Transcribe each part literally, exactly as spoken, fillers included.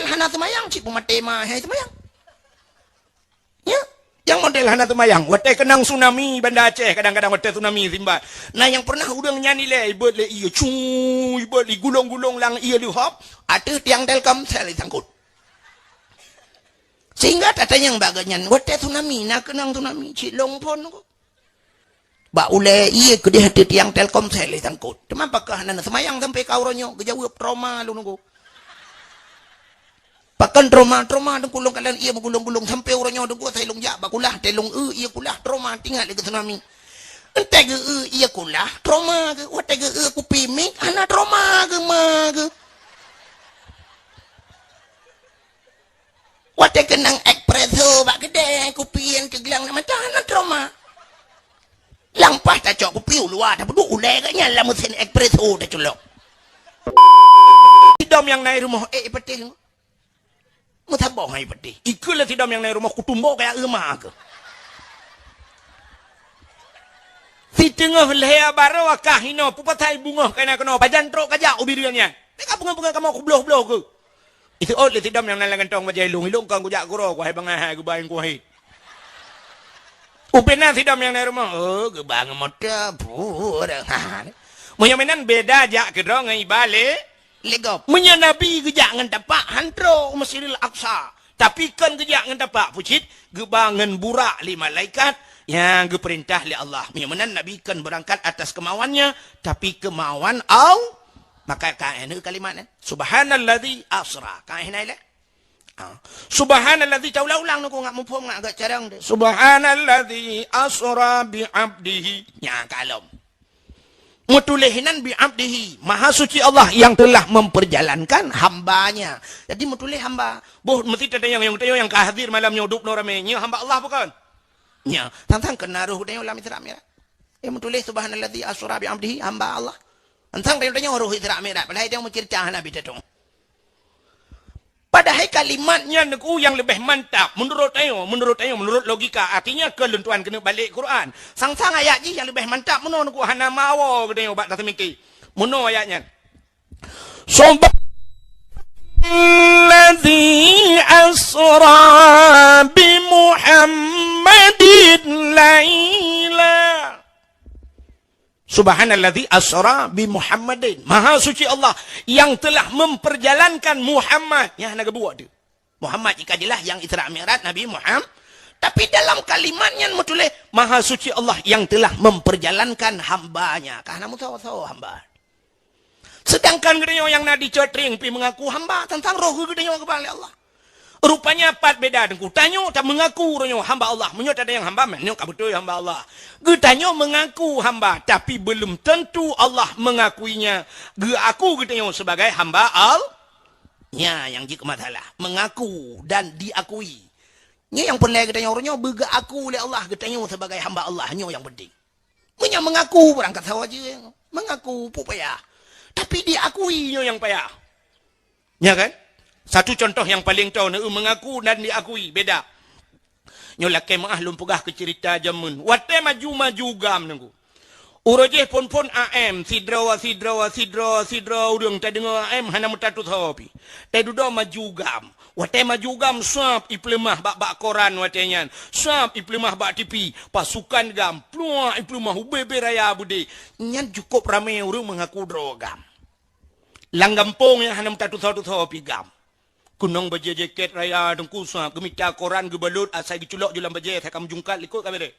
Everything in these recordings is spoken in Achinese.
Hana seumayang, cit peumaté ma hai seumayang. Ya, nyang model hana seumayang. Watée keunong tsunami Banda Aceh, kadang-kadang watée tsunami simba. Nah, nyang pernah ureuëng nyan ilée, ibeuet lé ié, cu, ibeuet lé gulong-gulong lam ié leuhop, ateueh tiang Telkomsel isangkot. Sehingga tatanyong bak geuhnyan, watée tsunami, na keunong tsunami, cit lôn phon ko. Bak ulée ié keudeh ateueh tiang Telkomsel isangkot. Teuma pakon hana seumayang sampai ka uroe nyoe, geujaweueb trauma lôn ko. Pakon trauma, trauma Teungku lôn kalon ié meugulong-gulong sampai uroe nyoe Teungku, asai lôn jak bak kulah, tée lôn eu ié kulah, trauma teuingat lé keu tsunami. Entée geu eu ié kulah, trauma geu, watée geu eu kupi mic, hana trauma geu ma geu. Watée keunong espresso bak keudée, kupi nyang keuglang na mata, hana trauma. Lampah tacok kupi u luwa, tapeuduek ulée geuhnyan lam mesin espresso taculok. Sidom nyang na i rumoh, eh, peuteh. Meusaboh hai peuteh. Ikeu lé sidom nyang na i rumoh, kutumbo kaya euma keu. Siteungoh lhée barô ka hinoe, peupasai beungoh ka na keunoe, pajan trok kajak u bireuen nyan. Teuka beungoh-beungoh kamoe kubloh-bloh keu. Iseuôt lé sidom nyang na lam gantong bajée ilong, ilong kon kujak keudroe, kuhai bangai hai geuba nyang kuhai. Upena sidom nyang na i rumoh, oh, geuba ngon moto, pura. Ha. Meunyoe meunan beda jak keudroe ngon iba lé, lé gob. Meunyoe Nabi geujak ngon tapak, han trok u Masjidil Aqsa. Tapi kon geujak ngon tapak, pucit, geuba ngon burak lé malaikat nyang geupeurintah lé Allah. Meunyoe meunan Nabi kon beurangkat atas kemauannya, tapi kemauan Allah. Maka ka na kalimat nyan, "Subhanalladzi asra." Ka na ilée? Ah. "Subhanalladzi," taulang-ulang nyoe, ngat muphom, ngat agak carang deh. "Subhanalladzi asra bi abdihi." Nya kalom. Meutuléh nan bi abdihi, Maha Suci Allah yang telah memperjalankan hambanya. Jadi meutuléh hamba. Boh meusti tatanyong, nyang tatanyong nyang ka hadir malam nyoe dub noe ramé, nyoe hamba Allah bukan? Nya, tang-tang keunan roh geutanyoe lam Isra Mi'raj. Eh, meutuléh, "Subhanalladzi asra bi abdihi," hamba Allah. Tang-tang tanyoe roh Isra Mi'raj, padahai tanyoe meuceurita hana bit tatong. Padahai kalimat nyan Teungku nyang leubeh mantap, meunurot tanyoe, meunurot tanyoe, meunurot logika, artinya keu lôn tuan keuneuk balek Quran. Sang-sang ayat jih nyang leubeh mantap meunoe Teungku, hana meuwoe geutanyoe bak taseumiké. Meunoe ayat nyan. "Subhanalladzi asra bi Muhammadin laila." "Subhanalladzi asra bi Muhammadin." Maha Suci Allah yang telah memperjalankan Muhammad. Nyang hana geubuet tu. Muhammad jika jelas yang Isra Mi'raj Nabi Muhammad. Tapi dalam kalimat nyan meutuléh, "Maha Suci Allah yang telah memperjalankan hamba-Nya." Ka hana meusawa-sawa hamba. Sedangkan geutanyoe nyang na di Cot Trieng pih mengaku hamba, tang-tang roh geutanyoe geuba lé Allah. Rupanya pat beda Teungku. Tanyoe ta mengaku uroe nyoe hamba Allah. Meunyoe tatanyong hamba, meunoe ka beutôi hamba Allah. Geutanyoe mengaku hamba, tapi belum tentu Allah mengakuinya. Geuaku geutanyoe sebagai hamba Allah. Nya nyang jeuet keu masalah. Mengaku dan diakui. Nyoe nyang peureulée geutanyoe uroe nyoe, beugeuaku lé Allah geutanyoe sebagai hamba Allah. Nyoe nyang penting. Meunyoe mengaku, beurangkat sawa jeuet. Mengaku, peue payah. Tapi diakui nyoe nyang payah. Ya kan? Satu contoh nyang paleng toe, neu mengaku dan diakui, beda. Nyoe lakée meuáh lôn peugah keu ceurita jameun. Watée maju-maju GAM Teungku. Uroe jih phon-phon A M, sidroe, sidroe, sidroe, sidroe ureuëng tadeungoe A M hana meutatusoe pih. Teududoe maju GAM. Watée maju GAM, sab ipeuleumah bak-bak koran watée nyan. Sab ipeuleumah bak T V. Pasukan GAM, pluak ipeuleumah ubé-bé raya beudé. Nyan cukôp ramé ureuëng mengaku droe GAM. Lam gampông nyang hana meutatusoe-tusoe pih GAM. Keunong bajée jakét raya Teungku, sab geumita koran geubalot asai geuculok ju lam bajée asai ka meujungkat likot ka bereh.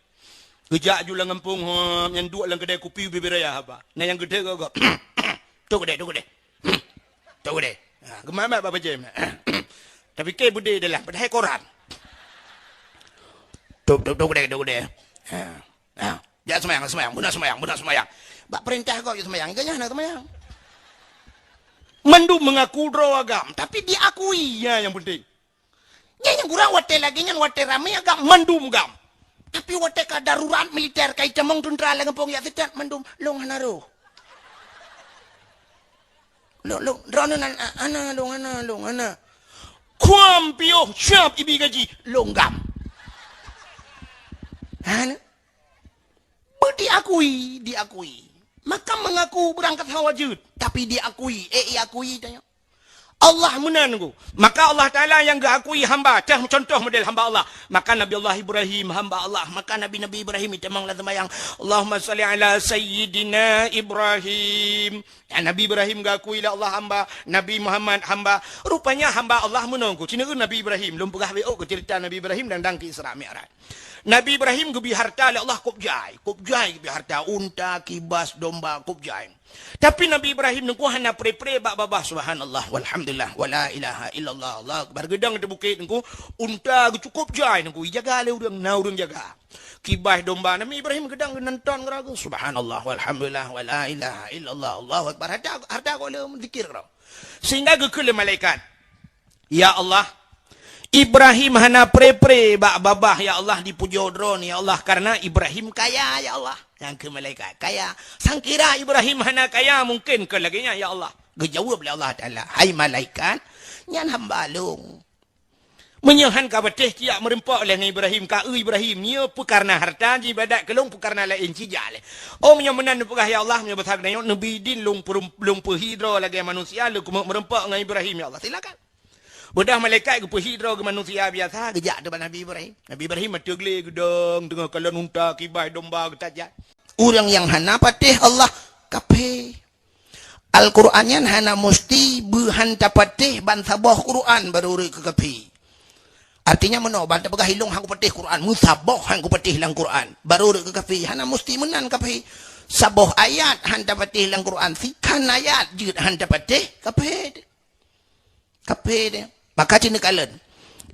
Geujak ju lam gampông, hom, nyang duek lam keudai kupi ubé-bé raya haba. Na nyang geudeue gob. Tok keudai, tok keudai. Tok keudai. Ha, geumat-mat bak bajée. Tapi kée beudé dalam, padahai koran. Tok, tok, tok keudai, tok keudai. Ha. Ha. Jak seumayang, seumayang, beuna seumayang, beuna seumayang. Bak peurintah gob jak seumayang, geuhnyan hana seumayang. Mandum mengaku droe GAM, tapi diakui, nyan nyang penting. Nyan nyang kurang watée lagée nyan, watée ramé GAM, mandum GAM. Tapi watée ka darurat militer, ka itamong teuntra lam gampông jak seutat, mandum lôn hana roh. Lôn, lôn, droeneuh nan, a-, hana, lôn hana, lôn hana. Kuam piôh siab ibi gaji, lôn GAM. Hana. Beu diakui, diakui. Makam mengaku beurangkat sawa jeuet, tapi diakui, eh, iakui tanyoe. Allah meunan Teungku. Maka Allah Taala nyang geuakui hamba, teuh contoh model hamba Allah. Maka Nabi Allah Ibrahim hamba Allah. Maka Nabi-Nabi Ibrahim itamong lam seumayang, "Allahumma shalli ala sayyidina Ibrahim." Ya, Nabi Ibrahim geuakui lé Allah hamba, Nabi Muhammad hamba. Rupanya hamba Allah meunan Teungku. Cina Nabi Ibrahim, lôn peugah beu keu cerita Nabi Ibrahim dan dang keu Isra Mi'raj. Nabi Ibrahim geubri harta lé Allah kôb jai, kôb jai geubri harta, unta, kibas, domba, kôb jai. Tapi Nabi Ibrahim Teungku hana pre-pre bak babah, subhanallah, walhamdulillah, wala ilaha illallah, Allahu akbar. Geudong di bukét Teungku, unta geucukôp jai Teungku, ijaga lé ureuëng, na ureuëng jaga. Kibas domba, Nabi Ibrahim geudong geunan ton geuragu, subhanallah, walhamdulillah, wala ilaha illallah, Allahu akbar. Harta, harta kôb lé zikir keudroe. Sehingga geukheun lé malaikat, "Ya Allah, Ibrahim hana pre-pre bak babah, ya Allah, dipujoe droeneuh, ya Allah, karena Ibrahim kaya, ya Allah." Nyang keu malaikat, "Kaya. Sangkira Ibrahim hana kaya, mungkin keu lagée nyan, ya Allah." Geujaweueb lé Allah Taala, "Hai malaikat, nyan hamba lôn. Meunyoe han ka patéh, tiak meureumpok lé ngon Ibrahim, ka eu Ibrahim, nyoe peukarna harta, jibadat keu lôn peukarna laén, cijak lé. Oh, meunyoe meunan neupeugah, ya Allah, meunyoe basa geutanyoe, neubi idin lôn peurum-, lôn peuhi droe lagée manusia, lôn keumeuk meureumpok ngon Ibrahim, ya Allah, silakan." Beudôh malaikat geupeuhi droe geumanusia biasa, geujak teubak Nabi Ibrahim. Nabi Ibrahim ateueh glé geudong, teungoh kalon unta, kibas domba geutajak. Ureuëng nyang hana patéh Allah, kafé. Al-Quran nyan hana musti beuhan tapatéh ban saboh Quran baru rot keu kafé. Artinya meunoe, ban tapeugah ilong han kupatéh Quran, meusaboh han kupatéh lam Quran, baru rot keu kafé. Hana musti meunan kafé. Saboh ayat han tapatéh lam Quran, sikhan ayat jeuet han tapatéh, kafé. Kafé dia. Maka cina kalon.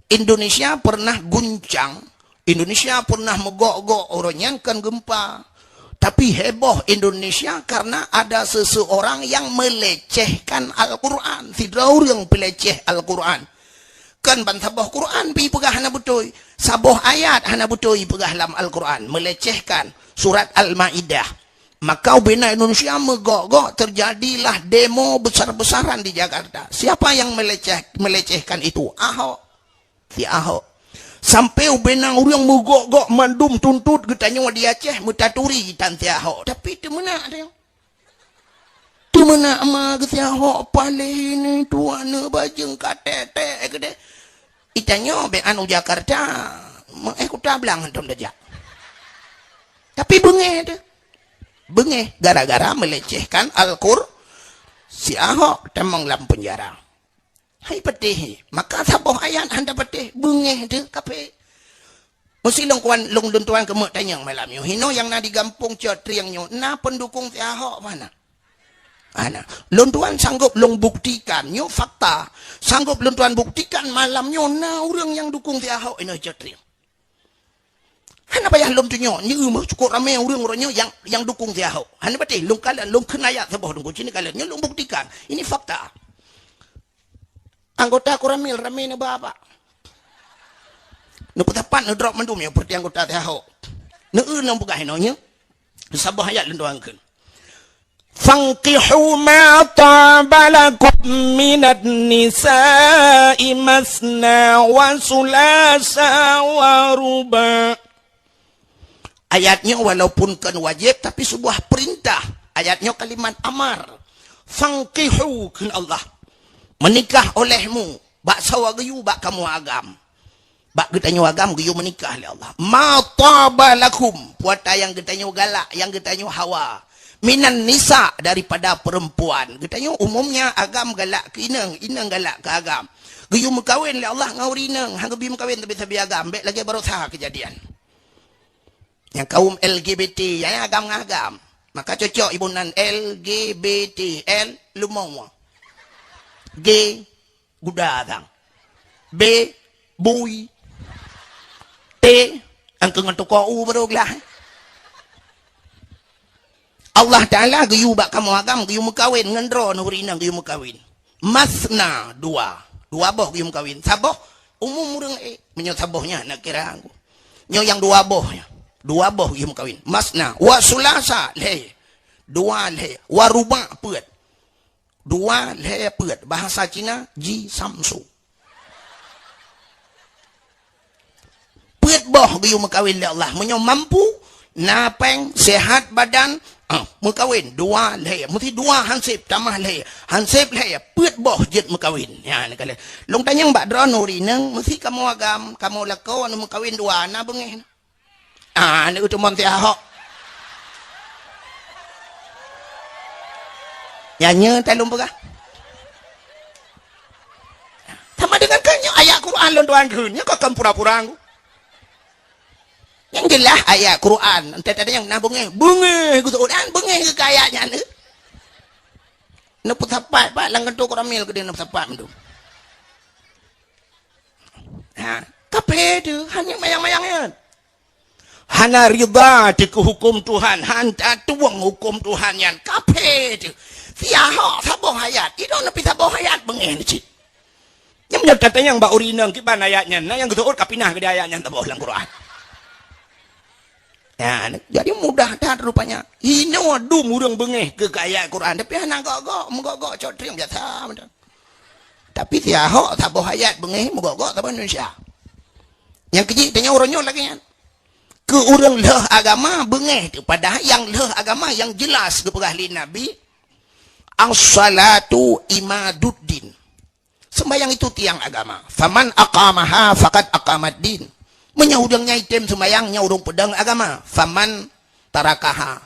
Indonesia pernah guncang, Indonesia pernah meugok-gok, uroe nyan kan gempa. Tapi heboh Indonesia karena ada seseorang yang melecehkan Al-Quran. Sidroe ureuëng peuleceh Al-Quran. Kan ban saboh Quran pi peugah hana beutôi. Saboh ayat hana beutôi peugah lam Al-Quran. Melecehkan surat Al-Maidah. Maka ubena Indonesia meugok-gok, terjadilah demo besar-besaran di Jakarta. Siapa yang meleceh-, melecehkan itu? Ahok. Si Ahok. Sampai ubena ureuëng meugok-gok mandum tuntot geutanyoe di Aceh meutaturi tan si Ahok. Tapi teumeunak dia. Teumeunak ma geusi Ahok paléh ini tuan bajeng ka tek-tek keudeh. Itanyoe bék anu Jakarta, meuéh kuta blang hantom tajak. Tapi beungéh teuh. Beungéh gara-gara melecehkan Al-Qur-, si Ahok tamong lam penjara. Hai patéh, maka saboh ayat hana patéh, beungéh teuh kafé. Meusi lôn kuan, lôn, lôn tuan keumeuk tanyong malam nyoe. Hinoe nyang na di gampông Cot Trieng nyoe, na pendukung si Ahok mana? Ana, lôn tuan sanggup lôn buktikan, nyoe fakta. Sanggup lôn tuan buktikan malam nyoe na ureuëng nyang dukung si Ahok inoe Cot Trieng. Hana payah lôn tunyok, nyoe meuh cukup ramé ureuëng uroe nyoe nyang, nyang dukung si Ahok. Hana patéh, lôn kalon, lôn kheun ayat saboh Teungku, cit kalon. Nyoe lôn buktikan. Ini fakta. Anggota Koramil ramé neuba bak. Neupeusapat neudrop mandum nyoe peureuté anggota si Ahok. Neu-eu nyang peugah inoe nyoe. Saboh ayat lôn tuan kheun. "Fankihu ma taba lakum minan nisa'i masna wa sulasa wa ruba." Ayat nyoe walaupun kon wajéb, tapi sebuah perintah. Ayat nyoe kalimat amar. "Fankihu," kheun Allah. Menikah olehmu, bak sawa geuyue bak kamoe agam. Bak geutanyoe agam geuyue menikah lé Allah. "Ma taba lakum," puata nyang geutanyoe galak, nyang geutanyoe hawa. "Minan nisa," daripada perempuan. Geutanyoe umumnya agam galak keu inong, inong galak keu agam. Geuyue meukawen lé Allah ngon ureuëng inong, han geubi meukawen tapi sabe agam, bék lagée baroesa keujadian. Nyang kaum L G B T, nyang agam ngon agam. Maka cocok iboh nan L G B T, L leumo. G guda sang. B bui. T angkeu ngon tuko u baru glah. Allah Taala geuyue bak kamoe agam, geuyue meukawen ngon droe ureuëng inong geuyue meukawen. Masna, dua. Dua boh geuyue meukawen. Saboh umum ureuëng ék. Meunyoe saboh nyan nak kira aku. Nyoe nyang dua boh nyan. Dua boh geuyue meukawen. Masna. Wa sulasa, lhée. Dua lhée. Wa ruba, peuet. Dua lhée peuet. Bahasa Cina, ji samsu. Peuet boh geuyue meukawen lé Allah. Meunyoe mampu, na péng, sehat badan, Ah, meukawen dua lhèe, meusi dua hanseb tamah lhèe, hanseb lhèe peuet boh jeuet meukawen. Nyan ka lhèe. Lôn tanyong bak droeneuh ureueng inong, meusi kamoe agam, kamoe lakoe aneuk meukawen dua na beungéh. Ah, aneuk teumon si Ahok. Nyan nyoe ta lôn peugah. Sama dengan kan nyoe ayat Quran lôn tuan kheun, nyoe ka kon pura-pura ku. Nyang jeulaih ayat Quran, entah ada nyang na beungéh, beungéh geuseuôt, dan beungéh keu ayat nyan. Neupeusapat pat lam kantô koramil keudéh neupeusapat meudu. Ha, kaphé teuh, hana mayang-mayang nyan. Hana ridha teuh keu huköm Tuhan, hana tueng huköm Tuhan nyan, kaphé teuh. Si Ahok saboh ayat, idong neupeusaboh ayat beungéh cit. Nyang meunyoe tatanyong bak ureueng inong kiban ayat nyan, na nyang geuseuôt ka pinah keudéh ayat nyan saboh lam Quran. Ya, jadi mudah that rupanya. Inoe dum ureueng beungéh keu ayat Quran, tapi hana gok-gok, meugok-gok cok trieng biasa mantong. Tapi si Ahok saboh ayat beungéh meugok-gok saboh Indonesia. Nyang keujih tanyong uroe nyoe lagèe nyan. Keu ureueng lheueh agama beungéh teuh, padahai nyang lheueh agama nyang jeulaih geupeugah lé Nabi, "As-salatu imaduddin." Sembahyang itu tiang agama. "Faman aqamaha faqad aqamad din." Meunyoe ureueng nyang item sembahyang, nyan ureueng peudong agama. "Faman tarakaha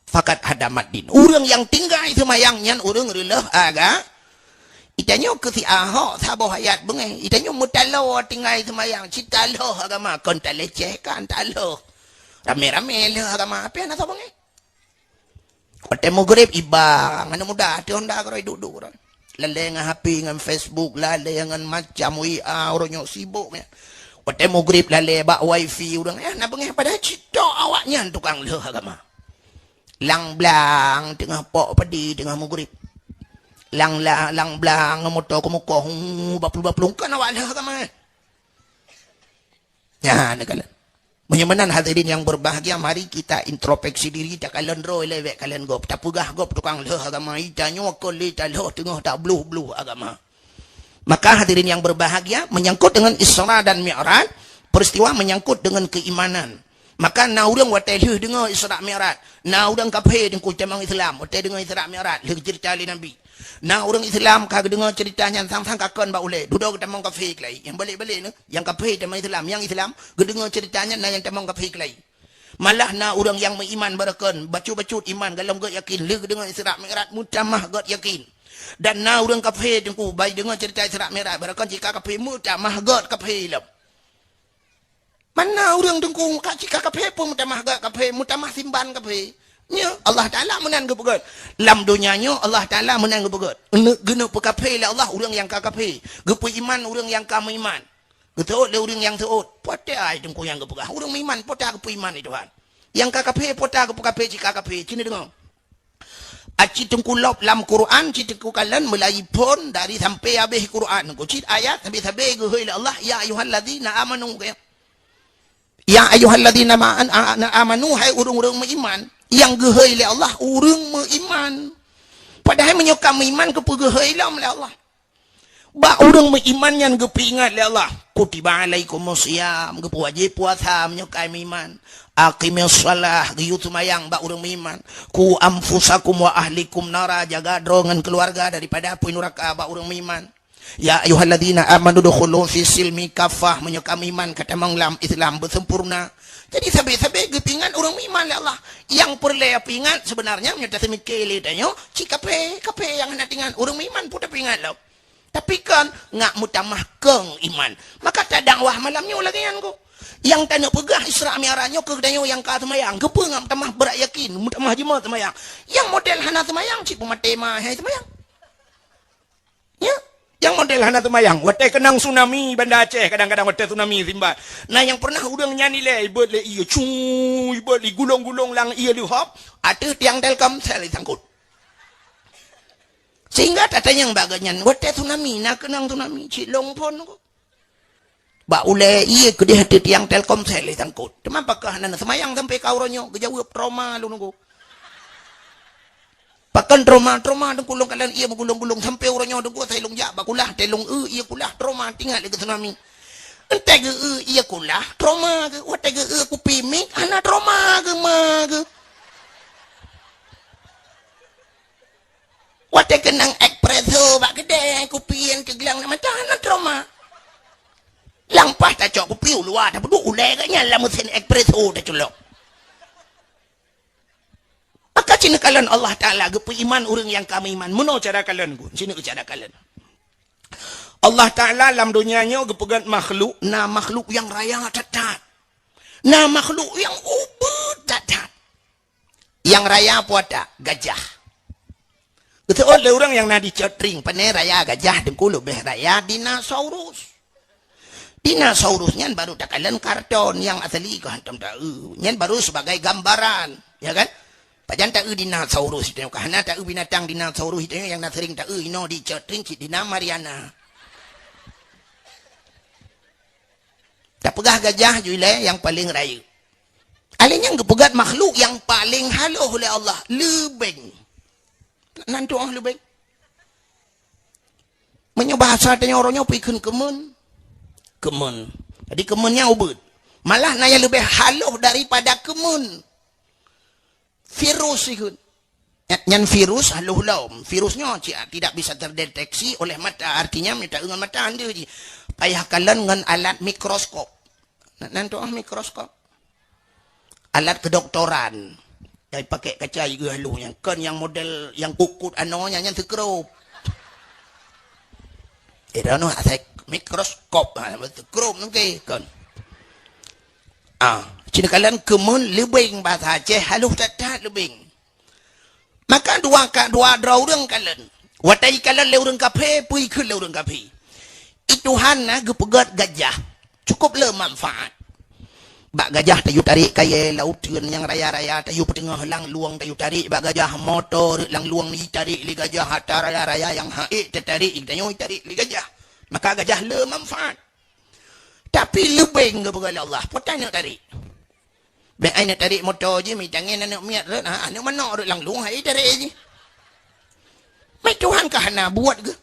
faqad hadamad din." Ureueng nyang tinggai sembahyang, nyan ureueng reuleueh aga-, Itanyoe keu si Ahok saboh ayat beungéh. Itanyoe meutaloe tinggai sembahyang, cit taloe agama, kon talecehkan, taloe. Ramé-ramé lheueh agama, api hana saboh beungéh. Watèe meugrib iba, ngon muda, teuh honda keuroi duek-duek keuroi. Lalé ngon H P, ngon Facebook, lalé ngon macam W A, uroe nyoe sibok nyan. Watèe meugrib lalé bak wifi ureueng, eh, na beungéh padahai cit tok awak nyan tukang lheueh agama. Lang blang teungoh pok padi teungoh meugrib. Lang la-, lang blang ngon moto keumukoh, hu, baplu-baplu, kon awak lheueh agama. Nyan, neukalon. Meunyoe meunan hadirin yang berbahagia, mari kita introspeksi diri, takalon droe lé bèk kalon gob. Tapeugah gob tukang lheueh agama, itanyoe kon lé talheueh teungoh tabloh-bloh agama. Maka hadirin yang berbahagia, menyangkut dengan Isra dan Mi'raj, peristiwa menyangkut dengan keimanan. Maka na ureueng watèe lheueh deungoe Isra Mi'raj, na ureueng kaphé teungku tamong Islam, watèe deungoe Isra Mi'raj, lheueh geuceurita lé Nabi. Na ureueng Islam ka geudeungoe ceurita nyan sang-sang ka kon bak ulèe, dudoe geutamong kaphé keulai. Nyang balek-balek nyoe, nyang kaphé tamong Islam, nyang Islam geudeungoe ceurita nyan na nyang tamong kaphé keulai. Malah na ureueng nyang meuiman barokon, bacut-bacut iman, golom gèt yakin, lheueh geudeungoe Isra Mi'raj meutamah gèt yakin. Dan na ureueng kaphé teungku, bai deungoe ceurita Isra Mi'raj, barokon cit ka kaphé meutamah gèt kaphé lom. Mana ureueng teungku ka cit ka kaphé pun meutamah gèt kaphé, meutamah simban kaphé. Nyoe Allah Taala meunan geupeugèt. Lam donya nyoe Allah Taala meunan geupeugèt. Geuneuk peukaphé lé Allah ureueng nyang ka kaphé, geupeuiman ureueng nyang ka meuiman. Geuseuôt lé ureueng nyang seuôt. Pote ai teungku nyang geupeugah. Ureueng meuiman pote geupeuiman lé Tuhan. Nyang ka kaphé pote geupeukaphé cit ka kaphé. Cit neudeungoe. Aci teungku lop lam Quran, ci teungku kalon meulayi phon dari sampai habéh Quran. Ku cit ayat sabe-sabe geuhôi lé Allah, "Ya ayyuhalladzina amanu." Ya ayyuhalladzina ma-, an-, a-, na amanu, hai ureueng-ureueng meuiman. Nyang geuhôi lé Allah, ureueng meuiman. Padahai meunyoe ka meuiman, keupeue geuhôi lom lé Allah? Bak ureueng meuiman nyan geupeuingat lé Allah, "Kutiba alaikumus siyam," geupeuwajéb puasa meunyoe ka meuiman. "Aqimis shalah," geuyue seumayang bak ureueng meuiman. "Qu anfusakum wa ahlikum nara," jaga droe ngon keuluwarga daripada apui nuraka bak ureueng meuiman. "Ya ayyuhalladzina amanu dukhulu fis silmi kaffah," meunyoe ka meuiman ka tamong lam Islam beusempurna. Jadi sabe-sabe geupeuingat ureueng meuiman lé Allah. Nyang peureulèe peuingat seubeunarnya meunyoe taseumiké lé tanyoe, cit kaphé, kaphé nyang hana teuingat, ureueng meuiman pun tapeuingat lom. Tapi kan ngak meutamah kong iman. Maka tadakwah malam nyoe lagèe nyan kok. Nyang taneuk peugah Isra Mi'raj nyoe keu tanyoe nyang ka seumayang. Keupeue ngak meutamah brat yakin, meutamah jeuet seumayang. Nyang model hana seumayang, cit peumaté ma hai seumayang. Ya, nyang model hana seumayang. Watèe keunong tsunami Banda Aceh, kadang-kadang watèe tsunami simban. Na nyang pernah ureueng nyan ilèe, ibot lé ié, cu, ibot lé gulong-gulong lam ié leuhop, ateueh tiang Telkomsel isangkot. Sehingga tatanyong bak geuh nyan, watèe tsunami, na keunong tsunami, cit lôn phon kok. Bak ulèe ié keudéh ateueh tiang Telkomsel isangkot. Teuma pakon hana seumayang sampai ka uroe nyoe, geujaweueb trauma lôn nunggu. Pakon trauma, trauma teungku lôn kalon ié meugulong-gulong sampai uroe nyoe teungku asai lôn jak bak kulah, teuh lôn eu ié kulah, trauma teuingat lé keu tsunami. Entah geu eu ié kulah, trauma geu, watèe geu eu kupi mic, hana trauma geu ma geu. Watée keunong espresso bak keudè, kupi nyang teuglang na mata, na trauma. Lampah tacok kupi u luwa, tapeuduek ulée geuh nyan lam meusén espresso taculok. Maka ci neukalon Allah Taala geupeuiman ureuëng nyang ka meuiman. Meunoe cara kalon gu, ci neukalon cara kalon. Allah Taala lam donya nyoe geupeugét makhluk, na makhluk nyang raya that-that. Na makhluk nyang ubit that-that. Nyang raya peue ata? Gajah. Geuseuôt lé ureuëng nyang na di Cot Tring, pane raya gajah, Teungku, leubeh raya dinosaurus. Dinosaurus nyan baru takalon karton, nyang asli keuh hantom taeu. Nyan baru sebagai gambaran, ya kan? Pajan taeu dinosaurus itu, ka hana taeu binatang dinosaurus itu nyang na sering taeu inoe di Cot Tring cit di na Mariana. Tapeugah gajah jih lé nyang paleng rayeuk. Alèh nyan geupeugét makhluk nyang paleng halôh lé Allah, leubeng. Nan tu'oh leubeng. Meunyoe bahasa tanyoe uroe nyoe peue kheun keumeun? Keumeun. Jadi keumeun nyan ubit. Malah na nyang leubeh halôh daripada keumeun. Virus ikheun. Nya-, nyan virus halôh lom. Virus nyoe ci-, tidak bisa terdeteksi oleh mata. Artinya, meunyoe taeu ngon mata, hana jih. Payah kalon ngon alat mikroskop. Na-, nan tu'oh mikroskop. Alat kedoktoran. Nyang pakai kaca jigeue halôh nyan. Kon nyang model nyang kukut anoe nyan, nyan seukrop. Eh, dah noh asai mikroskop, ha, seukrop nangkée kon. Ah, ci neukalon keumeun leubeng bahasa Aceh halôh that-that leubeng. Maka dua ka, dua droe ureuëng kalon. Watée jikalon lé ureuëng kafé, peue ikheun lé ureuëng kafé? I Tuhan na geupeugét gajah. Cukup le manfaat. Bak gajah tayue tarek kayée lauteuen nyang raya-raya, tayue peuteungoh langlueng, tayue tarek bak gajah, moto rot langlueng jitarek lé gajah, atra raya-raya nyang ha'ék tatarek, tanyoe jitarek lé gajah. Maka gajah le manfaat. Tapi leubeng geupeugah lé Allah, peue ta neuk tarek? Bék ai neuk tarek moto jih, mitangen aneuk miet rot, ha, aneuk manok rot langlueng, hai tarek jih. Mai Tuhan ka hana buet geuh.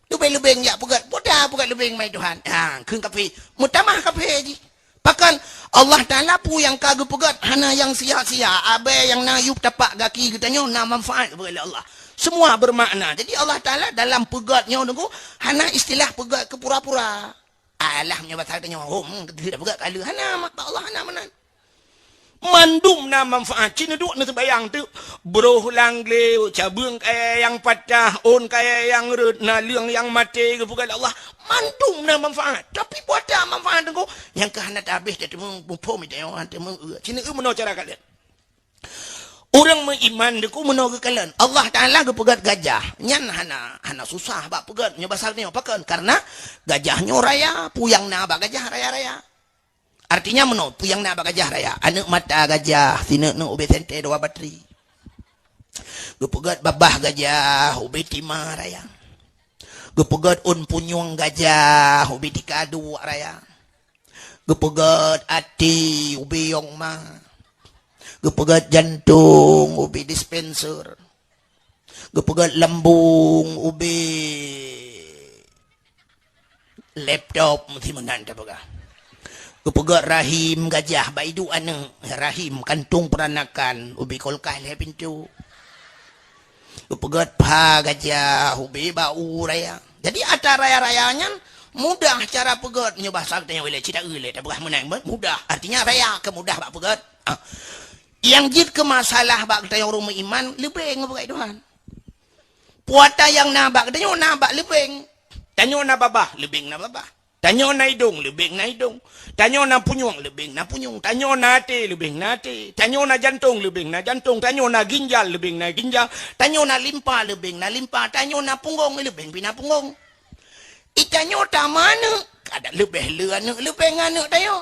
Leubeng-leubeng jak peugét, peue ta peugét leubeng mai Tuhan. Ha, kheun kafé, meutamah kafé jih. Pakon Allah Taala peue nyang ka geupeugét hana nyang sia-sia, abée nyang na yup tapak gaki geutanyoe na manfaat geupeugét lé Allah. Semua bermakna. Jadi Allah Taala dalam peugét nyoe Teungku, hana istilah peugét keu pura-pura. Alah, meunyoe basa geutanyoe, hom, keuteuk peugét keu Allah, hana, mak, bak Allah hana meunan. Mandum na manfaat. Ci neuduek neuseumayang teuk, broh lam glé, cabeueng kayée nyang patah, ôn kayée nyang rot, naleueng nyang maté, geupeugah lé Allah. Mandum na manfaat. Tapi peue ata manfaat Teungku, nyang ka hana tabéh tateumé muphom, tateumé, eu. Ci neueu meunoe cara kalon. Ureuëng meuiman Teungku meunoe geukalon. Allah Taala geupeugét gajah. Nyan hana, hana susah bak peugét. Nyoe basa nyoe pakon? Karena gajah nyoe raya, peue nyang na bak gajah raya-raya. Artinya meunoe, peue nyang na bak gajah raya? Aneuk mata gajah, sineuk-neuk ubé sente dua batri. Geupeugét babah gajah, ubé tima raya. Geupeugét ôn punyueng gajah, ubé tika duek raya. Geupeugét até, ubé yong ma. Geupeugét jantong, ubé dispenser. Geupeugét lambung, ubé laptop, meusi meunan tapeugah. Geupeugét rahim gajah, bak iduek aneuk, rahim, kantong peranakan, ubé kulkas lhèe pintoe. Geupeugét pha gajah, ubé bak u raya. Jadi, atra raya-raya nyan mudah cara peugét, nyoe basa geutanyoe ilée, cit taeu ilée, tapeugah meunan, mudah. Artinya, raya keu mudah bak peugét. Ah. Nyang jeuet keu masalah bak geutanyoe ureuëng meuiman, leubeng geupeugét Tuhan. Peue ata nyang na bak geutanyoe na bak leubeng. Tanyoe na babah, leubeng na babah. Tanyoe na idong, leubeng na idong. Tanyoe na punyueng, leubeng na punyueng. Tanyoe na até, leubeng na até. Tanyoe na jantong, leubeng na jantong. Tanyoe na ginjal, leubeng na ginjal. Tanyoe na limpa, leubeng na limpa. Tanyoe na punggong, leubeng pih na punggong. I tanyoe tamè aneuk, kadang leubeh le aneuk, leubeng aneuk tanyoe.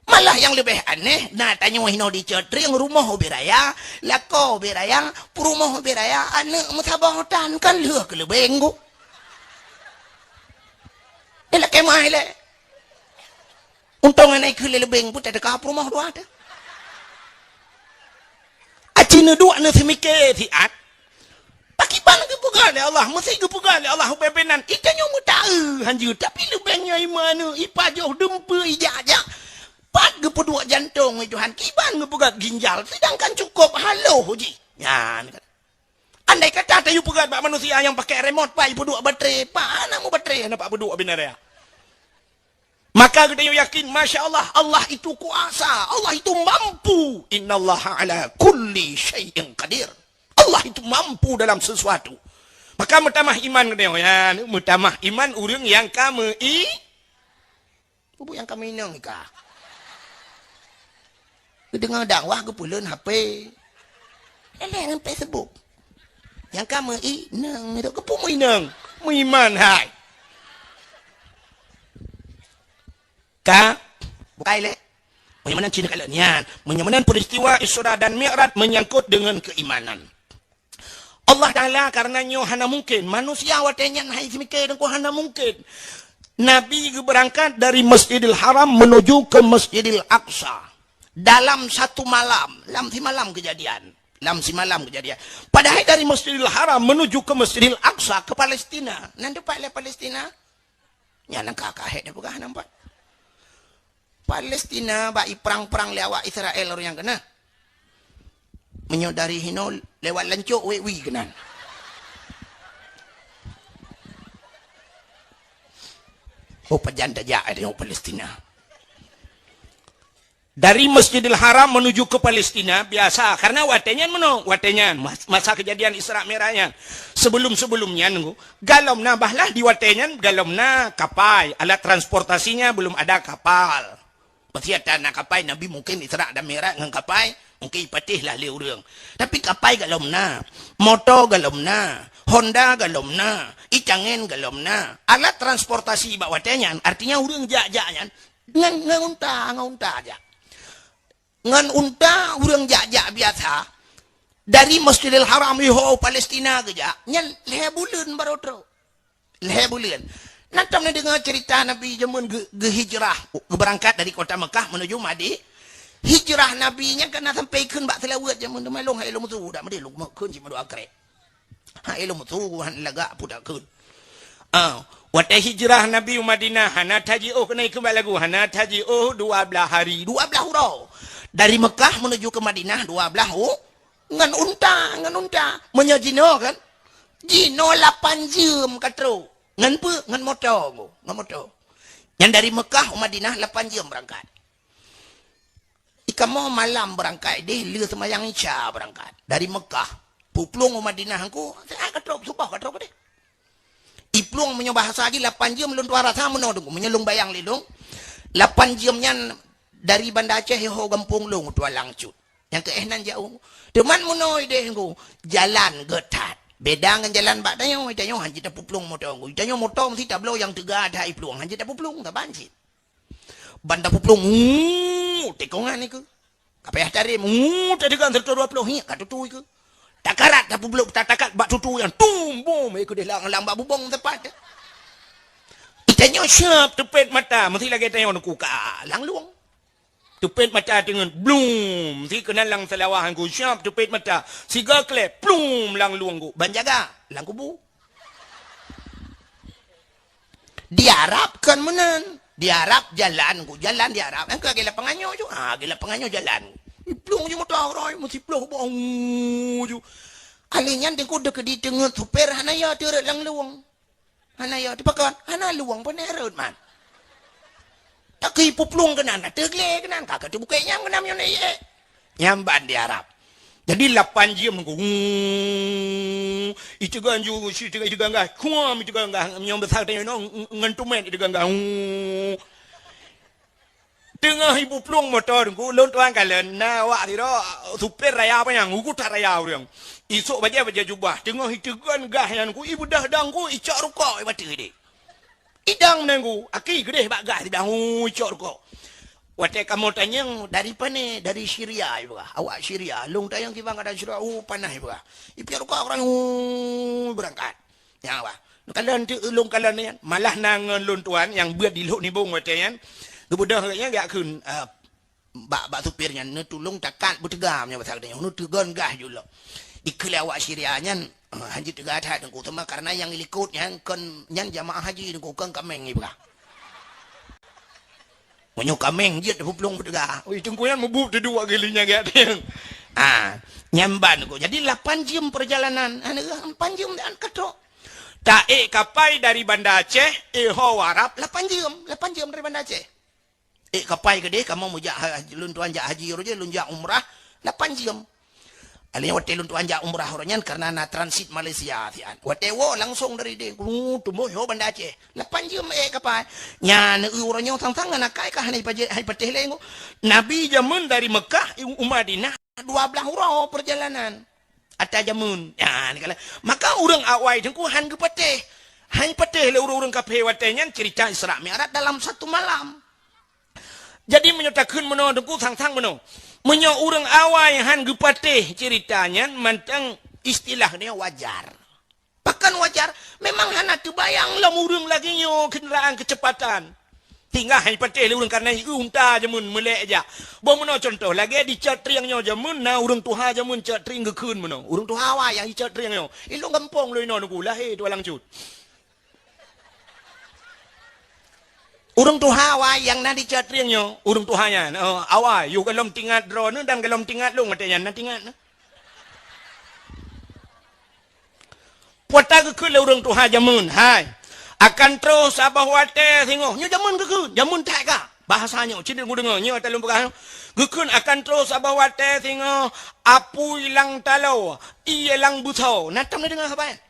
Malah nyang leubeh aneh, na tanyoe hinoe di Cot Tring, rumoh ubé raya, lakoe ubé raya, peurumoh ubé raya, aneuk meusaboh tan, kan lheueh keu leubeng ku. Ilakée meu'ah ilée. Untông hana ikheun lé leubeng pun teuka peurumoh dua teuh. Aci neuduek neuseumike siat. Pakriban geupeugah lé Allah, meusi geupeugah lé Allah ubé-ubé nan. Itanyoe meutaeu hanjeuet, tapi leubeng nyoe imeuneu, ipajoh dumpeue, ijak-jak. Pat geupeuduek jantong, wahai Tuhan, kiban geupeugah ginjal, seudangkan cukôp haloh jih. Nyan. Andai kata tayue peugah bak manusia nyang pakai remote, pak, ipeuduek baterai, pak, hana meubaterai, hana pak peuduek binaraya. Maka geutanyoe yakin, masya Allah, Allah itu kuasa, Allah itu mampu. Innallaha ala kulli syai'in qadir. Allah itu mampu dalam sesuatu. Maka meutamah iman geutanyoe, ya, meutamah iman ureueng nyang ka meu-i-, Bubu nyang ka meuinong ka. Geudeungoe dakwah geupeuleuen H P. Leleng ngon Facebook. Nyang ka meu-i-, nong, itu geupeu meuinong. Meuiman hai. Ka, bukai lé. Meunyoe meunan cina kalon nyan. Meunyoe meunan peristiwa Isra dan Mi'raj menyangkut dengan keimanan. Allah Ta'ala, karena nyoe hana mungkin. Manusia watée nyan hai seumiké deungon hana mungkin. Nabi geubeurangkat dari Masjidil Haram menuju ke Masjidil Aqsa. Dalam satu malam, lam simalam kejadian. Lam simalam kejadian. Padahai dari Masjidil Haram menuju ke Masjidil Aqsa ke Palestina. Nan tepat lé Palestina? Nyan nyang ka kahét dah peugah nampak. Palestina bak iprang-prang lé awak Israel ureueng nyang keunah. Meunyoe dari hinoe lewat lancok wek wi keunan. Oh, pajan tajak ada nyang Palestina. Dari Masjidil Haram menuju ke Palestina biasa karena watée nyan meunoe, watée nyan mas-, masa kejadian Isra Mi'raj nyan. Sebelum-sebelum nyan nunggu, galom na bahlah di watée nyan galom na kapai, alat transportasinya belum ada kapal. Masih ada na kapai Nabi mungkin Isra dan Mi'raj ngon kapai, mungkin ipateh lah lé ureueng. Tapi kapai galom na, moto galom na, Honda galom na, icangen galom na. Alat transportasi bak watée nyan, artinya ureueng jak-jak nyan ngon, ngon unta, ngon unta jak. Ngon unta ureueng jak-jak biasa dari Masjidil Haram iho Palestina geujak, nyan lhée buleuen baru trok. Lhée buleuen. Nah, tom neudeungoe cerita Nabi jameun geu-, geuhijrah, geubeurangkat dari kota Mekah menuju Madi-, hijrah Nabi nyan ka na sampai kheun bak seulaweuet jameun teuma lôn hai lôn meusu dak meudeh lôn kheun cit meudua krek. Hai lôn meusu han lagak pudak kheun. Ah, watée hijrah Nabi u Madinah hana tajiôh keunoe keubat lagu, hana tajiôh dua blaih hari, dua blaih uroe. Dari Mekah menuju ke Madinah dua blaih u-, ngon unta, ngon unta. Meunyoe jinoe kan, jinoe lapan jeuem ka trok. Ngon peue? Ngon moto, ngon moto. Nyan dari Mekah u Madinah lapan jeuem beurangkat. Ikamoe malam beurangkat deh, lheueh seumayang Isya beurangkat. Dari Mekah, puplueng u Madinah engko, siat ka trok, suboh ka trok deh. Iplueng meunyoe bahasa jih lapan jeuem lôn tuan rasa meunoe teungku. Meunyoe lôn bayang lé lôn, lapan jeuem nyan dari Banda Aceh iho gampông lôn tuan langsut. Nyang keu éh nan jauh. Teuma meunoe deh engko, jalan geutat. Beda ngon jalan bak tanyoe, tanyoe han jeuet tapuplueng moto engko. Tanyoe moto meusti tabloe nyang teuga that iplueng, han jeuet tapuplueng, saban cit. Ban tapuplueng, uu, tikongan ikeu. Ka payah tarem, uu, tadeugang seratus dua puluh, hiek ka tutui ikeu. Takarat tapuplueng, tatakat bak tutui nyan, tum, bom, ikeu deh lang, lang bak bubong tepat. Itanyoe siap teupet mata, meusti lagée tanyoe neukuka lang lueng. Teupet mata teungeut, blum, si keunan lang seulawah engku, siap teupet mata. Siga klep, plum, lang lueng engku. Ban jaga, lang kubu. Di Arab kan meunan. Di Arab jalan engku, jalan di Arab. Engku lagée lapangan nyoe ju. Ha, lagée lapangan nyoe jalan. Plum ju moto roi, meusi ploh boh ju. Alèh nyan teungku deuk di teungeut supir hana ya teureuet lang lueng. Hana ya, teupakon? Hana lueng peuneurot man. Takeu puplueng keunan, na teuglé keunan, ka keu teubukée nyang keunan meunyoe na ié. Nyang ban di Arab. Jadi lapan jeuem ku, iteugan ju, iteugan gah, kuam iteugan gah, nyang besar teuh nyoe, ngon tumet iteugan gah. Teungoh ipuplueng moto teungku, lôn tuan kalon, na awak sidroe supir raya panyang, ugu that raya ureueng. Isok bajée-bajée jubah, teungoh iteugon gah nyan ku, ibeudoh dong ku, icok rukok ibateue deh. Idong nyan ku, aki geudeh bak gah sidang, hu, icok rukok. Watée kamoe tanyong, dari pane? Dari Syria, ipeugah. Awak Syria, lôn tanyong kiban ka dari Syria, hu, panas ipeugah. Ipiok rukok ureueng, hu, beurangkat. Nyang bah. Neukalon teuk lôn kalon nyan, malah na ngon lôn tuan nyang beuet di Lhok Nibong watée nyan. Geubeudôh geuh nyan geujak kheun, eh, bak, bak supir nyan, "Neutulông takat beuteuga meunyoe basa geutanyoe, neuteugon gah ju lom." Dikheun lé awak Syria nyan, eh, hanjeuet teuga that teungku, teuma kareuna nyang likot nyan kon, nyan jamaah haji teungku, kon kaméng ipeugah. Meunyoe kaméng jeuet peuplong peuteuka. Ui, teungku nyan mubuet teuduek kali nyan gak tieng. Ah, nyan ban ko. Jadi lapan jeuem perjalanan. Aneuk lapan jeuem dan ketok. Ta ék kapai dari Banda Aceh, éh ho Arab lapan jeuem, lapan jeuem dari Banda Aceh. Ék kapai keudeh kamoe meujak ha-, lôn tuan jak haji roh jih, lôn jak umrah lapan jeuem. Alèh watèe lôn tuan jak umrah uroe nyan karena na transit Malaysia siat. Watèe woe langsong dari deh, uh, teumbôh ho Banda Aceh. Lapan jeuem ék kapai. Nyan eu uroe nyoe sang-sang ngon akai ka hana ipatéh, hai patéh lé ngo. Nabi jameun dari Mekah u Madinah dua blaih uroe perjalanan. Ata jameun. Ya, ni kala. Maka ureueng awai teungku han geupatéh. Han patéh lé ureueng-ureueng kafé watèe nyan cerita Isra Mi'raj dalam satu malam. Jadi meunyoe takheun meunoe teungku sang-sang meunoe. Meunyoe ureueng awai han geupatéh cerita nyan mantong istilah nyoe wajar. Pakon wajar? Memang hana teubayang lom ureueng lagèe nyoe kendaraan kecepatan. Tinggai han patéh lé ureueng karena i unta jameun meulèk jak. Boh meunoe contoh, lagèe di Cot Trieng nyoe jameun na ureueng tuha jameun Cot Trieng geukheun meunoe. Ureueng tuha awai nyang i Cot Trieng nyoe. I lôn gampông lôn inoe teungku lahé tu alang cut. Ureueng tuha awai nyang na di Cot Trieng nyoe, ureueng tuha nyan, oh, awai, yôh gohlom tingat droeneuh dan gohlom tingat lôn watèe nyan na tingat na. Puata geukheun lé ureueng tuha jameun, hai. Akan troh saboh watèe singoh. Nyoe jameun geukheun, jameun that ka. Bahasa nyoe, ci deungoe, nyoe ata lôn peugah nyoe. Geukheun akan troh saboh watèe singoh, apui lam taloe, ié lam beusoe. Na tom neudeungoe haba nyan?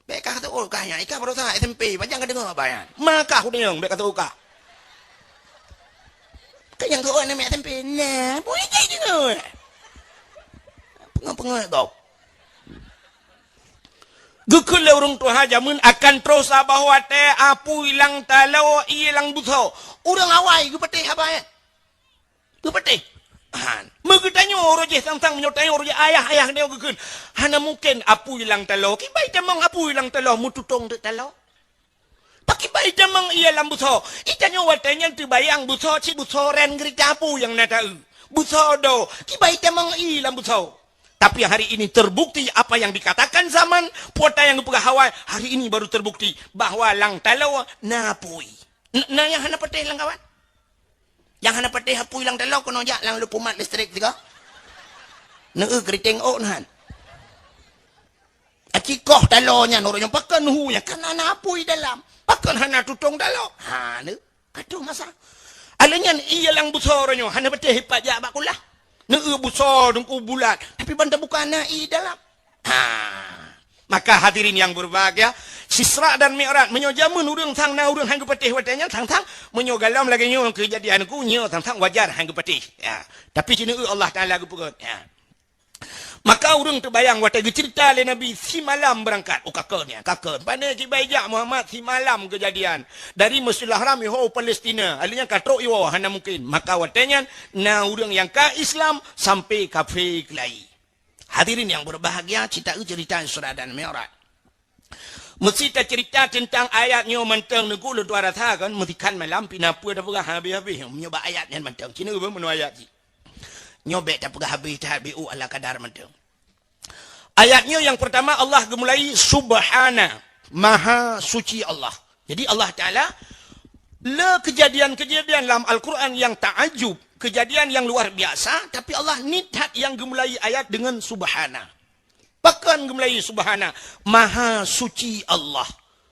Bèk ka seuôt kah nyan, i kah baroesa S M P, pajan ka deungoe haba nyan. Ma kah kudeung, bèk ka seuôt kah. Ka nyang seuôt aneuk miet S M P, nah, bui jih deungoe. Peungeut-peungeut gob. Geukheun lé ureueng tuha jameun akan troh saboh watèe apui lam taloe ié lam beusoe. Ureueng awai geupatéh haba nyan. Geupatéh. Han. Meugeutanyoe uroe jih sang-sang meunyoe tanyoe uroe jih ayah-ayah nyoe geukheun. Hana mungken apui lam taloe. Kiban itamong apui lam taloe meututong teuk taloe. Pakiban itamong ié lam beusoe. Itanyoe watèe nyan teubayang beusoe cit beusoe ran geurita apui nyang na taeu. Beusoe do. Kiban itamong ié lam beusoe. Tapi hari ini terbukti apa yang dikatakan zaman, puata nyang geupeugah awai, hari ini baru terbukti bahwa lam taloe na apui. N-, na nyang hana patéh lam kawan? Nyang hana patéh apui lam taloe keunoe jak lam leupumat listrik sigoe. Neu keriting ôk na han. Aci koh taloe nyan uroe nyoe pakon hu nyan kan hana apui dalam. Pakon hana tutong taloe. Ha neu. Ka troh masa. Alèh nyan ié lam beusoe uroe nyoe hana patéh ipat jak bak kulah. Neu beusoe teungku bulat. Tapi ban tabuka na ié dalam. Ha. Maka hadirin yang berbahagia, Isra dan Mi'raj, meunyoe jameun ureueng sang na ureueng han geupatéh watèe nyan sang-sang, meunyoe gohlom lagèe nyoe keujadian ku, nyoe sang-sang wajar han geupatéh. Ya. Tapi ci neu Allah Taala geupeugöt. Ya. Maka ureueng teubayang watèe geuceurita lé Nabi simalam beurangkat. Oh, ka kön nyan, ka kön. Pane kiban jak Muhammad simalam keujadian. Dari Masjidil Haram iho Palestina. Alèh nyan ka trok iwoe, hana mungken. Maka watèe nyan na ureueng nyang ka Islam sampai kafé keulayi. Hadirin yang berbahagia, ci taeu ceurita Isra dan Mi'raj. Meusti taceurita teuntang ayat nyoe mantong, neugöt lôn tuan rasa kan, meusikan malam pih na peue tapeugah habéh-habéh nyoe bak ayat nyan mantong. Ci neu beuh meunoe ayat jih. Nyoe bèk tapeugah habéh that, beu ala kadar mantong. Ayat nyoe nyang peurtama Allah geumulai Subhana, Maha Suci Allah. Jadi Allah Taala le keujadian-keujadian lam Al-Quran nyang taajub, keujadian nyang luar biasa, tapi Allah ni that nyang geumulai ayat deungon Subhana. Pakon geumulai Subhana, Maha Suci Allah.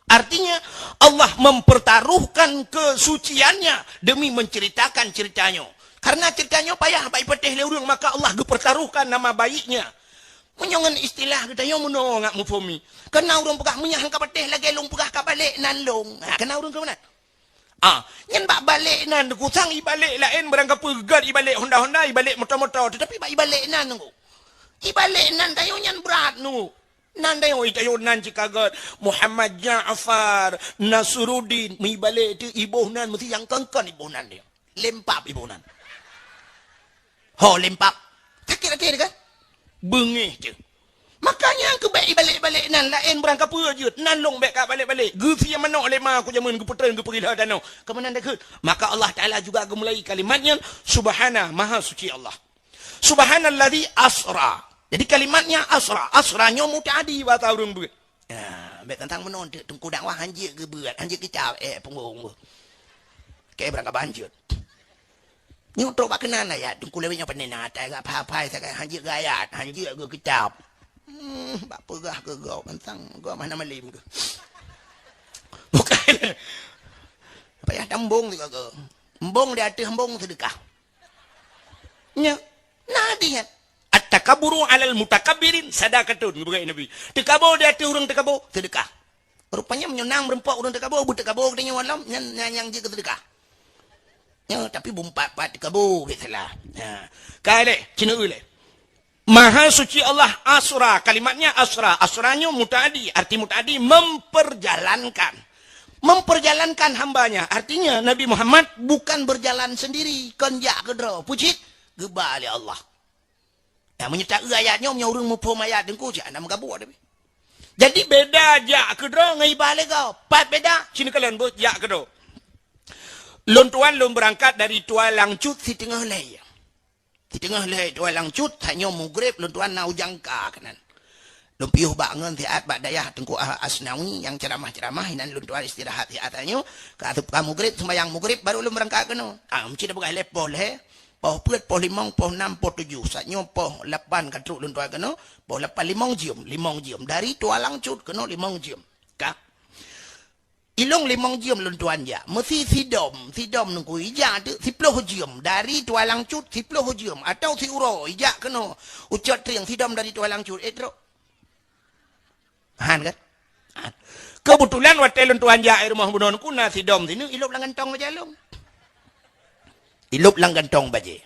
Artinya Allah mempertaruhkan kesuciannya demi menceritakan ceurita nyoe. Karena ceurita nyoe payah bak ipatéh lé ureueng, maka Allah geupeurtaruhkan nama baiknya. Meunyoe ngon istilah geutanyoe meunoe ngat meuphom mi. Karena ureueng peugah meunyoe han ka patéh lagèe lôn peugah ka balek nan lôn. Ha, kana ureueng keu meunan. Ah, nyan bak balek nan teungku sang ibalek laén barang kapeue gèt ibalek honda-honda, ibalek moto-moto, tetapi bak ibalek nan teungku. Ibalek nan tanyoe nyan brat teungku. Nan tanyoe, tanyoe nan cit ka gèt Muhammad Ja'far Nasruddin, meuibalek teuk iboh nan meusti nyang kon-kon iboh nan dia. Lempap iboh nan. Ho lempap. Sakét até dia kan? Beungéh teuk. Makanya keu bèk ibalek-balek nan laén barang kapeue jeuet, nan lôn bèk ka balek-balek. Geusie manok lé ma ku jameun geupeutreun geupeugila tanoh. Keu meunan takheun. Maka Allah Taala juga geumulai kalimat nyan, Subhana, Maha Suci Allah. Subhanalladzi asra. Jadi kalimatnya asra. Asra nyoe mutaadi bahasa ureueng beuet. Ya, bèk tantang meunoe teuk teungku dakwah hanjeuet geubeuet, hanjeuet kitab, eh, punggong. Keu beurangkaban jeuet. Nyoe trok bak keunan ayat, teungku lewat nyoe peunah na atai gak phai-phai sagai hanjeuet geuayat, hanjeuet geukitab. Hmm, bak peugah keu gob, mantang gob hana malem keu. Bukan. Payah tambong sigoe. Embong di ateueh embong seudeukah. Nya, na hadih nyan. At-takaburu 'alal mutakabbirin sadaqatun, geupeugah Nabi. Teukabo di ateueh ureueng teukabo, seudeukah. Rupanya meunyoe na meureumpok ureueng teukabo, beuteuh kabo geutanyoe lom, nyan, nyan nyang jeuet keu seudeukah. Ya, tapi bumpat-pat teukabo, biasalah. Ya. Ka lé, cina lé. Maha suci Allah asra, kalimatnya asra. Asra nyoe mutaadi, arti mutaadi memperjalankan. Memperjalankan hambanya. Artinya Nabi Muhammad bukan berjalan sendiri, kon jak keudroe. Pucit, geuba lé Allah. Nah, meunyoe ta-eu ayat nyoe, meunyoe ureueng muphom ayat teungku, cit hana meugabuk tapi. Jadi beda jak keudroe ngon iba lé gob. Pat beda, sinoe kalon beuh jak keudroe. Lôn tuan lôn beurangkat dari Tualang Cut siteungoh lhèe. Siteungoh lhèe Tualang Cut, tanyoe mugreb lôn tuan na u Jangka keunan. Lôn piôh bak ngon siat bak dayah Teungku Asnawi nyang ceuramah-ceuramah, inan lôn tuan istirahat siat tanyoe, ka asup ka mugreb, seumayang mugreb, baru lôn beurangkat keunoe. Ah, meucit peugah lé poh lhèe, poh peuet, poh limong, poh nam, poh tujoh. Saat nyoe poh lapan ka trok lôn tuan keunoe, poh lapan limong jeuem, limong jeuem. Dari Tualang Cut keunoe limong jeuem. Ka. Ilong limong jeuem lôn tuan jak. Meusi sidom, sidom nungku ijak teuk siploh jeuem. Dari Tualang Cut siploh jeuem. Atau siuroe ijak keunoe. U Cot Trieng sidom dari Tualang Cut. Eh, trok. Han kan? Han. Keubeutulan watèe lôn tuan jak i rumoh bunoe nungku na sidom sineuk ilop lam gantong bajèe lôn. Ilop lam gantong bajèe.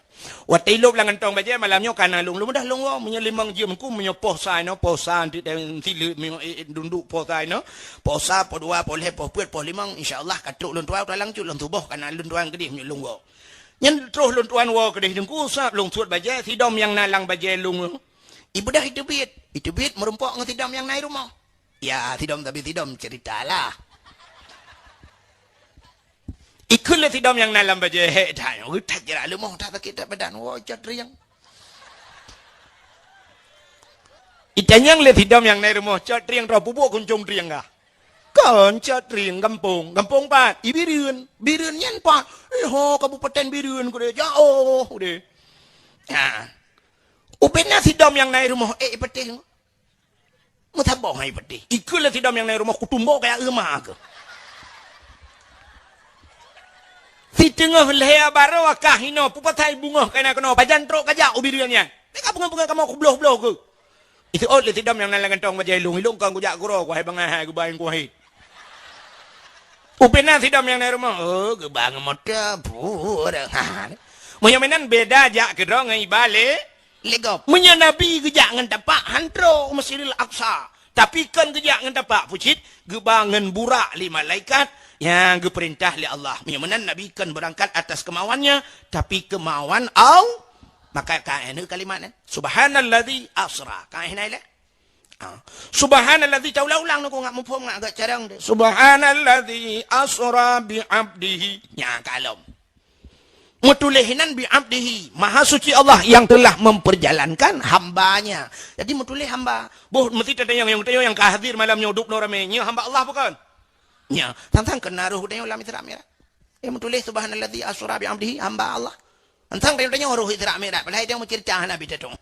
Watèe ilop lam gantong bajèe malam nyoe ka na lôn, lôn mudah lôn woe. Meunyoe limong jeuem ku, meunyoe poh sa inoe, poh sa anti tem sileuk, meunyoe, eh, eh, dunduk poh sa inoe, poh sa, poh dua, poh lhèe, poh peuet, poh limong, insya Allah ka trok lôn tuan Tualang Cut lôn tuboh ka na lôn tuan keudeh meunyoe lôn woe. Nyan troh lôn tuan woe keudeh teungku, sab lôn suet bajèe, sidom nyang na lam bajèe lôn. Ibeudôh iteubiet, iteubiet meureumpok ngon sidom nyang na i rumoh. Ya, sidom tapi sidom cerita lah. Ikheun lé sidom nyang na lam bajèe hék that nyoe, geutat jih leumoh that sakét that badan, woe Cot Trieng. Itanyong lé sidom nyang na i rumoh, Cot Trieng droe peubuet kuncong trieng kah? Kon Cot Trieng gampông, gampông pat? I Bireuen, Bireuen nyan pat? Eh ho, Kabupaten Bireuen kudeh, jauh kudeh. Ha. Ubena sidom nyang na i rumoh, eh, i patéh. Meusaboh hai patéh. Ikheun lé sidom nyang na i rumoh kutumbok kaya euma keuh. Siteungoh lhèe baroe ka hinoe peupatai beungoh ka na keunoe pajan trok kajak u Bireuen nyan. Teuka beungoh-beungoh kamoe kubloh-bloh keuh. Iseuôt lé sidom nyang na lam gantong bajèe lôn, ilôn kon kujak keudroe, kuhai bangai hai geuba nyang kuhai. Ubena sidom nyang na i rumoh, oh, geuba ngon moto, pura. Ha. Meunyoe meunan beda jak keudroe ngon iba lé Lé gob. Meunyoe Nabi geujak ngon tapak, han trok u Masjidil Aqsa. Tapi kon geujak ngon tapak, pucit, geuba ngon burak lé malaikat nyang geupeurintah lé Allah. Meunyoe meunan Nabi kon beurangkat atas kemauannya, tapi kemauan Allah. Maka ka na kalimat nyan, "Subhanalladzi asra." Ka na ilèe? Ha. "Subhanalladzi," taulang-ulang nyoe, ngat muphom, ngat agak carông deh. "Subhanalladzi asra bi 'abdihi." Nya kalon. Meutuléh inan bi 'abdihi, Maha Suci Allah yang telah memperjalankan hamba-Nya. Jadi meutuléh hamba. Boh meusti tatanyong, nyang tatanyong nyang ka hadir malam nyoe dub noe ramé, nyoe hamba Allah bukon? Nya, sang-sang keunan roh geutanyoe lam Isra Mi'raj. Eh, meutuléh subhanalladzi asra bi 'abdihi, hamba Allah. Sang-sang tanyoe roh Isra Mi'raj, padahai tanyoe meuceurita hana bit tatong.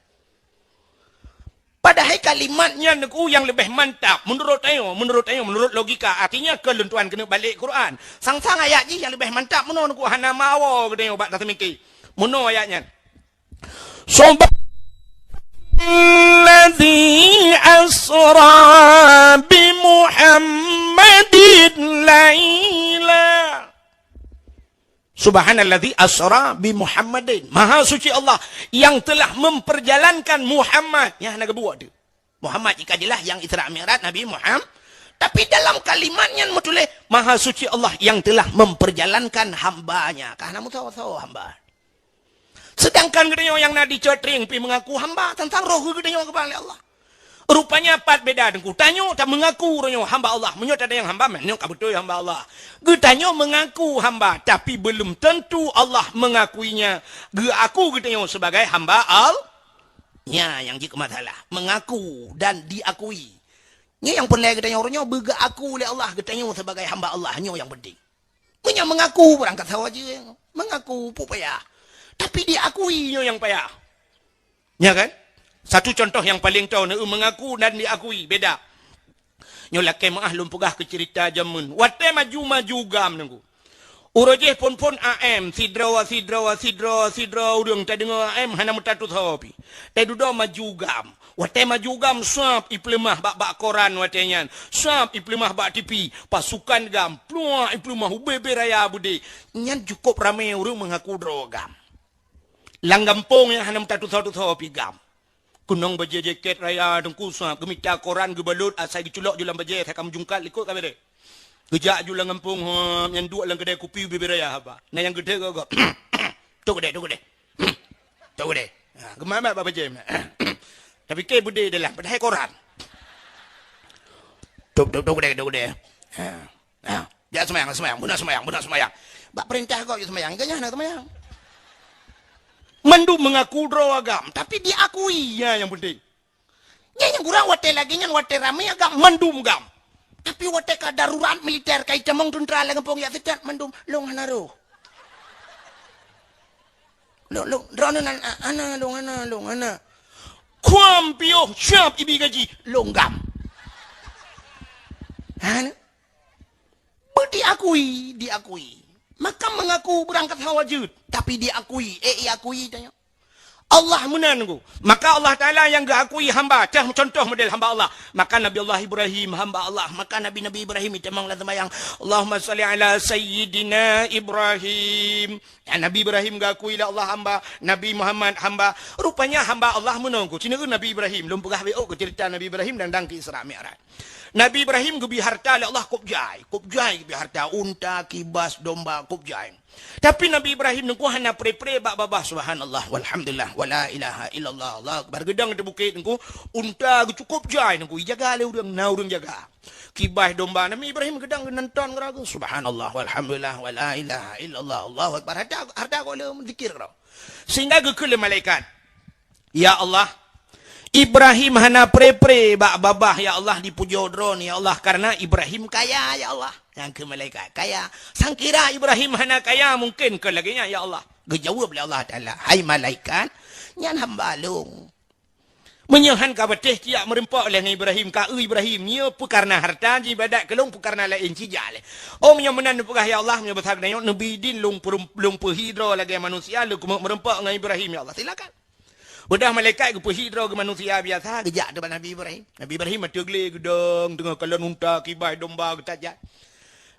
Padahai kalimat nyan nyoe nyang leubeh mantap meunurot tanyoe, meunurot tanyoe, meunurot logika. Artinya, keu lôn tuan keuneuk balek Quran. Sang-sang ayat jih nyang leubeh mantap meunoe nyoe hana meuawoe geutanyoe bak taseumiké. Meunoe ayat nyan. Subhanalladzi asra bi Muhammadin laila. Subhanalladzi asra bi Muhammadin. Maha suci Allah yang telah memperjalankan Muhammad. Nyang hana geubuet tu. Muhammad jika jeulaih nyang Isra Mi'raj Nabi Muhammad. Tapi dalam kalimat nyan meutuléh, Maha suci Allah yang telah memperjalankan hamba-Nya. Ka hana meusawa-sawa hamba. Sedangkan geutanyoe nyang na di Cot Trieng pih meungaku hamba, teuntang roh geutanyoe geuba lé Allah. Rupanya pat beda teungku. Tanyoe ta meungaku roh nyoe hamba Allah. Meunyoe tatanyong hamba, meunoe ka beutôi hamba Allah. Geutanyoe meungaku hamba, tapi belum tentu Allah mengakuinya. Geuaku geutanyoe sebagai hamba Allah. Nya nyang jeuet keu masalah. Meungaku dan diakui. Nyoe nyang peureulèe geutanyoe roh nyoe beugeuaku lé Allah geutanyoe sebagai hamba Allah. Nyoe nyang penting. Nyang mengaku barang kata sawa je. Mengaku payah. Tapi diakui nyoe nyang payah. Ya kan? Satu contoh yang paling tahu, mengaku dan diakui, beda. Nyoe lakée meuah lôn peugah keu cerita jameun. Watée maju-maju GAM nunggu. Uroe jih phon-phon A M, sidroe, sidroe, sidroe, sidroe ureuëng tadeungoe A M hana meutatu sahoe pi. Teududoe maju GAM. Watée maju GAM, sab ipeuleumah bak-bak koran watée nyan. Sab ipeuleumah bak T V. Pasukan GAM, pluak ipeuleumah ubé-bé raya beudé. Nyan cukup ramé ureuëng mengaku droe GAM. Lam gampông nyang hana meutatu sahoe-tusoe pi GAM. Keunong bajée jakét raya teungku sab, geumita koran geubalot asai geuculok ju lam bajée, asai ka meujungkat likot ka beureh. Geujak ju lam gampông, hom, nyan duek lam keudée kupi ubé-bé raya haba. Na nyang geudeue gob-gob. Tok keudée, tok keudée. Tok keudée. Ha, geumat-mat bak bajée. Tapi ke beudé dalam, padahai koran. Tok, tok, tok keudée, tok keudée. Ha. Ha. Jak seumayang, seumayang, beuna seumayang, beuna seumayang. Bak peurintah gob jak seumayang, geuh nyan hana seumayang. Mandum mengaku droe GAM, tapi diakui, ya, nyang penting. Nyan nyang kurang watée lagée nyan, watée ramé GAM, mandum GAM. Tapi watée ka darurat militer, ka itamong teuntra lam gampông jak seutat, mandum, lôn hana roh. Lôn, lôn, droeneuh nan, a-, hana, lôn hana, lôn hana. Kuam piôh, siab ibi gaji, lôn GAM. Hana. Beudiakui, diakui. Maka mengaku beurangkat hawa jeuet, tapi diakui. Eh, iakui tanyoe. Allah meunan ku. Maka Allah Taala nyang geuakui hamba, cah contoh model hamba Allah. Maka Nabi Allah Ibrahim hamba Allah. Maka Nabi-Nabi Ibrahim itamong lam seumayang, "Allahumma shalli ala Sayyidina Ibrahim." Ya, Nabi Ibrahim geuakui lé Allah hamba, Nabi Muhammad hamba. Rupanya hamba Allah meunan ku. Cina Nabi Ibrahim, lôn peugah beu ku cerita Nabi Ibrahim dan dang keu Isra Mi'raj. Nabi Ibrahim geubi harta lé Allah kôb jai. Kôb jai geubi harta, unta, kibas, domba, kôb jai. Tapi Nabi Ibrahim nungku hana pre-pre bak babah, subhanallah, walhamdulillah, wala ilaha illallah, Allahu akbar. Geudong di bukét nungku, unta geucukôb jai nungku, ijaga lé ureuëng, na ureuëng jaga. Kibas domba, Nabi Ibrahim geudong geunan ton keudroe, subhanallah, walhamdulillah, wala ilaha illallah, Allahu akbar. Harta, harta gohlom zikir keudroe. Sehingga geukheun lé malaikat, "Ya Allah, Ibrahim hana pre-pre bak babah, ya Allah, dipujoe Droeneuh, ya Allah, karena Ibrahim kaya, ya Allah." Nyang keu malaikat, "Kaya. Sangkira Ibrahim hana kaya, mungkin keu lagée nyan, ya Allah." Geujaweueb lé Allah Taala, "Hai malaikat, nyan hamba lôn. Meunyoe han ka patéh, ciyak meureumpok lé ngon Ibrahim, ka eu Ibrahim, nyoe peu karena harta, jiibadat keu lôn peu karena laén, cijak lé. Oh, meunyoe meunan neupeugah, ya Allah, meunyoe basa geutanyoe, neubi idin lôn peurum-, lôn peuhi droe lagée manusia, lôn keumeuk meureumpok ngon Ibrahim, ya Allah, silakan." Udah malaikat geupeuhi droe geumanusia biasa, geujak teubak Nabi Ibrahim. Nabi Ibrahim ateueh glé geudong, teungoh kalon unta, kibas domba geutajak.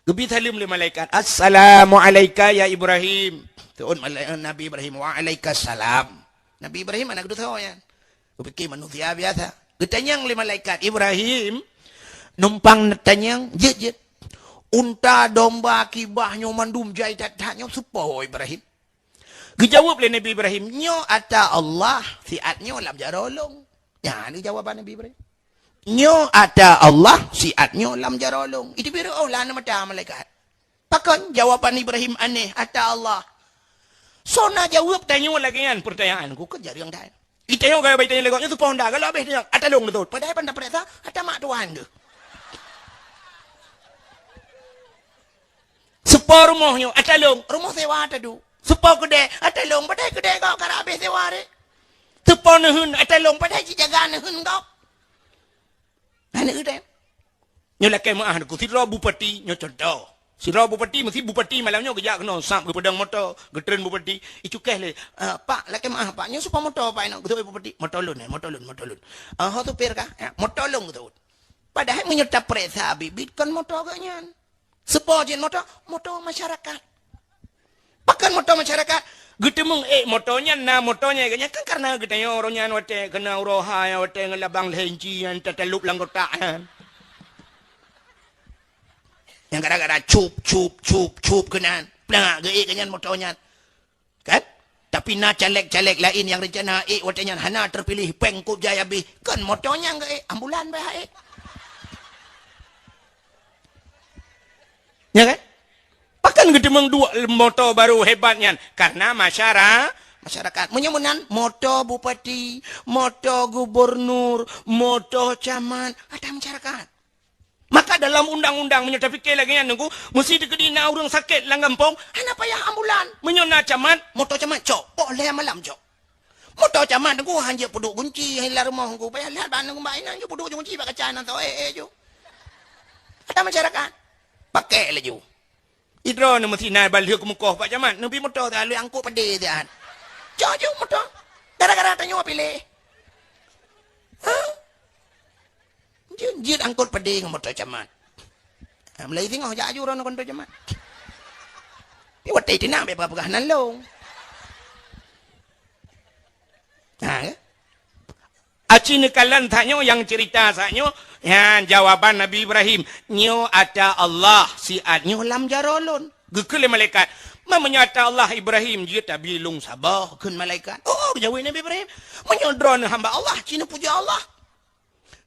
Geubi saleuem lé malaikat, "Assalamu alaika ya Ibrahim." Seuôt malaikat Nabi Ibrahim, "Wa alaika salam." Nabi Ibrahim aneuk geutusoe nyan. Geupike manusia biasa. Geutanyong lé malaikat, "Ibrahim, numpang neutanyong, jeuet, jeuet. Unta, domba, kibas nyoe mandum jai that-that nyoe soe po Ibrahim?" Geujaweueb lé Nabi Ibrahim, "Nyoe ata Allah, siat nyoe lam jaroe lôn." Nyan jawaban Nabi Ibrahim. "Nyoe ata Allah, siat nyoe lam jaroe lôn." Itu biru oh lah mata malaikat. Pakon jawaban Ibrahim aneh, ata Allah. Soe na jaweueb tanyoe lagée nyan peurtanyaan, ku keu jareueng that. Itanyong gaya baitanyong lé gobnyan, soe po Honda, galak habéh tanyong, ata lôn beutôi. Padahai pan tapeuriksa, ata mak Tuhan tu. Soe po rumoh nyoe, ata lôn, rumoh sewa ata tu. Soe po keudée, ata lôn, padahai keudée gob karab habéh sewa deh. Soe po neuheun, ata lôn, padahai jijaga neuheun gob. Hana udeb. Nyoe lakée meuah ku sidroe bupati, nyoe contoh. Sidroe bupati, meusi bupati malam nyoe geujak keunoe, sab geupeudong moto, geutreun bupati, icukéh lé, "Ah, Pak, lakée meuah, Pak, nyoe soe po moto, Pak, inong?" Geuteuôt bupati, "Moto lôn, eh, moto lôn, moto lôn." "Ah, ho supir kah?" "Ya, moto lôn," geuteuôt. Padahai meunyoe tapeuriksa biet-biet kon moto geuh nyan. Soe po jeuet moto? Moto masyarakat. Pakon moto masyarakat? Geuteumeung ék moto nyan, na moto nyan, geuh nyan kan karena geutanyoe uroe nyan watée keunan uroe hai, watée ngon labang lhée inci nyan tatalop lam kotak nyan. Nyang gara-gara cup, cup, cup, cup keunan. Plak, geuék geuh nyan moto nyan. Kan? Tapi na caleg-caleg laén nyang rencana ék watée nyan hana teupiléh, péng kôb jai habéh. Kon moto nyan geuék, ambulan bah ék. Ya kan? Pakon geuteumeung duek moto barô hebat nyan? Karena masyara-, masyarakat. Meunyoe meunan, moto bupati, moto gubernur, moto camat, ata masyarakat. Maka dalam undang-undang meunyoe tapike lagée nyan Teungku, meusti teukeudi na ureuëng sakét lam gampông, hana payah ambulan. Meunyoe na camat, moto camat cok, poh lhée malam cok. Moto camat Teungku han jeuet peuduek gunci lam rumoh Teungku, payah lheueh ban Teungku bak inan ju peuduek gunci bak kaca nan tho, eh, eh, ju. Ada masyarakat. Pakai laju. Idroe na meusti na balheueh keumeukoh bak camat, neubi moto teuh lheueh angkot padé teuh. Cok ju moto. Gara-gara tanyoe piléh. Hah? Jeuet, jeuet angkot padé ngon moto camat. Ha, mulai singoh jak aju droeneuh ngon moto camat. Pi watée tinang bèk peugah-peugah nan lông. Ha, ya? Aci neukalon tanyoe nyang cerita saat nyoe, nyan jawaban Nabi Ibrahim. Nyoe ata Allah siat nyoe lam jaroe lôn. Geukheun lé malaikat, "Ma meunyoe ata Allah Ibrahim jeuet tabi lông saboh," kheun malaikat. "Oh," geujaweueb Nabi Ibrahim, "meunyoe droeneuh hamba Allah, ci neupuja Allah."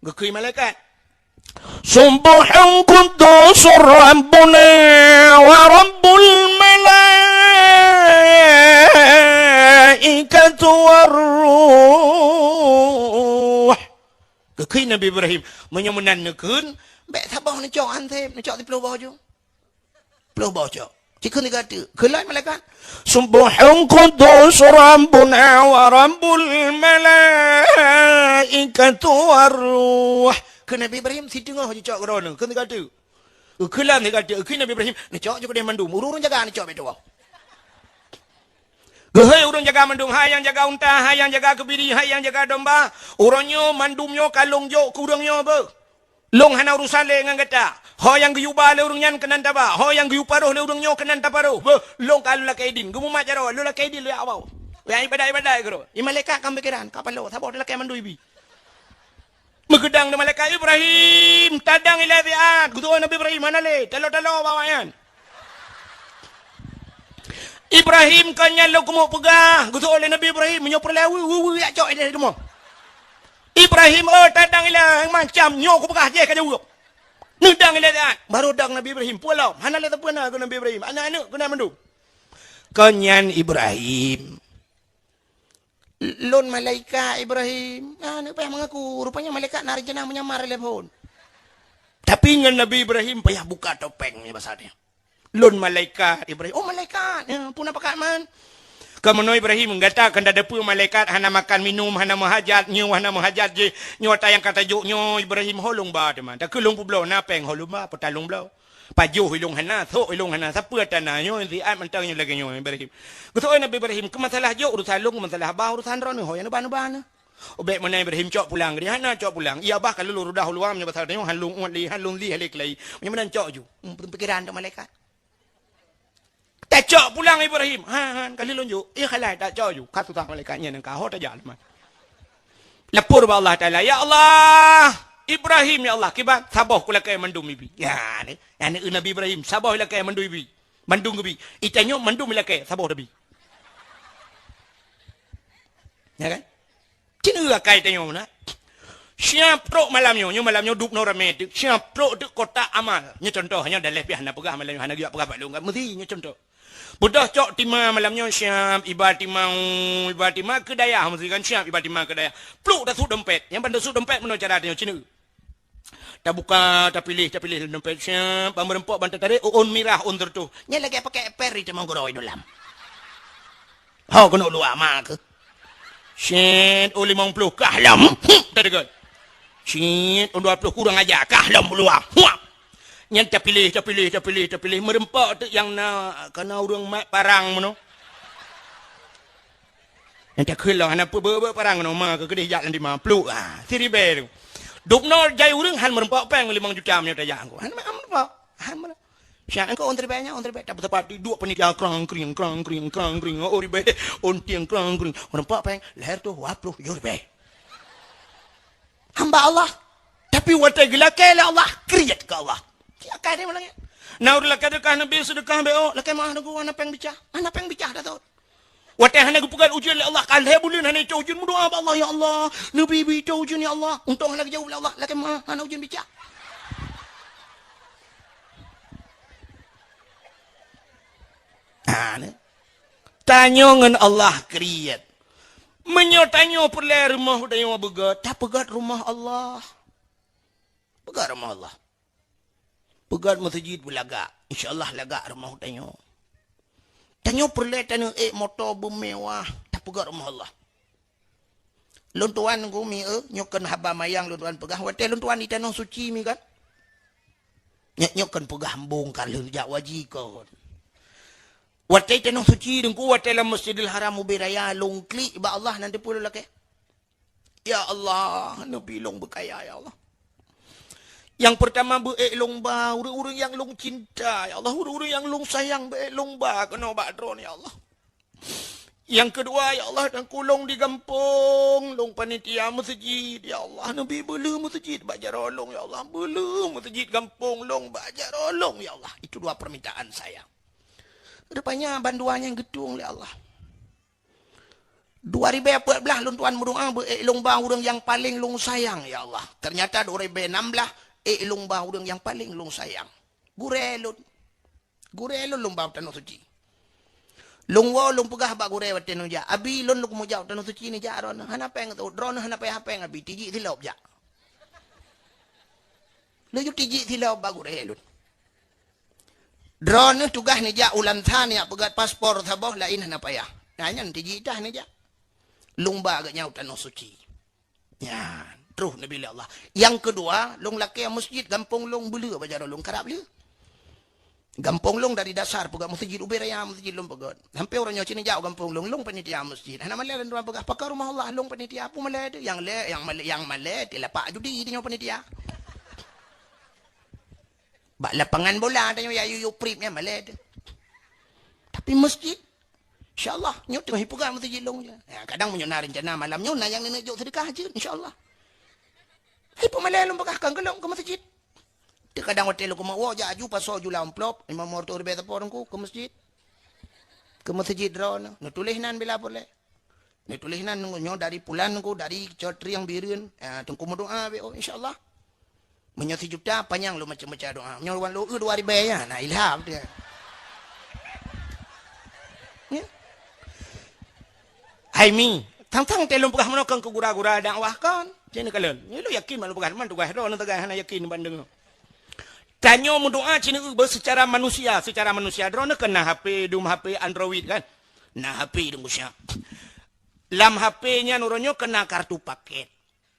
Geukheun malaikat, "Subbuhun quddusur Rabbuna wa Rabbul malaikati war ruh." Geukheun Nabi Ibrahim, "Meunyoe meunan neukheun, bèk saboh neucok han sép, neucok siplôh boh ju." Ploh boh cok. Cikheun tiga teuk. Kheun lom malaikat, "Subbuhun quddus Rabbuna wa Rabbul malaikati war ruh." Kheun Nabi Ibrahim, "Siteungoh jicok keu droeneuh." Kheun tiga teuk. Kheun lom tiga teuk. Kheun Nabi Ibrahim, "Neucok ju keudeh mandum. Ureuëng-ureuëng jaga neucok bèk tuwoe." Geuhôi ureuëng jaga mandum, hai nyang jaga unta, hai nyang jaga keubiri, hai nyang jaga domba. Uroe nyoe mandum nyoe ka lôn jok keu ureuëng nyoe beuh. Lôn hana urusan lé ngon gata. Ho nyang geuyue ba lé ureuëng nyan keunan taba, ho nyang geuyue paroh lé ureuëng nyoe keunan taparoh. Beuh, lôn ka lôn lakée idin. Geumumat jaroe, lôn lakée idin lôn jak woe. Jak iébadat-iébadat keudroe. Di malaikat ka meupikéran, ka paloe, saboh talakée mandum ibi. Meugeudang di malaikat, "Ibrahim, tadang ilée siat." Geuteupeue Nabi Ibrahim hana lé, taloe-taloe bak awaknyan. "Ibrahim, kon nyan lôn keumeung peugah," geuteupeue lé Nabi Ibrahim, "meunyoe peureulée weu, weu, weu, jak cok ideh teuma." "Ibrahim, oh, tadang ilée macam nyoe kupeugah jih ka jaweueb. Neudang ilée siat." Barô dang Nabi Ibrahim, pulang. Hana lé sapeue na keu Nabi Ibrahim. Aneuëk-aneuëk keunan mandum. "Kon nyan Ibrahim." "Lôn malaikat Ibrahim." Nah, aneuëk payah mengaku. Rupanya malaikat na rencana menyamar lé phon. Tapi ngon Nabi Ibrahim payah buka topeng nyoe basa nyoe. "Lôn malaikat Ibrahim." "Oh, malaikat. Ya, peue na pakat man?" "Kamoe Ibrahim, gata kon tadeungoe malaikat hana makan minum, hana meuhajat, nyoe hana meuhajat jih. Nyoe ata nyang ka tajok nyoe Ibrahim, ho lôn ba teuma. Takheun lôn peubloe, na péng ho lôn ba, peutalong bloe. Pajoh ilôn hana, sok ilôn hana, sapeue ata na nyoe siat mantong nyoe lagée nyoe Ibrahim." Geuteupeue Nabi Ibrahim, "Keu masalah jok urusan lôn, keu masalah ba urusan droeneuh, ho nyang neuba-neuba neuh." Ubek meunan Ibrahim cok pulang, geuh hana cok pulang. Ia bah ka lôn rudôh luwa meunyoe basa tanyoe, han lôn uet lé, han lôn lih lé keulayi. Meunyoe meunan cok ju. Hmm, pikéran tu malaikat. "Tacok pulang Ibrahim." "Han, han, ka lheueh lôn jok." "Iya khalai tacok ju." Ka susah malaikat nyan ka ho tajak leumah. Lapor bak Allah Taala, "Ya Allah, Ibrahim ya Allah, kiban saboh kulakée mandum ibi." Ya, ni, ya, ni Nabi Ibrahim, saboh ilakée mandum ibi. Mandum geubi. Itanyoe mandum ilakée, saboh tabi. Ya kan? Cit akai tanyoe na. Siap trok malam nyoe, nyoe malam nyoe dub noe ramé teuk. Siap trok teuk kotak amal. Nyoe contoh, nyoe daleh pih hana peugah malam nyoe, hana geujak peugah bak lôn kan. Meusti nyoe contoh. Beudôh cok tima malam nyoe siap, iba tima, iba tima keu dayah, meusti kan siap iba tima keu dayah. Pluk tasut dompet. Nyang ban tasut dompet meunoe cara tanyoe cit. Tabuka, tapiléh, tapiléh lam dompet siap, ban meureumpok ban tatarék, ôn mirah, ôn teureutôh. Nyan lagée pakai eper di teumong gurôi dalam. Ho keuneuk luwa ma keuh. Siet, oh limong ploh kah lom. Huh, teudeungon. Siet, oh dua ploh kurang aja kah lom luwa. Huh. Nyan tapiléh, tapiléh, tapiléh, tapiléh. Meureumpok teuk nyang na, kana ureuëng mat parang meunoe. Nyan takheun lom hana peue beu-beu parang noma keu keudeh jak lam dima pluk. Ah, siribèe tu. Dubnoe jai ureuëng han meureumpok péng limong juta meunyoe tajak angku. Han meureumpok. Han meureumpok. Siat angku on ribèe nyan, on ribèe. Tapi tepat di dua panitia krang kring, krang kring, krang kring. Oh ribèe, on tieng krang kring. Meureumpok péng, leher tu dua ploh tujoh ribèe. Hamba Allah. Tapi watèe geulakèe lé Allah, kriet keu Allah. Siat akai deh malam nyan. Na ureuëng lakèe deukah Nabi seudeukah bèk, oh, lakèe meuah deungon hana péng bicah. Hana péng bicah dah tu. Watèe hana geupeugöt ujeuen lé Allah, ka lhèe buleuen hana icok ujeuen, meudoa bak Allah, "Ya Allah, neubi, bi icok ujeuen, ya Allah." Untông hana geujaweueb lé Allah, lakèe meuah hana ujeuen bicah. Ha, ni. Tanyoe ngon Allah kriet. Meunyoe tanyoe peureulèe rumoh tanyoe beugöt, tapeugöt rumoh Allah. Peugöt rumoh Allah. Peugöt meuseujid beulagak. Insya Allah lagak rumoh tanyoe. Tanyoe peureulée taneuk ék moto beumewah, tapeugöt rumoh Allah. Lôn tuan gumi, eh, nyoe kon haba manyang lôn tuan peugah. Watée lôn tuan di Tanoh Suci mi kan? Nyoe, nyoe kon peugah embong ka lheueh jak waji kon. Watée Tanoh Suci deungku, watée lam Masjidil Haram ubé raya lôn klik bak Allah nan teupeu lôn lakée. Ya Allah, neubi lôn beukaya, ya Allah. Nyang peurtama beu ék lôn ba ureuëng-ureuëng nyang lôn cinta, ya Allah, ureuëng-ureuëng nyang lôn sayang beu ék lôn ba keunoe bak Droeneuh, ya Allah. Nyang keudua, ya Allah, dan kulong di gampông, lôn panitia meuseujid, ya Allah, neubi beuleueh meuseujid bak jaroe lôn, ya Allah, beuleueh meuseujid gampông lôn bak jaroe lôn, ya Allah. Itu dua permintaan saya. Rupanya bandua nyang geutueng lé Allah. Dua ribée empat belas lôn tuan meudoa beu ék lôn ba ureuëng nyang paleng lôn sayang, ya Allah. Ternyata dua ribée enam belas ék lôn ba ureuëng nyang paleng lôn sayang. Gurée lôn. Gurée lôn lôn ba u Tanoh Suci. Lôn woe lôn peugah bak gurée watée nyoe jak. Abi lôn lôn meujak u Tanoh Suci nijak droeneuh. Hana péng tu. Droeneuh hana payah péng abi. Tijik silop jak. Laju tijik silop bak gurée lôn. Droeneuh tugaih nijak u Lansa nijak peugöt paspor saboh laén hana payah. Nah, nyan tijik tah nijak. Lôn ba geuh nyan u Tanoh Suci. Nyan, troh neubi lé Allah. Nyang keudua, lôn lakée meuseujid gampông lôn beuleueh bak jaroe lôn karab lé. Gampông lôn dari dasar peugöt meuseujid ubé raya meuseujid lôn peugöt. Sampoe uroe nyoe cit nijak u gampông lôn, lôn panitia meuseujid. Hana malée lôn tuan peugah, pakon rumoh Allah lôn panitia, peue malée teuh. Nyang lé, nyang malée, nyang malée teuh lapak judi tanyoe panitia. Bak lapangan bola tanyoe ya yuyup prip nyan malée teuh. Tapi meuseujid, insya Allah, nyoe teungoh ipeugah meuseujid lôn je. Ya, kadang meunyoe na rencana malam nyoe na nyang neujok seudeukah jeuet, insya Allah. Hai peumalée lôn peugah kan geulong keu meuseujid. Teu kadang watée lôn keumat woe jak aju pasoe jula amplop, limong reutôh ribée teupeu Teungku keu meuseujid. Keu meuseujid droeneuh, neutuléh nan bila peureulée. Neutuléh nan nyoe dari pulan Teungku, dari Cot Trieng Bireuen. Ah, Teungku meudoa beu, oh, insya Allah. Meunyoe sijuta panyang lôn macam-macam doa. Meunyoe wan lôn eu dua ribée ya, na ilham dia. Ya. Hai mi, tang-tang teh lôn peugah meunoe kon keu gura-gura dakwah kon. Cen kalon. Nyoe lôn yakin mak lôn peugah teuma tugaih droeneuh teugah hana yakin bandeng. Tanyoe meudoa cen eu beu secara manusia, secara manusia droeneuh kan na H P, dum H P Android kan. Na H P dum siap. Lam H P nyan uroe nyoe kena kartu paket.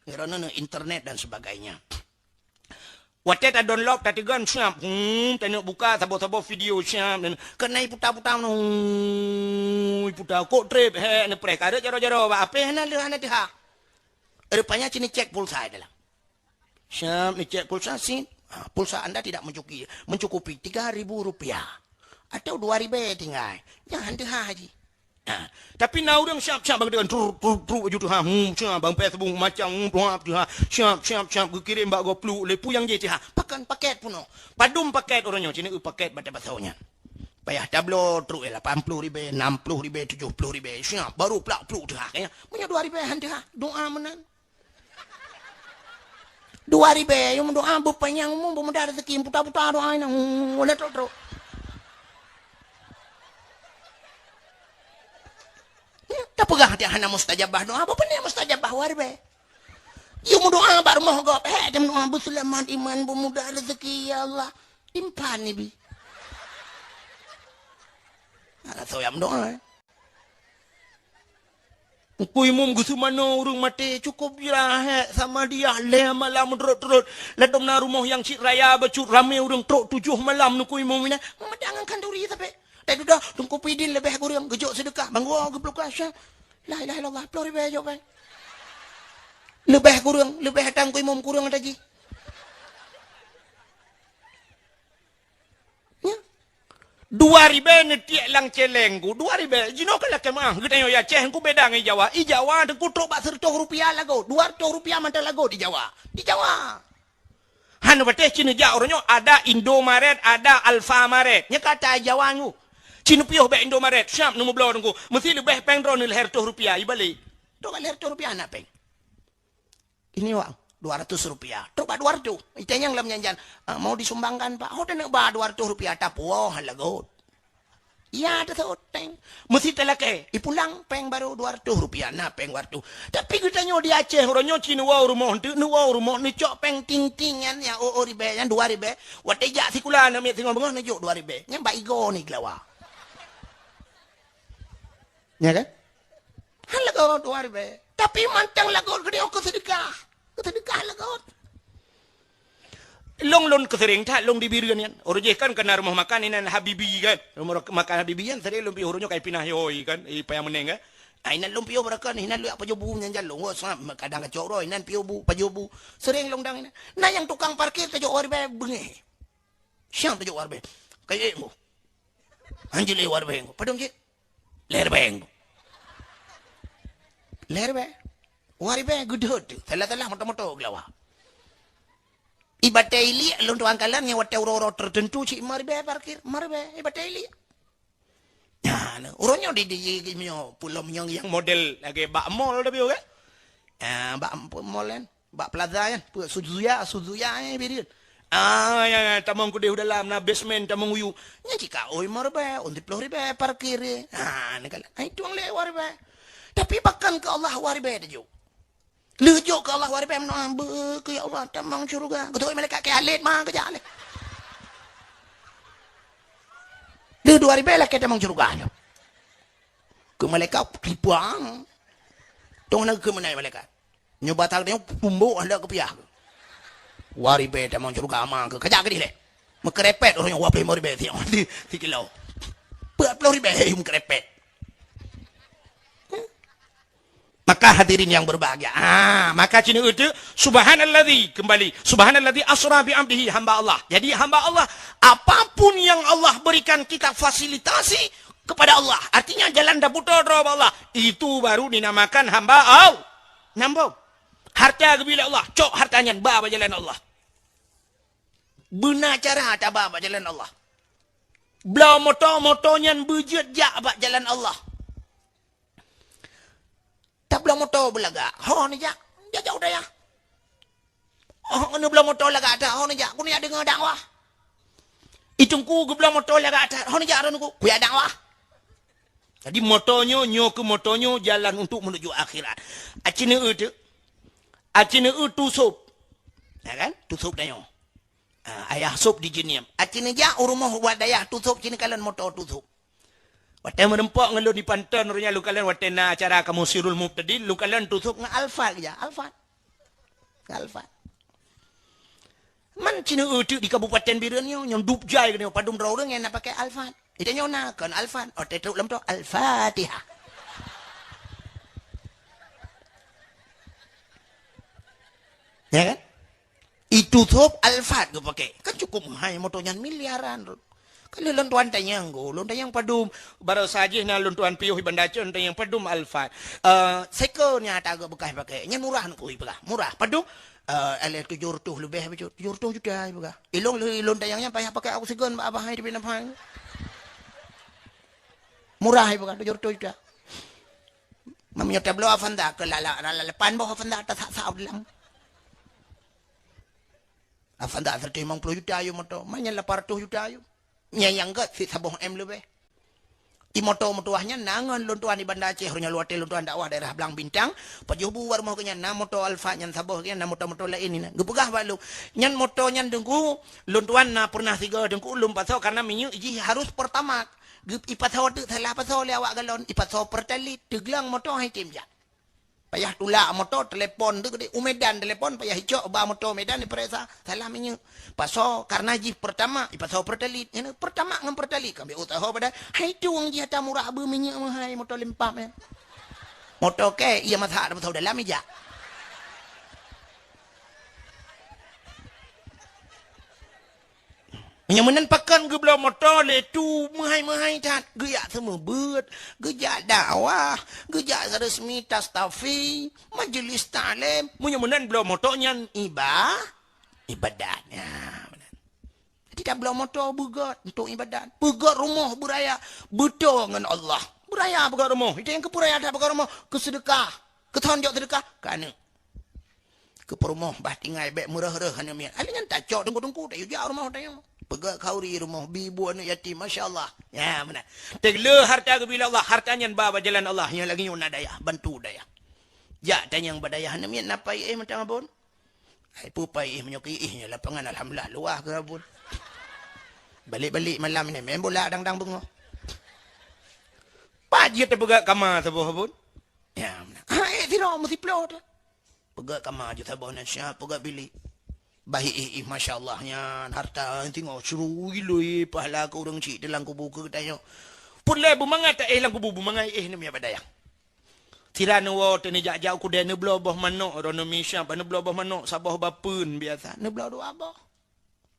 Droeneuh internet dan sebagainya. Watée ta download, ta teugon siap. Hmm, taneuk buka saboh-saboh video siap. Dan kena iputa-puta meunoe. Hmm, iputa kok treb he neupreh kareuet jaro-jaro bak H P hana leuh hana teuhah. Rupanya cit neucek pulsa dalam. Siap neucek pulsa sit. Ha, pulsa anda tidak mencukupi, mencukupi tiga ribu rupiah. Atau dua ribée tinggai. Jangan teuhah ji. Ha, tapi na ureuëng siap-siap bang dengan truk truk truk baju tu ha. Hmm, siap bang Facebook macam hmm, tu ha, tu ha. Siap siap siap geukirém bak gopluk lé pu nyang jih ha. Pakan paket punoh. Padum paket uroe nyoe cina paket bata basau nyan. Payah tablo truk eh lapan puluh ribée, enam puluh ribée, tujuh puluh ribée. Siap baru plak pluk tu ha. Kayaknya punya dua ribée han tu ha. Doa meunan. Dua ribée, yum doa beupanyang umum, beumudah rezeki, puta-puta doa ina, hmm, udah trok-trok. Hmm, tapeugah hati hana mustajabah doa, apa pun mustajabah dua ribée. Yum doa bak rumoh gob, eh, dem doa beuselamat iman, beumudah rezeki, ya Allah. Impan ni bi. Ada soyam doa, eh. Teungku Imum geuseumanoe ureuëng maté, cukôp jirahat sama dia lhée malam meurot-rot. Ladom na rumoh nyang cit raya bacut ramé ureuëng trok tujoh malam Teungku Imum inan. Meudang ngon khanduri sabe. Dai dudoe Teungku Pidin leubeh gureueng geujok seudeukah, banggoe geupluka syah. La ilaha illallah, ploh ribée jok bai. Leubeh gureueng, leubeh ata Teungku Imum gureueng ata jih. Nya. Dua ribée neutiek lam celeng ku, dua ribée. Jinoe ka lakée meuah, geutanyoe i Aceh ku beda ngon i Jawa. I Jawa Teungku trok bak seureutôh rupiah lagot, dua reutôh rupiah mantong lagot di Jawa. Di Jawa. Hana patéh cina jak uroe nyoe ada Indomaret, ada Alfamaret. Nya kata i Jawa nyoe. Cina piôh bak Indomaret, siap neumubloe Teungku. Meusti leubeh péng droeneuh lhée reutôh rupiah, ibalek. Trok bak lhée reutôh rupiah na péng. Ini wak, dua ratus rupiah. Trok bak dua ratus. Itanyong lam janjan, "Ah, mau disumbangkan, Pak?" "Oh, taneuk ba dua ratus rupiah, tapuwoe lagot." Ya, teuseuteng. Meusi talakée, ipulang péng barô dua ratus rupiah, na péng dua ratus. Tapi geutanyoe di Aceh, uroe nyoe ci neuwoe u rumoh, eunteuk neuwoe u rumoh, neucok péng ting-ting nyan, nyang o-o ribée, nyang dua ribée. Watée jak sikula aneuk miet singoh beungoh neujok dua ribée. Nyan bak igoe ni geulawa. Nya kan? Han lagot dua ribée. Tapi mantong lagot geutanyoe keu seudeukah. Keu seudeukah lagot. Lôn, lôn keuseureng that lôn di Bireuen nyan. Uroe jih kan keu na rumoh makan inan Habibi kan. Rumoh makan Habibi nyan seureng lôn piôh, uroe nyoe ka ipinah yôi kan, i Paya Meuneng kan. Ah, inan lôn piôh beureukat, inan lôn jak pajoh bu nyan jan lôn. Wah, sa-, kadang kacok droe, inan piôh bu, pajoh bu. Seureng lôn dang inan. Na nyang tukang parkir tajok dua ribée beungéh. Siang tajok dua ribée. Kayée nyoe. Han jeuet lé dua ribée nyoe. Padum cit? Lhée ribée nyoe. Lhée ribée. Dua ribée geudeuet tu. Salah-salah moto-moto geulawa. I batée iliek lôn tuan kalon nyang watée uroe-uroe teuteuntu cit lima ribée parkir. Lima ribée. I batée iliek. Nah, nah, uroe nyoe di, di, di, di, meunyoe pulo meunyoe nyang model lagée bak mall tapi kan. Ah, bak mall kan. Bak plaza nyan, peue Suzuya, Suzuya nyan Bireuen. Ah, ya, ya, tamong keudeh u dalam, na basement, tamong uyu. Nyan cit ka oi lima ribée, ôn siplôh ribée parkir. Ah, ni kan, ai tueng lé dua ribée. Tapi pakon keu Allah dua ribée tajok. Lheueh jok keu Allah dua ribée meunoe, beu keu ya Allah, tamong syeuruga. Geutôi malaikat keu alet ma keu jak lé. Lheueh dua ribée lakée tamong syeuruga nyoe. Keu malaikat tipuang. Tong na keu meunai malaikat. Nyoe batang nyoe pumbok handak keupiah. Dua ribée tamong syeuruga ama keu kajak keudeh lé. Meukeurepet ureueng nyoe dua ploh lima ribée si, si, sikilo. Dua ploh ribée meukeurepet. Maka hadirin yang berbahagia. Ah, maka cina itu subhanalladzi kembali. Subhanalladzi asra bi abdihi hamba Allah. Jadi hamba Allah, apapun yang Allah berikan kita fasilitasi kepada Allah. Artinya jalan daputo droe bak Allah. Itu baru dinamakan hamba Allah. Nambong. Harta geubri lé Allah, cok harta nyan ba bak jalan Allah. Beuna cara taba bak jalan Allah. Bloe moto, moto nyan beujeuet jak bak jalan Allah. Tabloe moto beulagak, ho neujak, jak-jak u dayah. Oh, ngon bloe moto lagak that, ho neujak, keuneuk jak deungoe dakwah. I teungku geubloe moto lagak that, ho neujak droeneuh, kujak dakwah. Jadi moto nyoe, nyoe keuh moto nyoe jalan untuk menuju akhirat. Aci neueu teuk. Aci neueu tusôb. Ya kan? Tusôb tanyoe. Ah, ayah sôb di Jeunieb. Aci neujak u rumoh bak dayah tusôb, ci neukalon moto tusôb. Watée meureumpok ngon lôn di Panton, uroe nyan lôn kalon watée na acara kamoe Sirul Mubtadin, lôn kalon tusôb ngon Alphard geujak. Alphard. Alphard. Man ci neueu teuk di Kabupaten Bireuen nyoe, nyang dub jai keunoe padum droe ureueng nyang na pakai Alphard. Di tanyoe na kon Alphard, oh, teutrok lom tu Al-Fatihah. Ya kan? Itu thôb Alphard geupakai. Kan cukup meuhai moto nyan miliaran. Kan lôn tuan tanyong go, lôn tanyong padum. Baroesa jih na lôn tuan piôh i Banda Aceh, tanyong padum Alphard. Eh, seko nyan ata geuh beukah pakai. Nyan murah nyan keu peugah. Murah. Padum? Eh, alah tujoh reutôh leubeh bacut. Tujoh reutôh juta peugah. Ilôn lôn tanyong nyan payah pakai oksigen bak abah hai di Pinang Phai. Murah peugah tujoh reutôh juta. Meunyoe tabloe Avanza keu lala, lala lapan boh Avanza tasak-sak u dalam. Avanza seratus lima puluh juta yum moto, ma nyan lapan ratus juta yum. Nyan nyang gét sit saboh M leubeh. Di moto meutuwah nyan na ngon lôn tuan di Banda Aceh, uroe nyoe watée lôn tuan dakwah daerah Blang Bintang, pajoh bu bak rumoh geuh nyan na moto Alphard nyan saboh geuh nyan na moto-moto laén nyan. Geupeugah bak lôn, nyan moto nyan teungku, lôn tuan na pernah sigoe teungku lôn pasoe karena minyeuk jih harus Pertamax. Geu-, ipasoe teuk salah pasoe lé awak galon, ipasoe Pertalite, teugleng moto hai tem jak. Payah tulak moto, telepon tu geude u Medan telepon, payah icok ba moto Medan dipeuriksa, salah minyeuk. Pasoe karena jih Pertamax, ipasoe Pertalite. Nyan Pertamax ngon Pertalite kan beu usaha pada. Hai tueng jih ata murah beu minyeuk meuhai moto limpam nyan. Moto kèe, iya masak ada pasoe dalam ija. Meunyoe meunan pakon geubloe moto lé tu meuhai-meuhai that, geujak seumeubeuet, geujak dakwah, geujak resmi tastafi, majelis taklim. Meunyoe meunan bloe moto nyan iba-, ibadat. Nya, meunan. Jadi tabloe moto beugöt untuk ibadat. Beugöt rumoh beuraya, beutôi ngon Allah. Beuraya beugöt rumoh. Itu nyang keu beuraya that beugöt rumoh, keu seudeukah. Keu thon jok seudeukah, keu aneuk. Keu peurumoh bah tinggai bék meureuh-reuh aneuk miet. Alah nyan tacok teungku-teungku, tayue jak rumoh tanyoe. Peugah khauri rumoh bi bu aneuk yatim, masya Allah. Ya, meunan. Teuk le harta geubri lé Allah, harta nyan ba bak jalan Allah, nyang lagée nyoe na dayah, bantu dayah. Jak tanyong bak dayah, "Namiet na pai éh mantong, Abon?" "Ai, peue pai éh meunyoe keu éh nyoe lapangan, alhamdulillah, luwah keu Abon. Balek-balek malam ni main bola dang-dang beungoh." Pat jeuet tapeugah kama saboh, Abon? Ya, meunan. "Ah, éh, sidroe meusiplôh teuh." Peugah kama jeuet saboh nan siap, peugah bilik. Bah éh, éh, masya Allah, nyan harta singoh sirui loi pahala keu ureuëng chik teuh lam kubu keu geutanyoe. Peureulée beumangat ta éh lam kubu, beumangat éh namiet bak dayah. Sira neuwoe teuh neujak-jak u keudée neubloe boh manok, droeneuh misang, ban neubloe boh manok saboh bapeuen biasa, neubloe dua boh.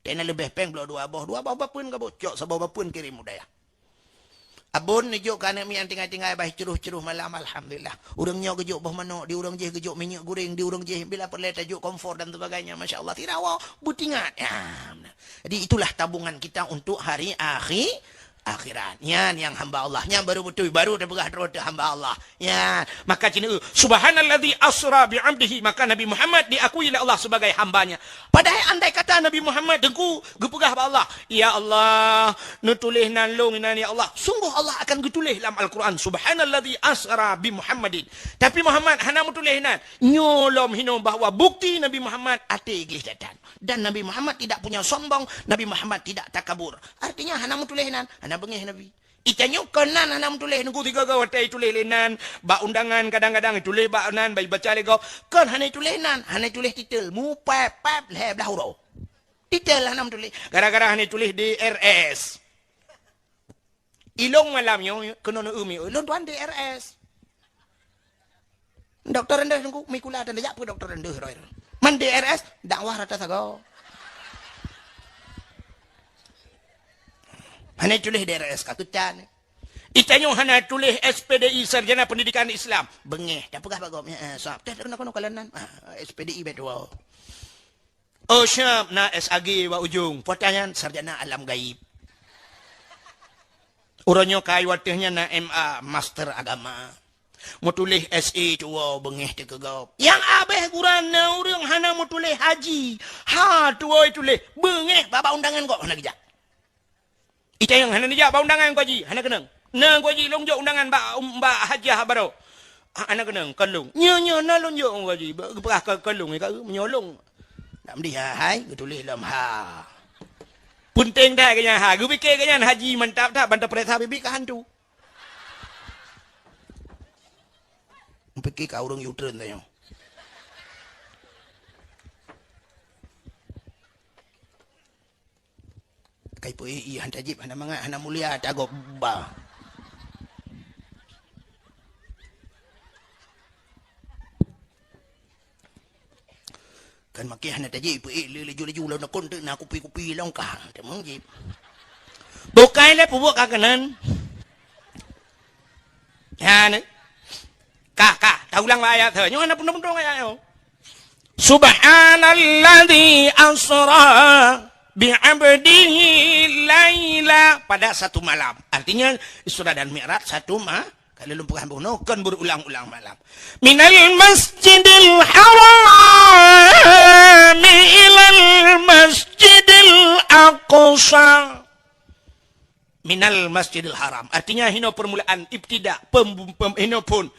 Teuh na leubeh péng bloe dua boh, dua boh bapeuen ka bocok, saboh bapeuen kirém u dayah. Abon neujok keu aneuk miet nyang tinggai-tinggai bah ceuroh-ceuroh malam, alhamdulillah. Ureuëng nyoe geujok boh manok, di ureuëng jéh geujok minyeuk goreng, di ureuëng jéh bila peureulée tajok kompor dan sebagainya, masya Allah, sira woe beutingat. Ya, meunan. Jadi itulah tabungan kita untuk hari akhi-, akhirat. Nyan nyang hamba Allah. Nyan baru beutôi, baru tapeugah droe teuh hamba Allah. Nyan. Maka cina, "Subhanalladzi asra bi 'abdihi." Maka Nabi Muhammad diakui lé Allah sebagai hambanya. Padahai andai kata Nabi Muhammad teungku geupeugah bak Allah, "Ya Allah, neutuléh nan lôn inan ya Allah." Sungguh Allah akan geutuléh lam Al-Quran, "Subhanalladzi asra bi Muhammadin." Tapi Muhammad hana meutuléh nan. Nyoe lom hinoe bahwa bukti Nabi Muhammad até gleh datang. Dan Nabi Muhammad tidak punya sombong, Nabi Muhammad tidak takabur. Artinya hana meutuléh nan, hana beungéh Nabi. Itanyoe kon nan hana meutuléh, nunggu tiga-tiga watée ituléh lé nan, bak undangan kadang-kadang ituléh bak nan, bak ibaca lé gob. Kon hana ituléh nan, hana ituléh titel, mupép-pép lhée blaih uroe. Titel hana meutuléh, gara-gara hana ituléh D R S. Ilong malam nyoe keunoe neueu mi, ilong tuan D R S. Dokto rendeh teungku, mikula dan dejak pun dokto rendeh roi. Man D R S, dakwah rata sagoe. Hana tuléh D R S ka keucan. Itanyoe hana tuléh S P D I, Sarjana Pendidikan Islam. Beungéh, tapeugah bak gob, eh, eh, sab. Teh keunoe-keunoe kalon nan. Ah, S P D I beutôi. Oh, siap, na S A G bak ujong. Puatan nyan sarjana alam gaib. Uroe nyoe kai watée nyan na M A, master agama. Meutuléh S A tuwoe beungéh teuh keu gob. Nyang abéh gurana ureuëng hana meutuléh haji. Ha tuwoe tuléh beungéh babah undangan gob hana geujak. Ita nyang hana neujak bak undangan Haji, hana keunong. Na Haji lôn jok undangan bak, bak hajah baroe. Ah, hana keunong, kon lôn. Nyoe, nyoe na lôn jok Haji, geupeugah kon lôn, ka meunyoe lôn. Nak meudiha hai, geutuléh lom ha. Peunteng that keu nyan ha, geupike keu nyan haji mantap that, ban tapeuriksa bibi ka hantu. Pike ka ureuëng U-turn tanyoe. Kai peu-ék, hana tajib, hana mangat, hana mulia, tagob ba. Kan makai hana tajib, peu-ék le laju-laju lawan nakon teuk na kupi-kupi longkah. Teuma jib. Bukai le peubuet ka keunan. Ha ni. Kah, kah. Taulang ayat tu. Nyoe hana pundong-pundong ayat nyoe. Subhanalladzi asra bi 'abdihi laila, pada satu malam. Artinya, Isra dan Mi'raj satu ma-, kalau lôn peugah bunoe, kon berulang-ulang malam. Minal masjidil haram ilal masjidil aqsa. Minal Masjidil Haram. Artinya, hinoe permulaan ibtida, pem-, pem-, hinoe phon.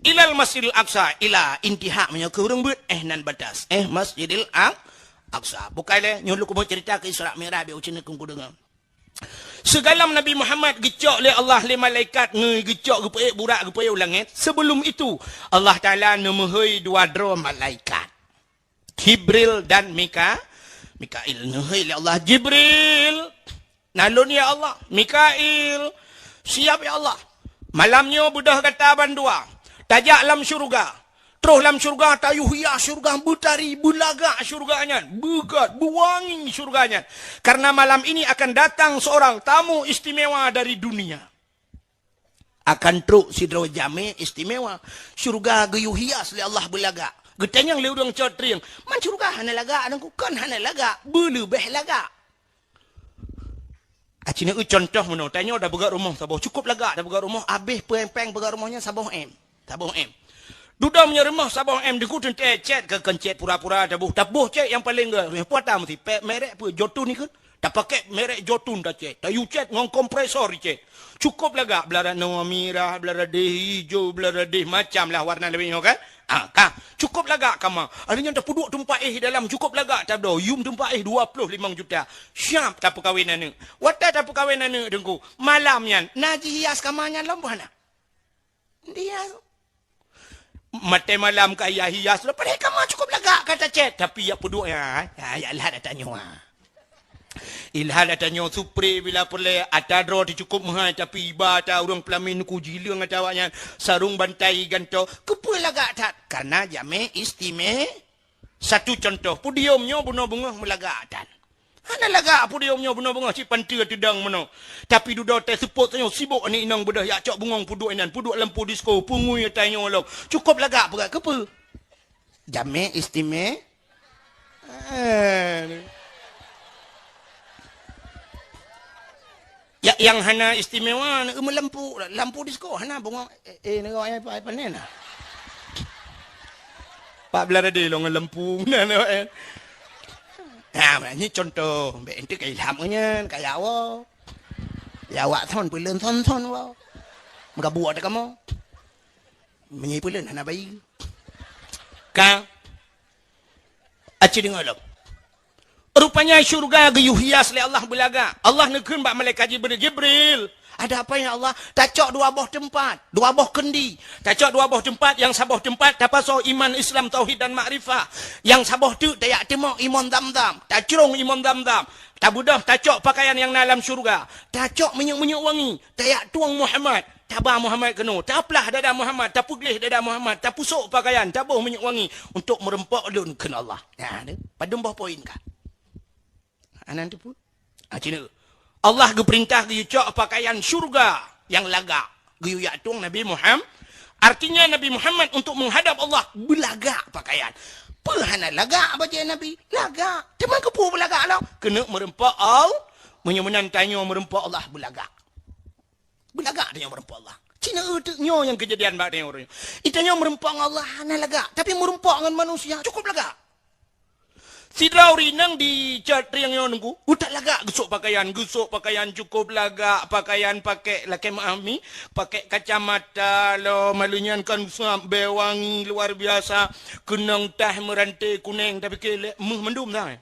Ilal Masjidil Aqsa, ila intiha, meunyoe keu ureuëng beuet, eh, nan batas. Eh, Masjidil Aq-, Aqsa. Bukai le, nyoe lôn keumeung cerita keu Isra Mi'raj, biar ucin keu deungoe. Sigohlom Nabi Muhammad geucok lé Allah lé malaikat, ngeugeucok geupeuék burak geupeuék u langét. Sebelum itu, Allah Taala neumeuhôi dua droe malaikat. Jibril dan Mika-, Mikail. Neuhôi lé Allah, "Jibril, na lôn ya Allah." "Mikail, siap ya Allah. Malam nyoe beudôh gata bandua. Tajak lam syeuruga. Troh lam syeuruga, tayue hias syeuruga, beutari, beulagak syeuruga nyan, beugat, beuwangi syeuruga nyan. Karena malam ini akan datang seorang tamu istimewa dari dunia." Akan trok sidroe jamé istimewa. Syeuruga geuyue hias lé Allah beulagak. Geutanyong lé ureuëng cot trieng, "Man syeuruga hana lagak, Teungku?" "Kon hana lagak, beuleubeh lagak." Aci neu contoh meunoe, tanyoe tapeugöt rumoh saboh, cukup lagak tapeugöt rumoh, abéh péng-péng peugöt rumoh nyan saboh M. Saboh M. Dudoe meunyoe rumoh saboh M, Teungku teuntèe cét keu kon cét pura-pura taboh, taboh cét nyang paleng gét, puata meusti pèk merek peue, jotun ikheun. Tapakèk merek Jotun tacèt, tayue cèt ngon kompresor icèt. Cukôp lagak, blah ranoe mirah, blah radeh ijo, blah radeh macam lah warna leubeh nyoe kan. Ah, ka. Cukôp lagak kama. Ada nyang tapeuduek teumpat éh dalam cukôp lagak tabloe. Yum teumpat éh dua ploh limong juta. Siap tapeukawen aneuk. Watèe tapeukawen aneuk Teungku, malam nyan na jihias kama nyan lom boh hana. Dia maté malam ka hias-hias lom, padahai kama cukôp lagak ka tacèt, tapi ya peuduek ya, ya, ya lah dah tanyoe. Ilha ata nyoe supre bila peureulèe, ata droe teuh cukôp meuhai, tapi iba ata ureueng peulamin ku jileueng ata awaknyan, sarong bantai gantoe, keupeue lagak that? Karena jamé istime-, satu contoh, podium nyoe bunoe beungoh meulagak that. Hana lagak podium nyoe bunoe beungoh cit panteue teudong meunoe. Tapi dudoe teuh seupôt tanyoe sibok aneuk inong beudôh jak cok bungong peuduek inan, peuduek lampu disko, peungui ata nyoe lom. Cukôp lagak peugah keupeue? Jamé istime-, Eh. Ya, nyang hana istimewa, na meulampu, lampu disko, hana bungong, eh, eh, nengok, eh, pa-, panen lah. Pak Belarade lôn ngon lampu, na, na, eh. Nah, nyoe contoh, bèk ente ka ilham nyan, ka ya Allah. Ya awak thon, peuleun thon-thon, Allah. Meugabuek ata kamoe. Meunyoe peuleun hana bayi. Ka. Aci deungoe lom. Rupanya syurga geuyue hias lé Allah beulagak. Allah neukheun bak malaikat Jibril, "Jibril, ada apa ya Allah?" "Tacok dua boh teumpat, dua boh keundi. Tacok dua boh teumpat, nyang saboh teumpat tapasoe iman, Islam, tauhid dan makrifah. Nyang saboh teuk tajak teumok imon Zamzam, tacrông imon Zamzam. Tabeudôh tacok pakaian nyang na lam syurga. Tacok minyeuk-minyeuk wangi, tajak tueng Muhammad. Taba Muhammad keunoe, taplah dada Muhammad, tapeugleh dada Muhammad, tapusok pakaian, taboh minyeuk wangi untuk meurumpok lôn," kheun Allah. Nah, tu, padum boh poin ka. Anan tu pun. Ah, cina. Allah geupeurintah geuyue cok pakaian syurga nyang lagak. Geuyue jak tueng Nabi Muhammad. Artinya Nabi Muhammad untuk menghadap Allah beulagak pakaian. Peue hana lagak bajèe Nabi? Lagak. Teuma keupeue beulagak lom? Keuneuk meurumpok Allah. Meunyoe meunan tanyoe meurumpok Allah beulagak. Beulagak tanyoe meurumpok Allah. Cina eu teuk nyoe nyang keujadian bak tanyoe uroe nyoe. Tanyoe meurumpok ngon Allah hana lagak, tapi meurumpok ngon manusia cukôp lagak. Sidroe ureueng inong di Cot Trieng nyoe Teungku, utak lagak geusok pakaian, geusok pakaian cukôp lagak, pakaian pakèk lakèe meuah mi, pakèk kacamata lom, malu nyan kan sab bèe wangi luar biasa, keunong tah meurante kunèng, tapi keu lé meuh mandum dah.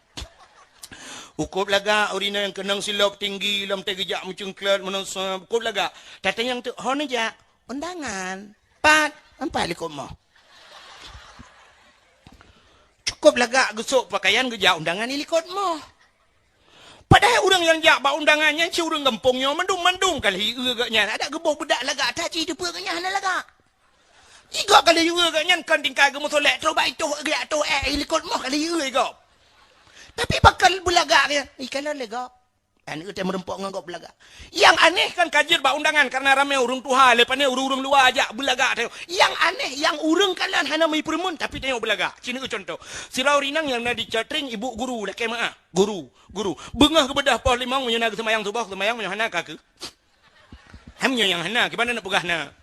Cukôp lagak ureueng inong keunong silop tinggi lom teuh geujak meucungklot meunosa, cukôp lagak. Tatanyong teuk, "Ho neujak?" "Undangan." "Pat?" "Pat likot moh." Cukôp lagak geusok pakaian geujak undangan di likot moh. Padahai ureueng nyang jak bak undangan nyan cit ureueng gampông nyoe mandum-mandum ka lheueh eu gobnyan. Adak geuboh beudak lagak that cit teupeue gobnyan hana lagak. Jigob ka lheueh eu gobnyan kon tingkai geumeusolek, trok bak itoh geujak toh, eh, likot moh ka lheueh eu gob. Tapi pakon beulagak gobnyan, ikalon lé gob. Aneuk teuh meurumpok ngon gob beulagak. Nyang aneh kan ka jeuet bak undangan karena ramé ureueng tuha, leupah nyan ureueng-ureueng luwa jak beulagak tanyoe. Nyang aneh, nyang ureueng kalon hana meupeureumeun tapi tanyoe beulagak. Cina eu contoh. Sidroe ureueng inong nyang na di Cot Trieng, ibu guru, lakèe meuah. Guru, guru. Beungoh geubeudôh poh limong, meunyoe na geuseumayang suboh, seumayang, meunyoe hana ka keu. Hai meunyoe nyang hana, kiban na peugah na.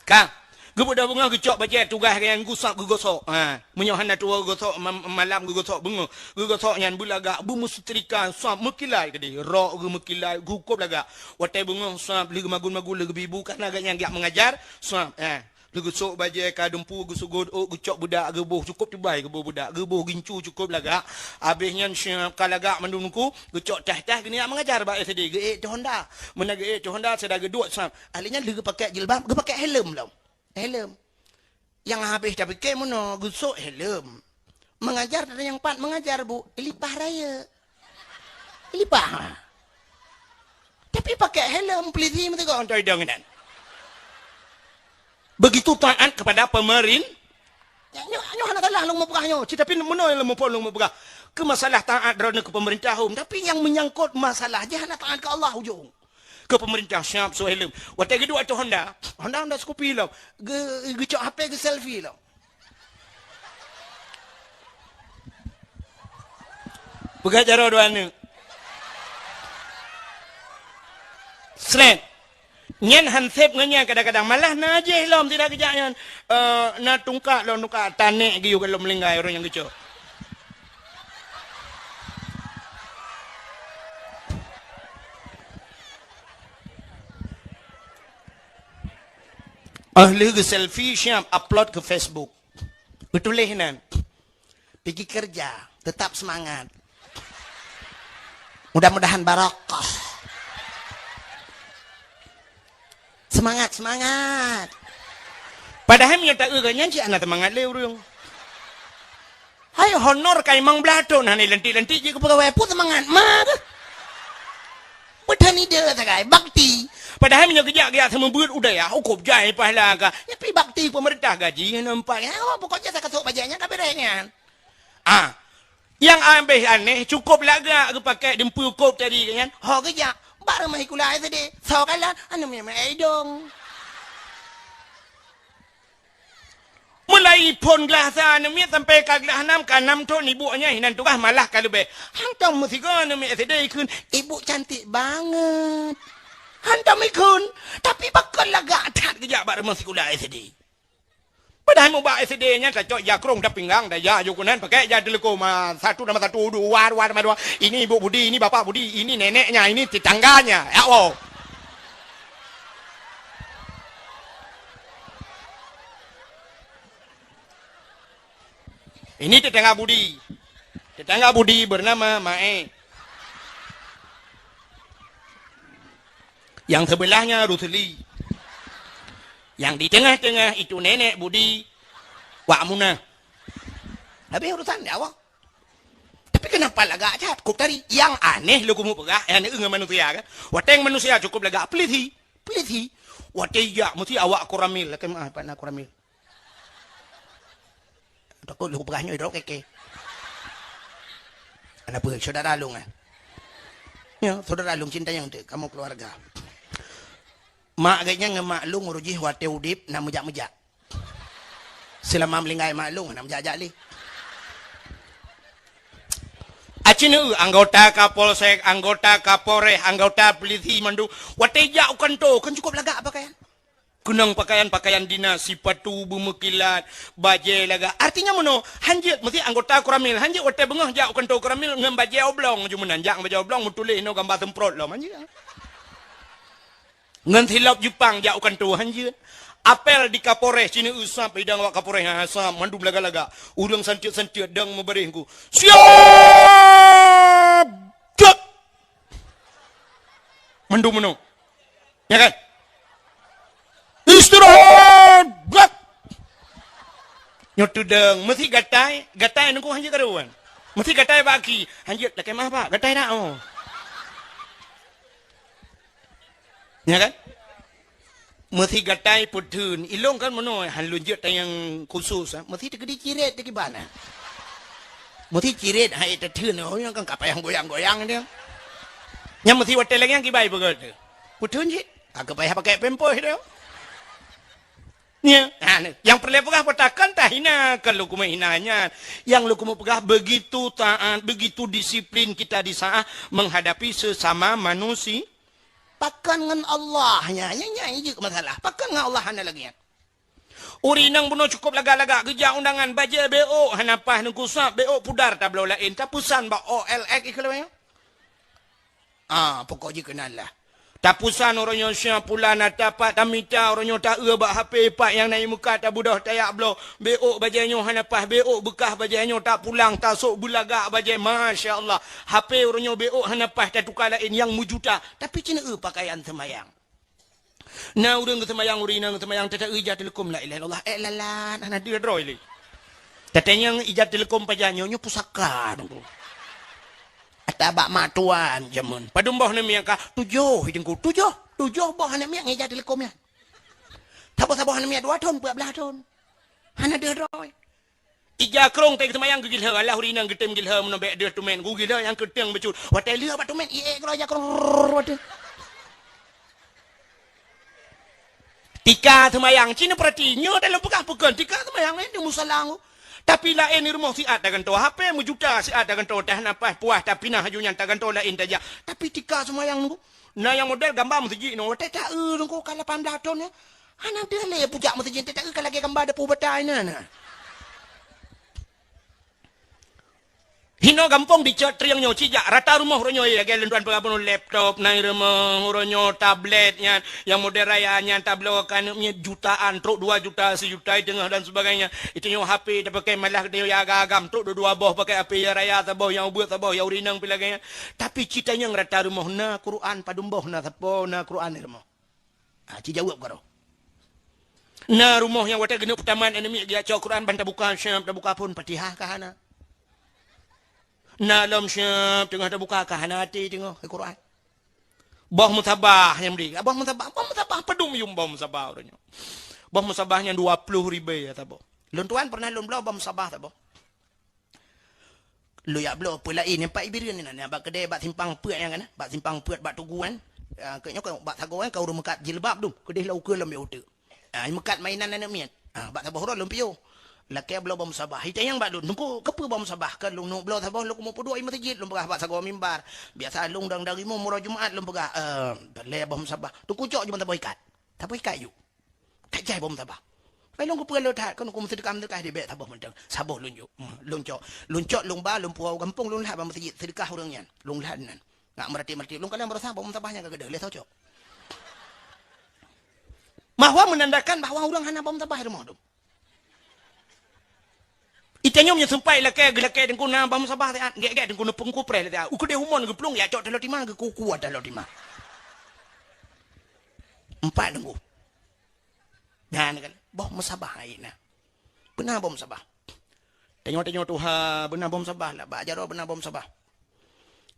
Ka. Geubeudôh beungoh geucok bajèe tugaih gobnyan geusab geugosok. Ha, meunyoe hana tuwoe geugosok ma-, malam geugosok beungoh. Geugosok nyan beulagak, beumeusetrika, sab meukilai keudéh. Rok geuh meukilai, cukôp lagak. Watèe beungoh sab lheueh geumagun-magun lheueh geubi bu, karena gobnyan geujak mengajar, sab, eh. Lheueh geusok bajèe ka dumpeue, geusugôt ôk, geucok beudak geuboh, cukôp teubai geuboh beudak, geuboh gincu cukôp lagak. Abéh nyan siap ka lagak mandum Teungku, geucok tah-tah geunyak mengajar bak S D, geuék teuh honda. Meunan geuék teuh honda, sada geuduek sab. Ahli nyan lheueh geupakèk jilbab, geupakèk helm lom. Helm. Nyang habéh tapike meunoe geusok helm. Mengajar teuh nyang pat mengajar, Bu, ilipah rayeuk. Ilipah. Tapi pakèk helm polisi meusigoe ngon idong inan. Begitu taat kepada pemerin-, nyoe, nyoe hana salah lôn meupeugah nyoe. Cit tapi meunoe lôn muphom lôn meupeugah. Keu masalah taat droeneuh keu pemerintah hom, tapi nyang meunyangkot masalah jih hana taat keu Allah ujong. Keu pemerintah siap sok helm. Watèe geuduek ateueh Honda, Honda, Honda Scoopy lom. Geu-, geucok H P geu-selfie lom. Peugah jaroe dua aneuk. Sret. Nyan hansép ngon nyan kadang-kadang. Malah na jih lom sira geujak nyan. Eh, na tungkak lom tungkak tanek geuyue lom meulinggai ureueng nyang geucok. Oh lheueh geuselfie siap upload keu Facebook. Geutuléh nan, "Pigi keureuja, teutap seumangat. Mudah-mudahan barokah. Seumangat, seumangat." Padahai meunyoe taeu geuh nyan cit hana seumangat lé ureuëng. Hai honor ka limong blaih thon hana lantik-lantik jih keu peugawée, peue seumangat ma keuh? Beutani deuh sagai bakti. Padahai meunyoe geujak-geujak seumeubeuet u dayah, ukôb jai pahala ka. Nyan pi bakti peumeurintah gaji hana empat. Oh, pokok jih sakasok bajée nyan ka beureh nyan. Ah, nyang abéh aneh, cukôp lagak geupakée dimpeue kôb tadi nyan. Ho geujak bak rumoh sikula S D, soe kalon, aneuk miet meuidong. Mulai phon glah sa aneuk miet sampai ka glah nam, ka nam thon ibu nyan hinan tugaih malah ka leubeh. Hantom meusigoe aneuk miet S D ikheun, "Ibu cantik banget." Hantom ikheun, tapi pakon lagak that geujak bak rumoh sikula S D. Padahai mubak S D nyan tacok ija krong dan pinggang, dan ija jukeunan pakai ija teuleukom, ah, satu nama satu, dua, dua nama dua. Ini ibu Budi, ini bapak Budi, ini neneknya, ini tetangganya. Ya Allah. Ini tetangga Budi. Tetangga Budi bernama Mae. Yang sebelahnya Rusli. Yang di tengah-tengah itu nenek Budi Wak Munah. Habis urusan dia awak. Tapi kenapa lagak that? Kok tadi yang aneh leukumu peugah, yang aneh ngon manusia kan? Wateng manusia cukup lagak peliti, peliti. Wateng jak mesti awak koramil, lakée maah pat na koramil. Takot lôn peugah nyoe droe keke. Ana peue saudara lôn eh? Ya, saudara lôn cinta yang tu, kamu keluarga. Mak geuhnyan ngon mak lôn uroe jih watée udeb na meujak-meujak. Seulama meulinggai mak lôn na meujak-jak lé. Aci neu anggota Kapolsek, anggota Kapolres, anggota polisi mandum watée jak u kanto kan cukup lagak pakaian. Keunong pakaian-pakaian dinas, sipatu beumeukilat, bajée lagak. Artinya meunoe, hanjeuet meusti anggota koramil, hanjeuet watée beungoh jak u kanto koramil ngon bajée oblong ju meunan, jak ngon bajée oblong meutuléh inoe gamba seumprot lom, hanjeuet. Ngon silop Jepang jak u kanto, hanjeuet. Apel di Kapolres, ci neu sab idang awak Kapolres, ha, sab mandum lagak-lagak. Ureuëng sanceuet-sanceuet dang meubaréh ku. Siap! Jot! Mandum meunoe. Ya kan? Istirahat! Brak! Nyoe teudong, meusi gatai, gatai nunggu hanjeuet karuan. Meusi gatai bak aki, hanjeuet lakée maah bak, gatai dak oh. Ya kan? Meusi gatai peutheun, ilong kan meunoe han lôn jeuet tayang khusus, ah. Meusi teukeudi ciret teukiban, ah. Meusi ciret hai teutheun, oh, nyang kan kapayang goyang-goyang dia. Nyang meusi watée lagée nyang kibai peugah tu. Peutheun cit, aku payah pakai pempos dia. Nya, ha, ni. Yang peureulée peugah peutakan tahina, kon lôn keumeung hina nyan. Yang lôn keumeung peugah begitu taat, begitu disiplin kita di saat menghadapi sesama manusia. Pakon ngon Allah nya, nya, nya, nya jeuet masalah. Pakon ngon Allah hana lagée nyan. Ureuëng inong bunoe cukup lagak-lagak geujak undangan bajée beok hana paih nungku sab beok pudar tabloe laén tapeusan bak O L X ikeu lawée. Ah, pokok jih keunan lah. Tapusan uroe nyoe sia pulan na tapat tamita uroe nyoe taeu bak H P pat nyang na i muka tabudoh tayak bloe. Beok bajée nyoe hana paih beok beukah bajée nyoe tapulang tasok beulagak bajée. Masya Allah. H P uroe nyoe beok hana paih tatuka laén nyang meujuta. Tapi ci neu pakaian seumayang. Na ureuëng geuseumayang ureuëng inong geuseumayang teuta ija teuleukom la ilaha illallah. Eh lalan hana deuh droe lé. Tatanyong ija teuleukom pajan nyoe nyoe pusaka dong. Ata bak mak tuan jameun. Padum boh aneuk miet ka? Tujoh, Teungku. Tujoh, tujoh boh aneuk miet ngon ija teuleukom nyan. Saboh-saboh aneuk miet dua thon, empat belas thon. Hana deuh droe. Ija krong teuh seumayang geugilheu, alah ureuëng inong geutem gilheu meunoe bék deuh tumen. Gugilheu nyang keuteng bacut. Watée lheueh bak tumen, iék keudroe ija krong rrrr watée. Tika seumayang, ci neupeurati, nyoe dalam peugah peukon, tika seumayang laén di musala ngku. Tapi laén di rumoh siat tagantoe H P meujuta, siat tagantoe teuh na paih puah tapinah aju nyan tagantoe laén tajak. Tapi tika seumayang ngku, na nyang model gamba meuseujid nyoe, watée taeu ngku ka lapan blaih thon nyoe. Hana deuh lé pujak meuseujid, teuta ka lagée gamba depu batai na, na. Hinoe gampông di Cot Trieng nyoe, cijak rata rumoh uroe nyoe, ya, lagèe lôn tuan peugah bunoe, laptop na i rumoh, uroe nyoe tablet nyan, nyang model raya nyan tabloe keu aneuk miet jutaan, trok dua juta, sijuta, i teungoh dan sebagainya. Itu nyoe H P tapakai, malah geutanyoe nyang agam-agam, trok dua-dua boh pakai H P, nyang raya saboh, nyang ubeut saboh, nyang ureueng inong pih lagèe nyan. Tapi cit tanyoe rata rumoh na Quran, padum boh na sapo na Quran i rumoh. Ha, ci jaweueb keu droe. Na rumoh nyang watèe geuneuk peutamat aneuk miet geujak cok Quran ban tabuka, syeup, tabuka phôn, Fatihah ka hana. Na lom syeup, teungoh tabuka ka hana até teungoh, hai Quran. Boh musabah nyang bri. Boh musabah, boh musabah padum yum boh musabah uroe nyoe. Boh musabah nyan dua ploh ribèe saboh. Lôn tuan pernah lôn bloe boh musabah saboh. Lôn jak bloe peue laén, nyan pat Ibireuen inan, bak keudè bak simpang peuet nyan kan, bak simpang peuet bak Tugu nyan. Ah, keu nyoe ka bak sagoe nyan ka ureueng meukat jilbab dum, keudeh lam ukeue lom bak uteuk. Ah, meukat mainan aneuk miet. Ah, bak saboh uroe lôn piôh. Lakèe bloe boh musabah. Itanyong bak lôn, "Teungku, keupeue boh musabah?" Kan lôn neuk bloe saboh, lôn keumeung peuduek i meuseujid, lôn peugah bak sagoe mimbar. Biasa lôn dang dari mu-, uroe Jumat lôn peugah, "Eh, lhèe boh musabah." "Teungku, cok ju ban saboh ikat." Saboh ikat ju. Ka jai boh musabah. Pai lôn keupeue lôn that, kan ku meuseudeukah-meuseudeukah di bèk saboh mantong. Saboh lôn jok. Hmm, lôn cok. Lôn cok, lôn ba, lôn puwoe gampông, lôn lhat bak meuseujid, seudeukah ureueng nyan. Lôn lhat nan. Ngat meuraté-meuraté. Lôn kalon baroesa boh musabah nyan ka keudeh, lé soe cok. Bahwa menandakan bahwa ureueng hana boh musabah di rumoh tu. Itanyong nyoe sumpai lakèe, geulakèe teungku na boh musabah siat, gèt-gèt teungku neupeukupreh lé siat. Ukeudeh umon geuplueng, ya cok taloe tima, geukuku taloe tima. Empat teungku. Nyan kan, boh musabah hai na. Beuna boh musabah. Tanyoe-tanyoe tuha, beuna boh musabah lah, bak jaroe beuna boh musabah.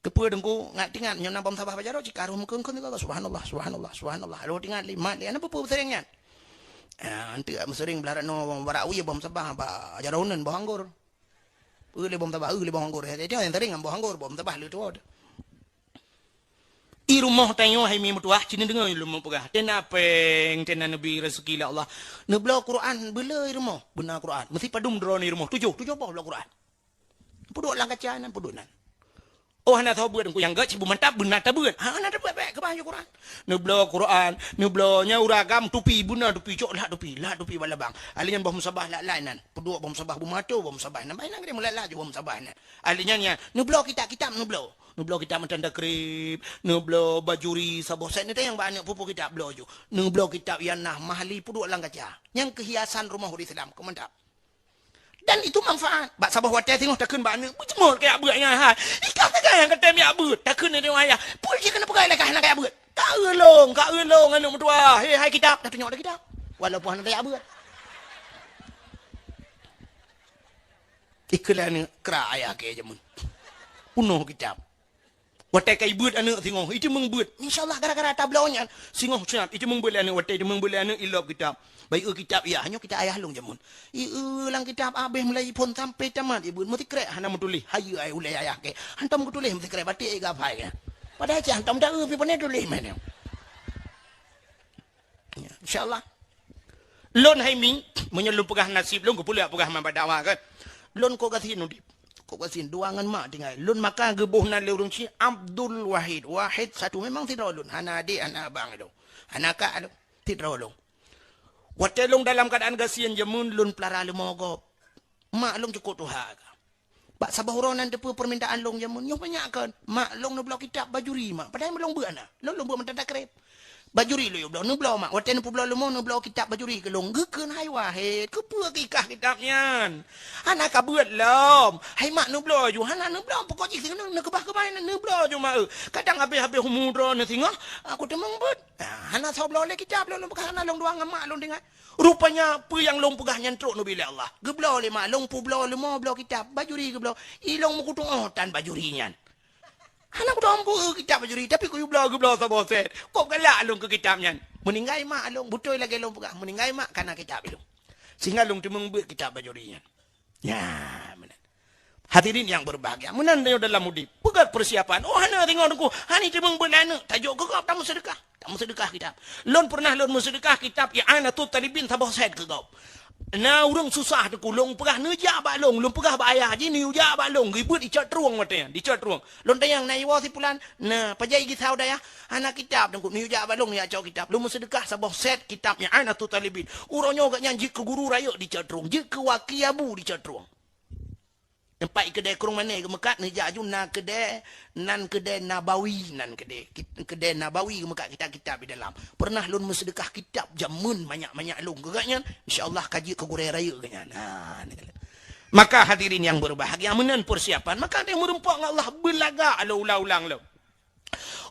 Keupeue teungku, ngat teuingat nyoe na boh musabah bak jaroe, cit ka roh meukeuen-keuen sigoe, subhanallah, subhanallah, subhanallah. Lôn teuingat lé, mat lé, hana peue-peue meuseuring nyan. Ah, enteuk meuseuring blah ranoe barak wie boh musabah bak jaroe uneuen boh anggor. Eu lé boh musabah, eu lé boh anggor. Hai, hai, nyang seuring ngon boh anggor, boh musabah lé tuwoe. I rumoh tanyoe hai mi meutuah, ci neudeungoe lôn meupeugah. Tena péng, tena neubri raseuki lé Allah. Neubloe Quran, beuleu i rumoh, beuna Quran. Meusi padum droeneuh i rumoh, tujoh, tujoh boh bloe Quran. Peuduek lam kaca nan, peuduek nan. Oh, hana soe beuet, teungku nyang gèt, sibu mantap, beuna tabeuet. Ha, hana tabeuet, bèk, keubah ju Quran. Neubloe Quran, neubloe nyan ureueng agam tupi, beuna tupi, cok lhah tupi, lhah tupi bak labang. Ahli nyan boh musabah lak laén nan. Peuduek boh musabah, beumato boh musabah nan. Bah inan geude meulat-lat ju boh musabah nan. Ahli nyan, nyan, neubloe kitab-kitab neubloe. Neubloe kitab mantong takrib, neubloe Bajuri saboh sèt, neutanyong bak aneuk peue-peue kitab bloe ju. Neubloe kitab Ianah Mahali peuduek lam kaca. Nyan keuhiasan rumoh ureueng Islam, keu mantap. Dan itu manfaat. Bak saboh watèe singoh takheun bak aneuk, "Beujeumot kajak beuet nyan hai. Ikah sagai nyang katém jak beuet." Takheun lé ayah, "Peue jih keuneuk peugah lé kah hana kajak beuet?" "Ka eu lôn, ka eu lôn aneuk meutuah. He hai kitab," tatunyok lé kitab. Walaupun hana tajak beuet. Ikheun lé aneuk, kra ayah kèe jameun. Peunoh kitab. Watèe ka ibeuet aneuk singoh, iteumeung beuet. Insya Allah gara-gara tabloe nyan. Singoh sunat, iteumeung beuet lé aneuk, watèe iteumeung beuet lé aneuk, ilop kitab. Bah eu kitab, ya, nyoe kitab ayah lôn jameun. I eu lam kitab abéh mulai phôn sampai tamat, ibeuet meusikrek hana meutuléh. Hayeue ai ulèe ayah kèe. Hantom geutuléh meusikrek batik i gapai kèe. Padahai cit hantom taeu pih pane tuléh meunan. Ya, insya Allah. Lôn hai mi, meunyoe lôn peugah naseb lôn, keupeue lôn peugah mangat dakwah kan. Lôn kok gasien udép. Kok gasien dua ngon mak tinggai. Lôn maka geuboh nan lé ureueng Cina Abdul Wahid. Wahid satu memang sidroe lôn. Hana adék, hana abang lôn. Hana kak lôn. Sidroe lôn. Watèe lôn dalam keuadaan gasien jameun lôn peulara leumo gob. Mak lôn cukôp tuha ka. Bak saboh uroe nan teupeue peumintaan lôn jameun, nyoe banyak kon. Mak lôn neubloe kitab Bajuri, mak. Padahai lôn beuet na. Lôn, lôn beuet mantong takrib. Bajuri lôn bloe, neubloe, mak. Watèe neupeubloe leumo, neubloe kitab Bajuri keu lôn. Geukheun, "Hai Wahid, keupeue kikah kitab nyan? Hana ka beuet lom." "Hai mak, neubloe ju." "Hana neubloe, pokok jih keuneuk neukeubah-keubah nyan, neubloe ju, mak, eu. Kadang habéh-habéh umu droeneuh singoh, aku teumeung beuet." Ah, hana soe bloe lé kitab lôn, lôn peugah hana lôn dua ngon mak lôn tinggai. Rupanya peue nyang lôn peugah nyan trok neubi lé Allah. Geubloe lé mak lôn, peubloe leumo bloe kitab Bajuri geubloe. I lôn meukutu'oh tan Bajuri nyan. Hana kutu'oh meuku kitab Bajuri, tapi kuyue bloe geubloe saboh sét. Kok galak lôn keu kitab nyan. Meuninggai mak lôn, beutôi lagèe lôn peugah, meuninggai mak ka na kitab lôn. Sehingga lôn teumeung beuet kitab Bajuri nyan. Nyan, meunan. Hadirin yang berbahagia, meunan tanyoe dalam udép. Peugöt persiapan. Oh, hana teungoh teungku. Hana teumeung beuet lé aneuk. Tajok keu gob tameuseudeukah. Tameuseudeukah kitab. Lôn pernah lôn meuseudeukah kitab I'anatut Talibin saboh sét keu gob. Na ureueng susah teungku, lôn peugah neujak bak lôn. Lôn peugah bak ayah jih neujak bak lôn. Geubeuet di Cot Trueng watèe nyan. Di Cot Trueng. Lôn tanyong, "Na iwoe si pulan?" "Na." "Pajan i gisau dayah?" "Hana kitab teungku." "Neujak bak lôn neujak cok kitab." Lôn meuseudeukah saboh sét kitab I'anatut Talibin. Uroe nyoe gobnyan jeuet keu guru rayeuk di Cot Trueng. Jeuet keu waki abu di Cot Trueng. Teumpat keudè krueng mané geumeukat, neujak aju na keudè, nan keudè Nabawi, nan keudè. Kit-, keudè Nabawi geumeukat kitab-kitab di dalam. Pernah lôn meuseudeukah kitab jameun manyak-manyak lôn keu gobnyan, insya Allah ka jeuet keu gurèe rayeuk gobnyan. Ha, ni keuh. Maka hadirin yang berbahagia, meunan persiapan, maka deh meurumpok ngon Allah beulagak lôn ulang-ulang lom.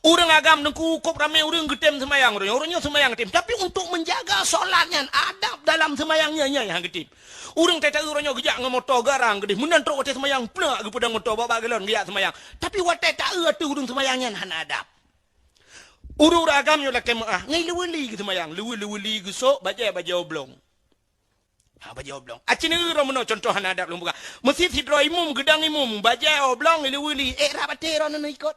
Ureuëng agam Teungku, kôb ramé ureuëng geutem seumayang uroe nyoe, uroe nyoe seumayang tem. Tapi untuk menjaga solat nyan, adab dalam seumayang nyan, nyan nyang geutem. Ureuëng tata uroe nyoe geujak ngon moto garang geudeh, meunan trok watèe seumayang plak geupeudong moto bak-bak galon geujak seumayang. Tapi watèe ta-eu ateueh ureuëng seumayang nyan hana adab. Ureuëng-ureuëng agam nyoe lakèe meuáh, ngon ileue-ileue geuseumayang, leue-leue geusok, bajèe-bajèe oblong. Ha, bajèe oblong. Aci neueu droe meunoe contoh hana adab lôn peugah. Meusi sidroe imum geudong imum, bajèe oblong ileue-ileue, ék rab até droeneuh ikot.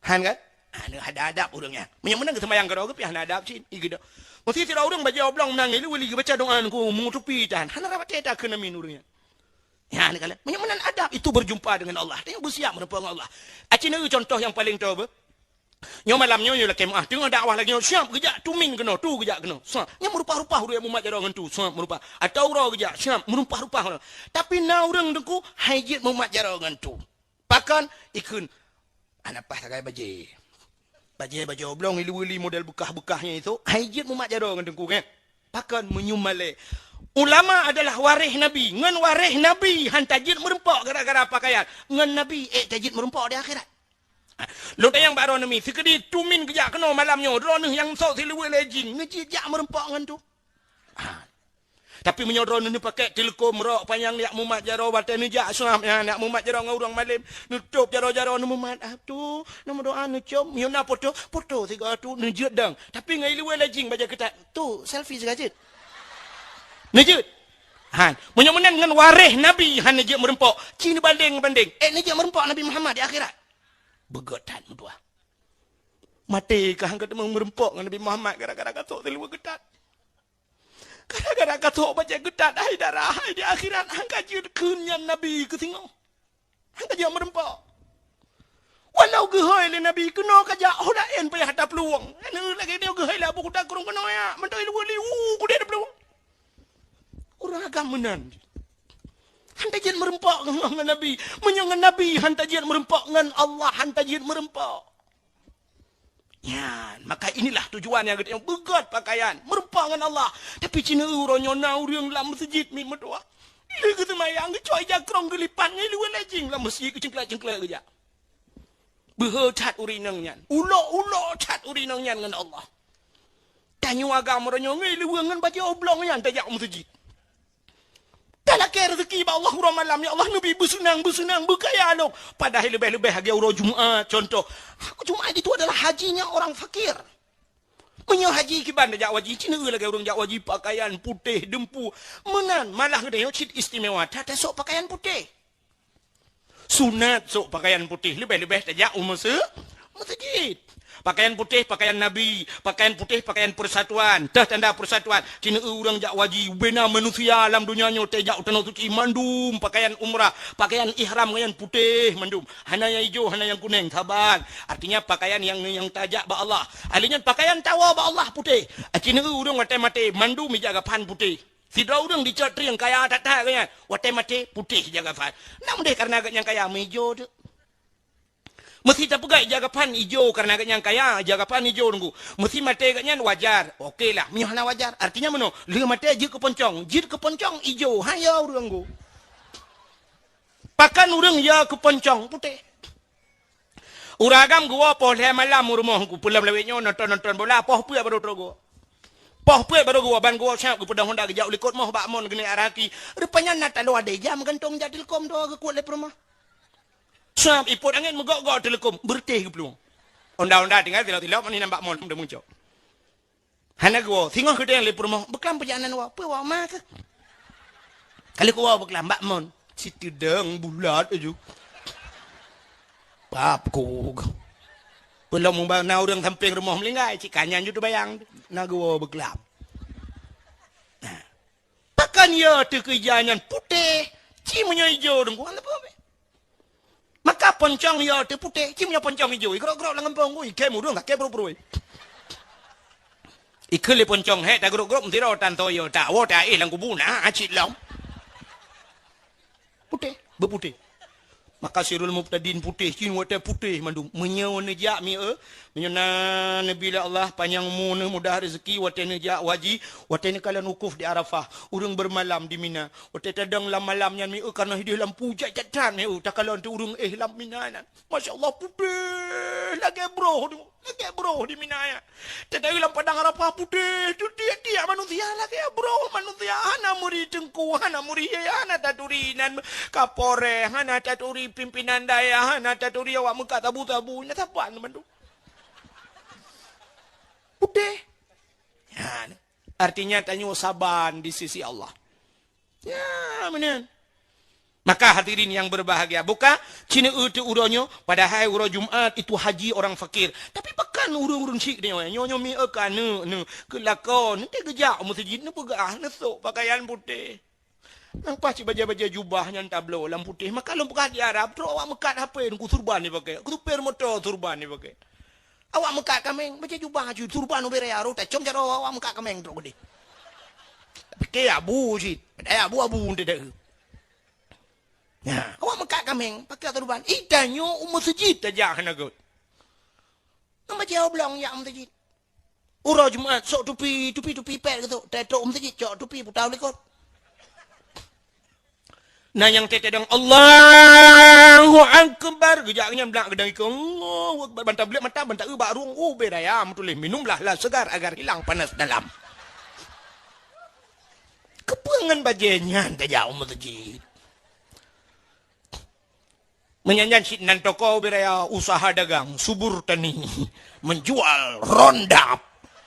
Han kan? Ha, nyoe hana adab ureuëng nyan. Meunyoe meunan geuseumayang keudroe geuh pih hana adab cit, i geudong. Meusi sidroe ureuëng bajèe oblong meunan ileue-ileue geubaca doa ngon meutupi tan. Hana rab até takheun amin ureuëng nyan. Ya, ni kalian. Meunyoe meunan adab itu berjumpa dengan Allah. Tengok beusiap meurumpok ngon Allah. Aci neueu contoh nyang paleng toe beuh. Nyoe malam nyoe, nyoe lakèe meuáh. Teungoh dakwah lagèe nyoe, siap geujak tumin keunoe, tu geujak keunoe. Siap. Nyan meurumpah-rumpah ureuëng mumat jaroe ngon tu. Siap meurumpah. Atau uroe geujak, siap meurumpah-rumpah ureuëng. Tapi na ureuëng Teungku, han jeuet mumat jaroe ngon tu. Pakon? Ikheun. Hana paih sagai bajèe. Bajèe, bajèe oblong, ileue-ileue model beukah-beukah nyan itu. Han jeuet mumat jaroe ngon Teungku, kan? Pakon meunyoe malèe? Ulama adalah waréh Nabi. Ngon waréh Nabi han tajeuet meurumpok gara-gara pakaian. Ngon Nabi ék tajeuet meurumpok di akhirat. Lôn tanyong bak droeneuh mi, sikeudi tumin geujak keunoe malam nyoe, droeneuh nyang sôk siluweue lé jin, neujeuet jak meurumpok ngon tu. Ha. Tapi meunyoe droeneuh neupakèk teuleukom rok panyang jak mumat jaroe, watèe neujak seunab nyan jak mumat jaroe ngon ureuëng malém, neutôb jaroe-jaroe neumumat, "Ah, tu, neumeudoa neucom, meunyoe na foto, foto sigoe tu neujeuet dong." Tapi ngon iluweue lé jin bajèe keutat, "Tu, selfie sigoe jeuet." Neujeuet. Han, meunyoe meunan ngon waréh Nabi han neujeuet meurumpok, ci neubandeng-bandeng, ék neujeuet meurumpok Nabi Muhammad di akhirat. Beugöt that meutuah. Maté ka han ka teumé meurumpok ngon Nabi Muhammad gara-gara ka sôk siluweue keutat. Gara-gara ka sôk bajèe keutat, hai dara, hai di akhirat han ka jeuet kheun nyan Nabi keu singoh. Han ka jeuet meurumpok. Walau geuhôi lé Nabi keunoe ka jak, oh laén payah taplueng. Lagèe nyoe geuhôi lé Abu Kuta Krueng keunoe jak, mantong iluweue liwu kudeh taplueng. Ureuëng agam meunan. Han tajeuet meurumpok ngon Nabi. Meunyoe ngon Nabi han tajeuet meurumpok, ngon Allah han tajeuet meurumpok. Nyan, maka inilah tujuan nyang geutanyoe beugöt pakaian, meurumpok ngon Allah. Tapi ci neueu uroe nyoe na ureuëng lam meuseujid miet meutuah. Lheueh geuseumayang geucok ija krong geulipat ngon iluweue lé jin lam meuseujid geucengklak-cengklak geujak. Beuhe that ureuëng inong nyan. Ulok-ulok that ureuëng inong nyan ngon Allah. Tanyoe agam uroe nyoe ngon iluweue ngon bajèe oblong nyan tajak u meuseujid. Talakèe rezeki bak Allah uroe malam, "Ya Allah, neubi beuseunang, beuseunang, beukaya lôn." Padahai leubeh-leubeh lagèe uroe Jumat, contoh. Jumat itu adalah hajinya orang fakir. Meunyoe haji kiban tajak haji, ci neueu lagèe ureuëng jak haji pakaian putéh, deumpu. Meunan, malah geutanyoe cit istimewa that tasok pakaian putéh. Sunat sôk pakaian putéh, leubeh-leubeh tajak u meuse-, meuseujid. Pakaian putéh, pakaian Nabi, pakaian putéh, pakaian persatuan, teuh tanda persatuan. Ci neueu ureuëng jak haji, ubena manusia lam donya nyoe tajak u Tanoh Suci mandum pakaian umrah, pakaian ihram ngon nyang putéh mandum. Hana nyang ijo, hana nyang kuneng, saban. Artinya pakaian nyang, nyang tajak bak Allah. Ahli nyan pakaian tawoe bak Allah putéh. Ci neueu ureuëng watèe maté mandum ija gapan putéh. Sidroe ureuëng dicok trieng kaya that-that geuh nyan, watèe maté putéh ija gapan. Nam deh kareuna geuh nyang kaya meuijo teuk. Meusi tapeugah ija gapan ijo kareuna geuh nyang kaya, ija gapan ijo Teungku. Meusi maté geuh nyan wajar. Oke lah, meunyoe hana wajar. Artinya meunoe, lheueh maté jeuet keu poncong. Jeuet keu poncong ijo, han yo ureuëng Teungku. Pakon ureuëng yo keu poncong putéh. Ureuëng agam geuwoe poh lhèe malam u rumoh Teungku, peulom lawét nyoe nonton-nonton bola, poh peuet baru trok geuwoe. Poh peuet baru geuwoe, ban geuwoe siap geupeudong honda geujak u likot moh bak mon geuneuk araki. Rupanya na taloe adèe ija meugantong jak teuleukom dua geukuet lé peurumoh. Siap ipot angén meugok-gok teuleukom, beureuteh geuplueng. Honda-honda tinggai tilok-tilok, meunan bak mon, meucok. Hana geuwoe, singoh geudeng lé peurumoh, beuklam peujalanan woe, peue woe ma keuh? Ka lheueh geuwoe beuklam bak mon, siteudong bulat aju. Pap kuk. Peulom na ureuëng sampéng rumoh meulinggai, cit ka nyan ju teubayang, na geuwoe beuklam. Nah. Pakon yo teuh keu ija nyan putéh, ci meunyoe ijo Teungku, hana peue. Maka poncong yo teuh putéh, ci meunyoe poncong ijo, igrok-grok lam gampông, ui, kém ureuëng, kém purui-purui. Ikheun lé poncong, "Hék, tagrok-grok meusidroe tan toyo, tawoe taéh lam kubu na, cit lom." Beuputéh. Maka sirul mubtadin putéh, cit watée putéh mandum. Meunyoe neujak mieu, meunyoe na neubi lé Allah panyang umu, mudah rezeki, watée neujak haji, watée neukalon wukuf di Arafah, ureuëng beumalam di Mina. Watée tadong lam malam nyan mieu, kareuna hideh lampu jai that-that mieu, takalon teuh ureuëng éh lam Mina nyan. Masya Allah, putéh lagée broh tu. Lagée broh di Mina nyan. Teudeue lam padang Arafah putéh, teutiek-tiek manusia lagée broh manusia. Hana meuri teungku, hana meuri yé, hana taturi nan kapolres, hana taturi pimpinan dayah, hana taturi awak meukat sabu-sabu. Nyan saban mandum. Putéh. Ya, artinya tanyoe saban di sisi Allah. Ya, meunan. Maka hadirin yang berbahagia, buka cine eu teu uroe nyoe, padahai uroe Jumat itu haji orang fakir. Tapi pakon ureuëng-ureuëng syik nyoe, nyoe, nyoe mi eu ka neu, neu, keu lakoe, nanti geujak u meuseujid, neupeugah, neusok pakaian putéh. Nang paih cit bajée-bajée jubah nyan tabloe lam putéh, maka lôn peugah di Arab, trok awak meukat hapé, nungku surban jipakée, supir moto surban jipakée. Awak meukat kaméng, bajée jubah aju, surban ubé raya, rot tacom jaroe awak meukat kaméng trok keudeh. Pike abu cit, daya abu-abu teudeue. Ya, awak meukat kaméng, pakée surban. Ih, tanyoe u meuseujid tajak hana göt. Nang bajée oblong jak u meuseujid. Uroe Jumat, sok tupi, tupi, tupi pet geusok. Teutrok u meuseujid, cok tupi, putau likot. Na nyang teudeue, "Allahu Akbar." Geujak nyan blak geudang ikeu, "Allahu Akbar." Banta blek mata, banta eu bak rueng, ubé raya meutuléh, "Minumlah la segar agar hilang panas dalam." Keupeue ngon bajée nyan tajak u meuseujid? Meunyan nyan cit nan toko ubé raya usaha dagang, subur tani, menjual rondap,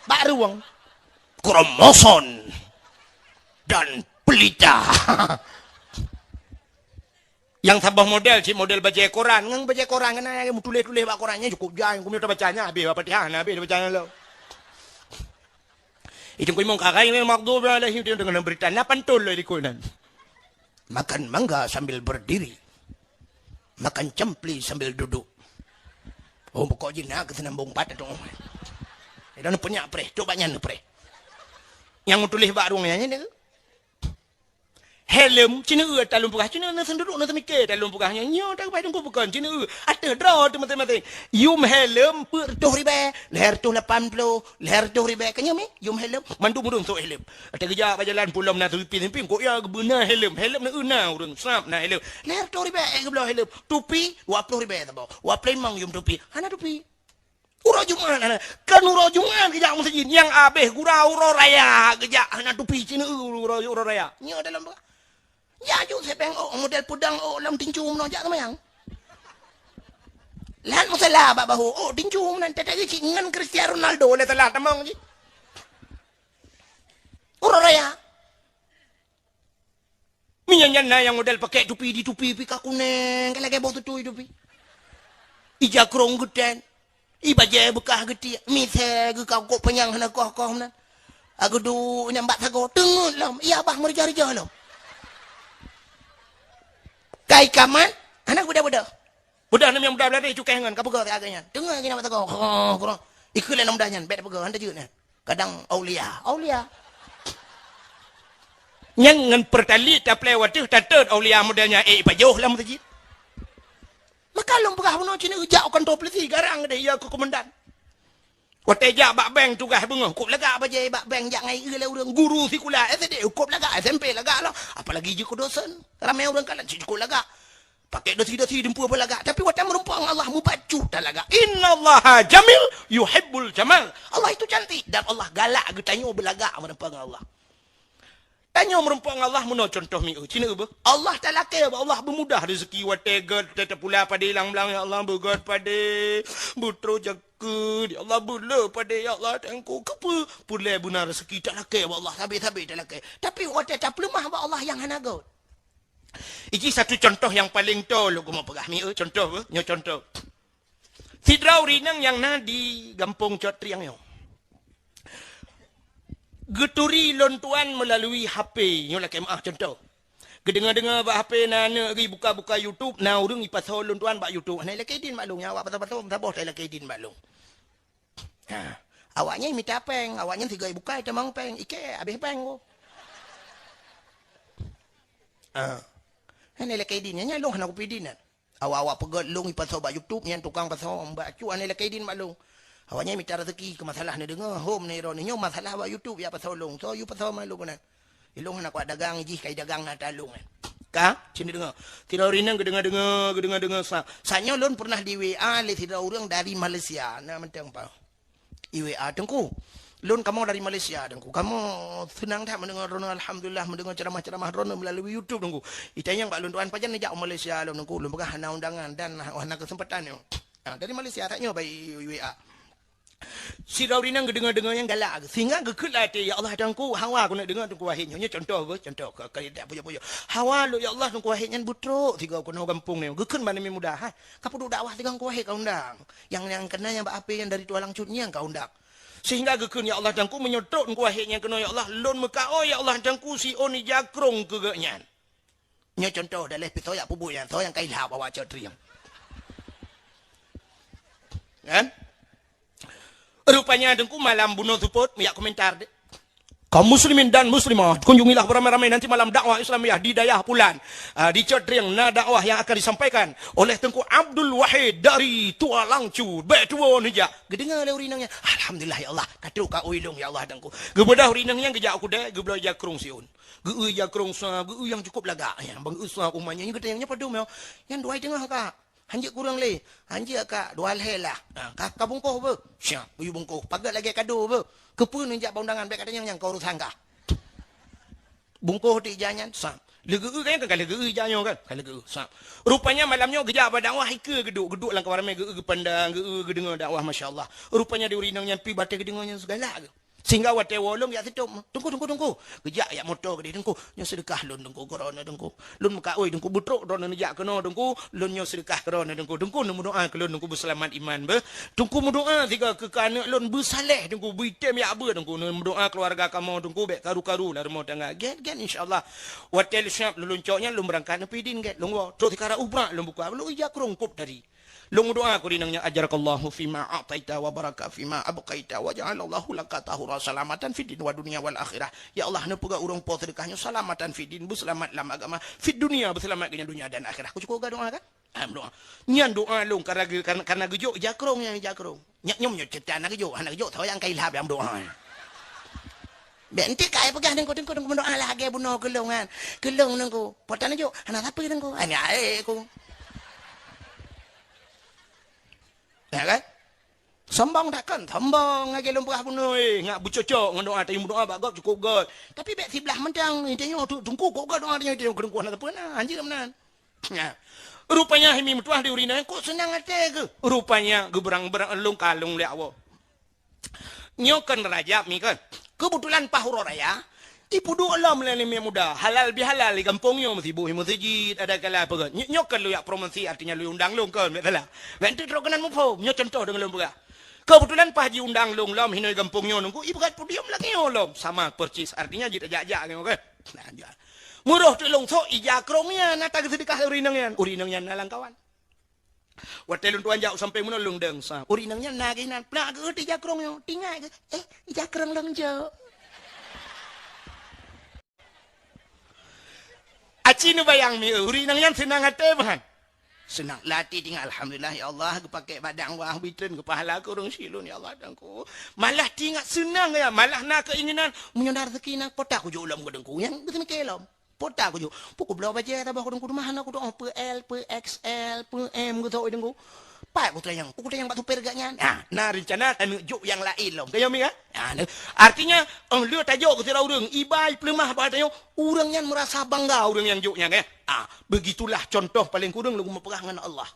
bak rueng, kromoson, dan pelita. Nyang saboh model, cit model bajée koran. Ngon bajée koran, keunan meutuléh-tuléh bak koran nyan cukup jai, keumeung tabaca nyan habéh, bak Fatihah na habéh tabaca nyan lom. Itu kuyueng karai memang tu biar lahir dia dengan berita. Lapan tahun lah ikut nan. Makan mangga sambil berdiri. Makan campli sambil duduk. Oh, pokok jih na keu seunambong pat tu. Dia nak punyak preh, coba nyan preh. Nyang tuléh bak rueng nyan ni. Helm, cina eu talon peugah, cina na senduduk na semike talon peugah nyan. Nyoe tak pai tunggu bukan, cina eu. Ateueh droe tu masing-masing. Yum helm, peuet reutôh ribèe, lhèe reutôh lapan ploh, lhèe reutôh ribèe. Kanya mi, yum helm, mandum ureueng sok helm. Ata geujak bak jalan pulom na tupi-tupi, kok ya geubeuna helm. Helm na eu na ureueng sab na helm. Lhèe reutôh ribèe, eh, geubloe helm. Tupi, dua ploh ribèe saboh. Dua ploh limong yum tupi. Hana tupi. Uroe Jumat hana. Kan uroe Jumat geujak meuseujid. Nyang abéh gura uroe raya geujak hana tupi cina eu uroe, uroe raya. Nyoe dalam baka. Ya ju sepeng ôk model peudang ôk lam tincu meunoe jak seumayang. Lan musala bak bahu ôk tincu meunan teuka cit ngon Cristiano Ronaldo lé salah tamong cit. Uroe raya. Meunyan nyan na nyang model pakèk tupi di tupi pih ka kuneng, ka lagèe boh tutui tupi. Ija krong geutén. I bajèe beukah geutiek, misèe geukah kok panyang hana koh-koh meunan. Ageudu nyang bak sagoe teungeut lom, iya bah meurija-rija lom. Kai kaman, hana beudôh-beudôh. Beudôh nem nyang muda beulari cukéh ngon, ka peugah siat geuh nyan. Teungoh geuh nyan mata goe, "Ho, ho, ho." Ikheun lé aneuk muda nyan, bèk tapeugah, han tajeuet nyan. Kadang aulia, aulia. Nyang ngon Pertalite taplè watèe tatot aulia model nyan, eh, ipajoh lam meuseujid. Maka lôn peugah bunoe cit jak u kantô polisi, garang deh, iya keu komandan. Watèe jak bak bank tugaih beungoh, kôp lagak bajèe bak bank jak ngon ié lé ureueng guru sikula S D, kôp lagak, S M P lagak lom. Apalagi jeuet keu dosen, ramè ureueng kalon cit kôp lagak. Pakèk dosi-dosi dumpeue beulagak, tapi watèe meureumpok ngon Allah mubacut talagak. Innallaha jamil yuhibbul jamal. Allah itu cantik dan Allah galak geutanyoe beulagak meureumpok ngon Allah. Tanyoe meureumpok ngon Allah meunoe contoh mieu. Cina beuh. Allah talakèe bak Allah beumudah rezeki watèe gèt, watèe tapula padé lam blang, ya Allah, beugèt padé, beutroh jakeuet, ya Allah, beulé padé, ya Allah, teungku. Keupeue? Peureulèe beuna rezeki talakèe bak Allah, sabé-sabé talakèe. Tapi watèe tapeuleumah bak Allah nyang hana gèt. Iji satu contoh nyang paleng toe lôn keumeung peugah mieu, contoh beuh, nyoe contoh. Sidroe ureueng inong nyang na di gampông Cot Triang nyoe. Geuturi lôn tuan meulalu H P, nyoe lakèe meu'ah contoh. Geudeungoe-deungoe bak H P na aneuk geuh buka-buka YouTube, na ureueng ipasoe lôn tuan bak YouTube. Hana ilakèe idin bak lôn, nyan awak pasoe-pasoe, saboh ta ilakèe idin bak lôn. Ha. Awak nyan mita pèng, awak nyan sigoe bukai tamong pèng, ikèe abéh pèng ko. Ha. Nyan ilakée idin, nyan lôn hana kupi idin nyan. Awak-awak peugét lôn ipasoe bak YouTube, nyan tukang pasoe, bak cu hana ilakée idin bak lôn. Awaknyan mita raseuki keu masalah neudeungoe, hom neuro nyoe masalah bak YouTube ya pasoe lôn. Soe yue pasoe ma lôn keunan. Ilôn hana kuat dagang jih, kai dagang na talong nyan. Ka? Cit neudeungoe. Sidroe ureuëng geudeungoe-deungoe, geudeungoe-deungoe sa. Sanyoe lôn pernah di W A lé sidroe ureuëng dari Malaysia. Na mantong pa. I W A, "Teungku, lôn kamoe dari Malaysia, Teungku. Kamoe seunang that mendengar droeneuh, alhamdulillah, mendengar ceramah-ceramah droeneuh melalui YouTube, Teungku. Itanyong bak lôn tuan pajan neujak u Malaysia lôn, Teungku. Lôn peugah hana undangan dan hana kesempatan nyoe." Ha, dari Malaysia that nyoe bak i W A. Sidroe ureuëng geudeungoe-deungoe nyang galak, sehingga geukheun lam até, "Ya Allah, Teungku, hawa keuneuk deungoe Teungku Wahid nyoe." Nyoe contoh beuh, contoh. Ka, ka, tak pujoe-pujoe. Hawa lôn, ya Allah, Teungku Wahid nyan beutrok sigoe keunoe gampông nyoe. Geukheun bak Nabi Muda, "Hai, ka peuduek dakwah sigoe Teungku Wahid ka undang. Nyang, nyang keunan nyang bak api nyang dari Tualang Cut nyan ka undang." Sehingga geukheun, "Ya Allah, Teungku, meunyoe trok Teungku Wahid nyan keunoe, ya Allah, lôn meukaôi, ya Allah, Teungku, siôn ija krong keu geuh nyan." Nyoe contoh, daleh pih soe jak peubuet nyan, soe nyang ka ilhab awak cok trieng. Kan? Rupanya Teungku malam bunoe seupôt, jak komentar deh. Kaum muslimin dan muslimah, kunjungilah beramai-ramai nanti malam dakwah Islamiyah di dayah Pulan. Ah, di Cot Trieng na dakwah yang akan disampaikan oleh Teungku Abdul Wahid dari Tualang Cut. Bèk tuwo neujak. Geudeungoe lé ureueng inong nyan, "Alhamdulillah ya Allah, ka trok kaôi lôn ya Allah Teungku." Geubeudoh ureueng inong nyan geujak u keudè, geubloe ija krong siôn. Geu-eu ija krong sa, geu-eu nyang cukup lagak nyan. Ban geu-eu sa umat nyan, nyan geutanyong, "Nyan padum nyoe?" "Nyan dua i teungoh, Kak." "Hanjeuet kureueng lé?" "Hanjeuet, Kak, dua lhèe lah." "Ha, ka, ka bungkôh beuh?" "Siap, kuyue bungkôh." "Paget lagèe kado beuh." "Keupeue neujak bak undangan, bèk katanyong nyan, ka urosan kah." Bungkôh teuk ija nyan, sab. Lé geu-eu kan, ka lé geu-eu ija nyoe kan? Ka lé geu-eu, sab. Rupanya malam nyoe geujak bak dakwah, ikeue geuduek, geuduek lam kawan ramè, geu-eu geupandang, geu-eu geudeungoe dakwah, masya Allah. Rupanya di ureueng inong nyan pih batèe geudeungoe nyan sigalak geuh. Sehingga watèe woe lôn jak sitop, "Teungku, Teungku, Teungku." Geujak jak moto keudéh, "Teungku, nyoe seudeukah lôn, Teungku, keu droeneuh, Teungku. Lôn meukaôi, Teungku, beutrok droeneuh neujak keunoe, Teungku. Lôn nyoe seudeukah keu droeneuh, Teungku. Teungku, neumeudoa keu lôn, Teungku, beuseulamat iman beuh. Teungku, meudoa sigoe keu keuneuk lôn beusaléh, Teungku, beuitem jak beuet, Teungku. Neumeudoa keuluwarga kamoe, Teungku, bèk karu-karu lam rumoh tangga." Gèt, gèt, insya Allah. Watèe lôn siap lôn cok nyan, lôn beurangkat neupidin gèt, lôn woe. Trok sikara ubrak, lôn buka, lôn ija krong kop tadi. Lôn meudoa keu ureueng inong nyan, "Ajarakallahu fima a'taita wa baraka fima abqaita wa ja'alallahu laka tahura salamatan fid din wa dunya wal akhirah." Ya Allah, neupeugah ureueng po seudeukah nyoe salamatan fid din, beuseulamat lam agama, fid dunya, beuseulamat keu nyan dunya dan akhirah. Ku cukup geudoa kan? Ah, meudoa. Nyan doa lôn karena ge-, karena, karena geujok ija krong nyan, ija krong. Nyak nyoe meunyoe ceurita hana geujok, hana geujok, soe nyang ka ilham nyang doa. Bèk enteuk ka ai peugah Teungku, Teungku, Teungku meudoa lagèe bunoe keu lôn nyan. Keu lôn Teungku. Po tan jok, hana sapeue Teungku. Hana ae ku. Ya kan? Sombong takkan? Sombong lagèe lôn peugah bunoe, eh, ngat beucocok ngon doa, tanyoe meudoa bak gob cukup göt. Tapi bèk siblah mantong, tanyoe tu Teungku kok göt doa tanyoe, tanyoe keu Teungku hana sapeue na, hanjeuet meunan. Nah, rupanya hai mi meutuah di ureueng inong nyan kok seunang até geuh. Rupanya geubeurang-beurang lôn kalon lé Allah. Nyoe kon Rajab mi kon. Keubeutulan paih uroe raya, ipeuduek lom lé aneuk muda, halal bihalal di gampông nyoe, meusibuh i meuseujid, ada kala peugah. Nyoe, nyoe kon lôn jak promosi, artinya lôn undang lôn kon, bèk salah. Bèk enteuk trok keunan muphom, nyoe contoh deungon lôn peugah. Keubeutulan paih jiundang lôn lom hinoe gampông nyoe Teungku, ipeugah podium lagèe nyoe lom. Sama persis, artinya jeuet tajak-jak nyoe kan. Nah, jak. Meuroh teuk lôn sok ija krong nyan, na tageuseudeukah ureueng inong nyan. Ureueng inong nyan na lam kawan. Watèe lôn tuan jak u sampéng bunoe lôn dong sa. Ureueng inong nyan na geuh inan, peulak geuh ija krong nyoe. Teuingat geuh, "Eh, ija krong lôn jok." Aci neubayang mi, ureueng inong nyan seunang até meuhan. Seunang lam até teuingat, "Alhamdulillah, ya Allah, geupakè bak dakwah, bri treun keu pahala keu ureueng syik lôn, ya Allah, Teungku." Malah teuingat seunang ya, malah na keuinginan, "Meunyoe na raseuki na, po ta kujok lom keu Teungku." Nyan geuseumiké lom. Po ta kujok. Peue kubloe bajèe saboh keu Teungku, teuma hana kudoh, peue L, peue X L, peue M geuh, Teungku. Pat kutanyong, peue kutanyong bak supir geuh nyan. Ha, na reuncana taneuk jok nyang laén lom. Tanyong mi kan? Ha, na. Artinya, oh, lheueh tajok keu sidroe ureueng, iba ipeuleumah bak tanyoe, ureueng nyan meurasa bangga ureueng nyang jok nyan, kan? Ha, begitulah contoh paleng kureueng lôn meupeugah ngon Allah.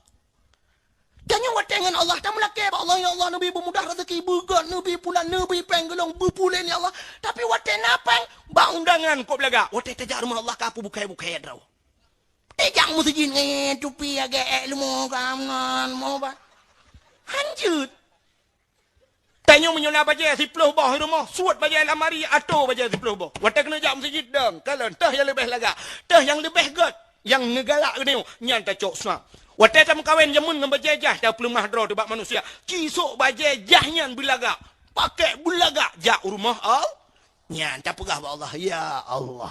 Tanyoe watèe ngon Allah, tameulakèe bak Allah, "Ya Allah, neubi beumudah raseuki, beugöt, neubi pulan, neubi pèng keu lôn, beupuléh, ya Allah." Tapi watèe na pèng, bak undangan kop lagak. Watèe tajak rumoh Allah, ka peubukai-bukai droe. Tajak meuseujid ngon tupi lagèe èk leumo, ka ngon mo ba. Hanjeuet. Tanyoe meunyoe na bajèe siploh boh i rumoh, suet bajèe lamari, atoe bajèe siploh boh. Watèe keuneuk jak meuseujid dong, kalon, toh nyang leubeh lagak, toh nyang leubeh göt, nyang neugalak geutanyoe, nyan tacok swab. Watèe tameukawen jameun ngon bajèe jaih, tapeuleumah droe teuh bak manusia, ci sok bajèe jaih nyan beulagak, pakèk beulagak jak u rumoh Allah. Nyan tapeugah bak Allah, "Ya Allah."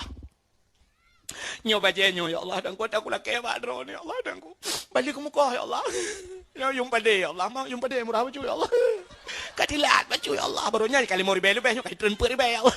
Nyoe bajée nyoe, ya Allah, dan ku ata ku lakée bak droeneuh, ya Allah, dan ku bali keu mukoh, ya Allah. Nyoe yum padé, ya Allah, ma yum padé murah bacut, ya Allah. Ka tilat bacut, ya Allah, baru nyan ka limong ribée leubeh, nyoe ka treun peuet ribée, ya Allah.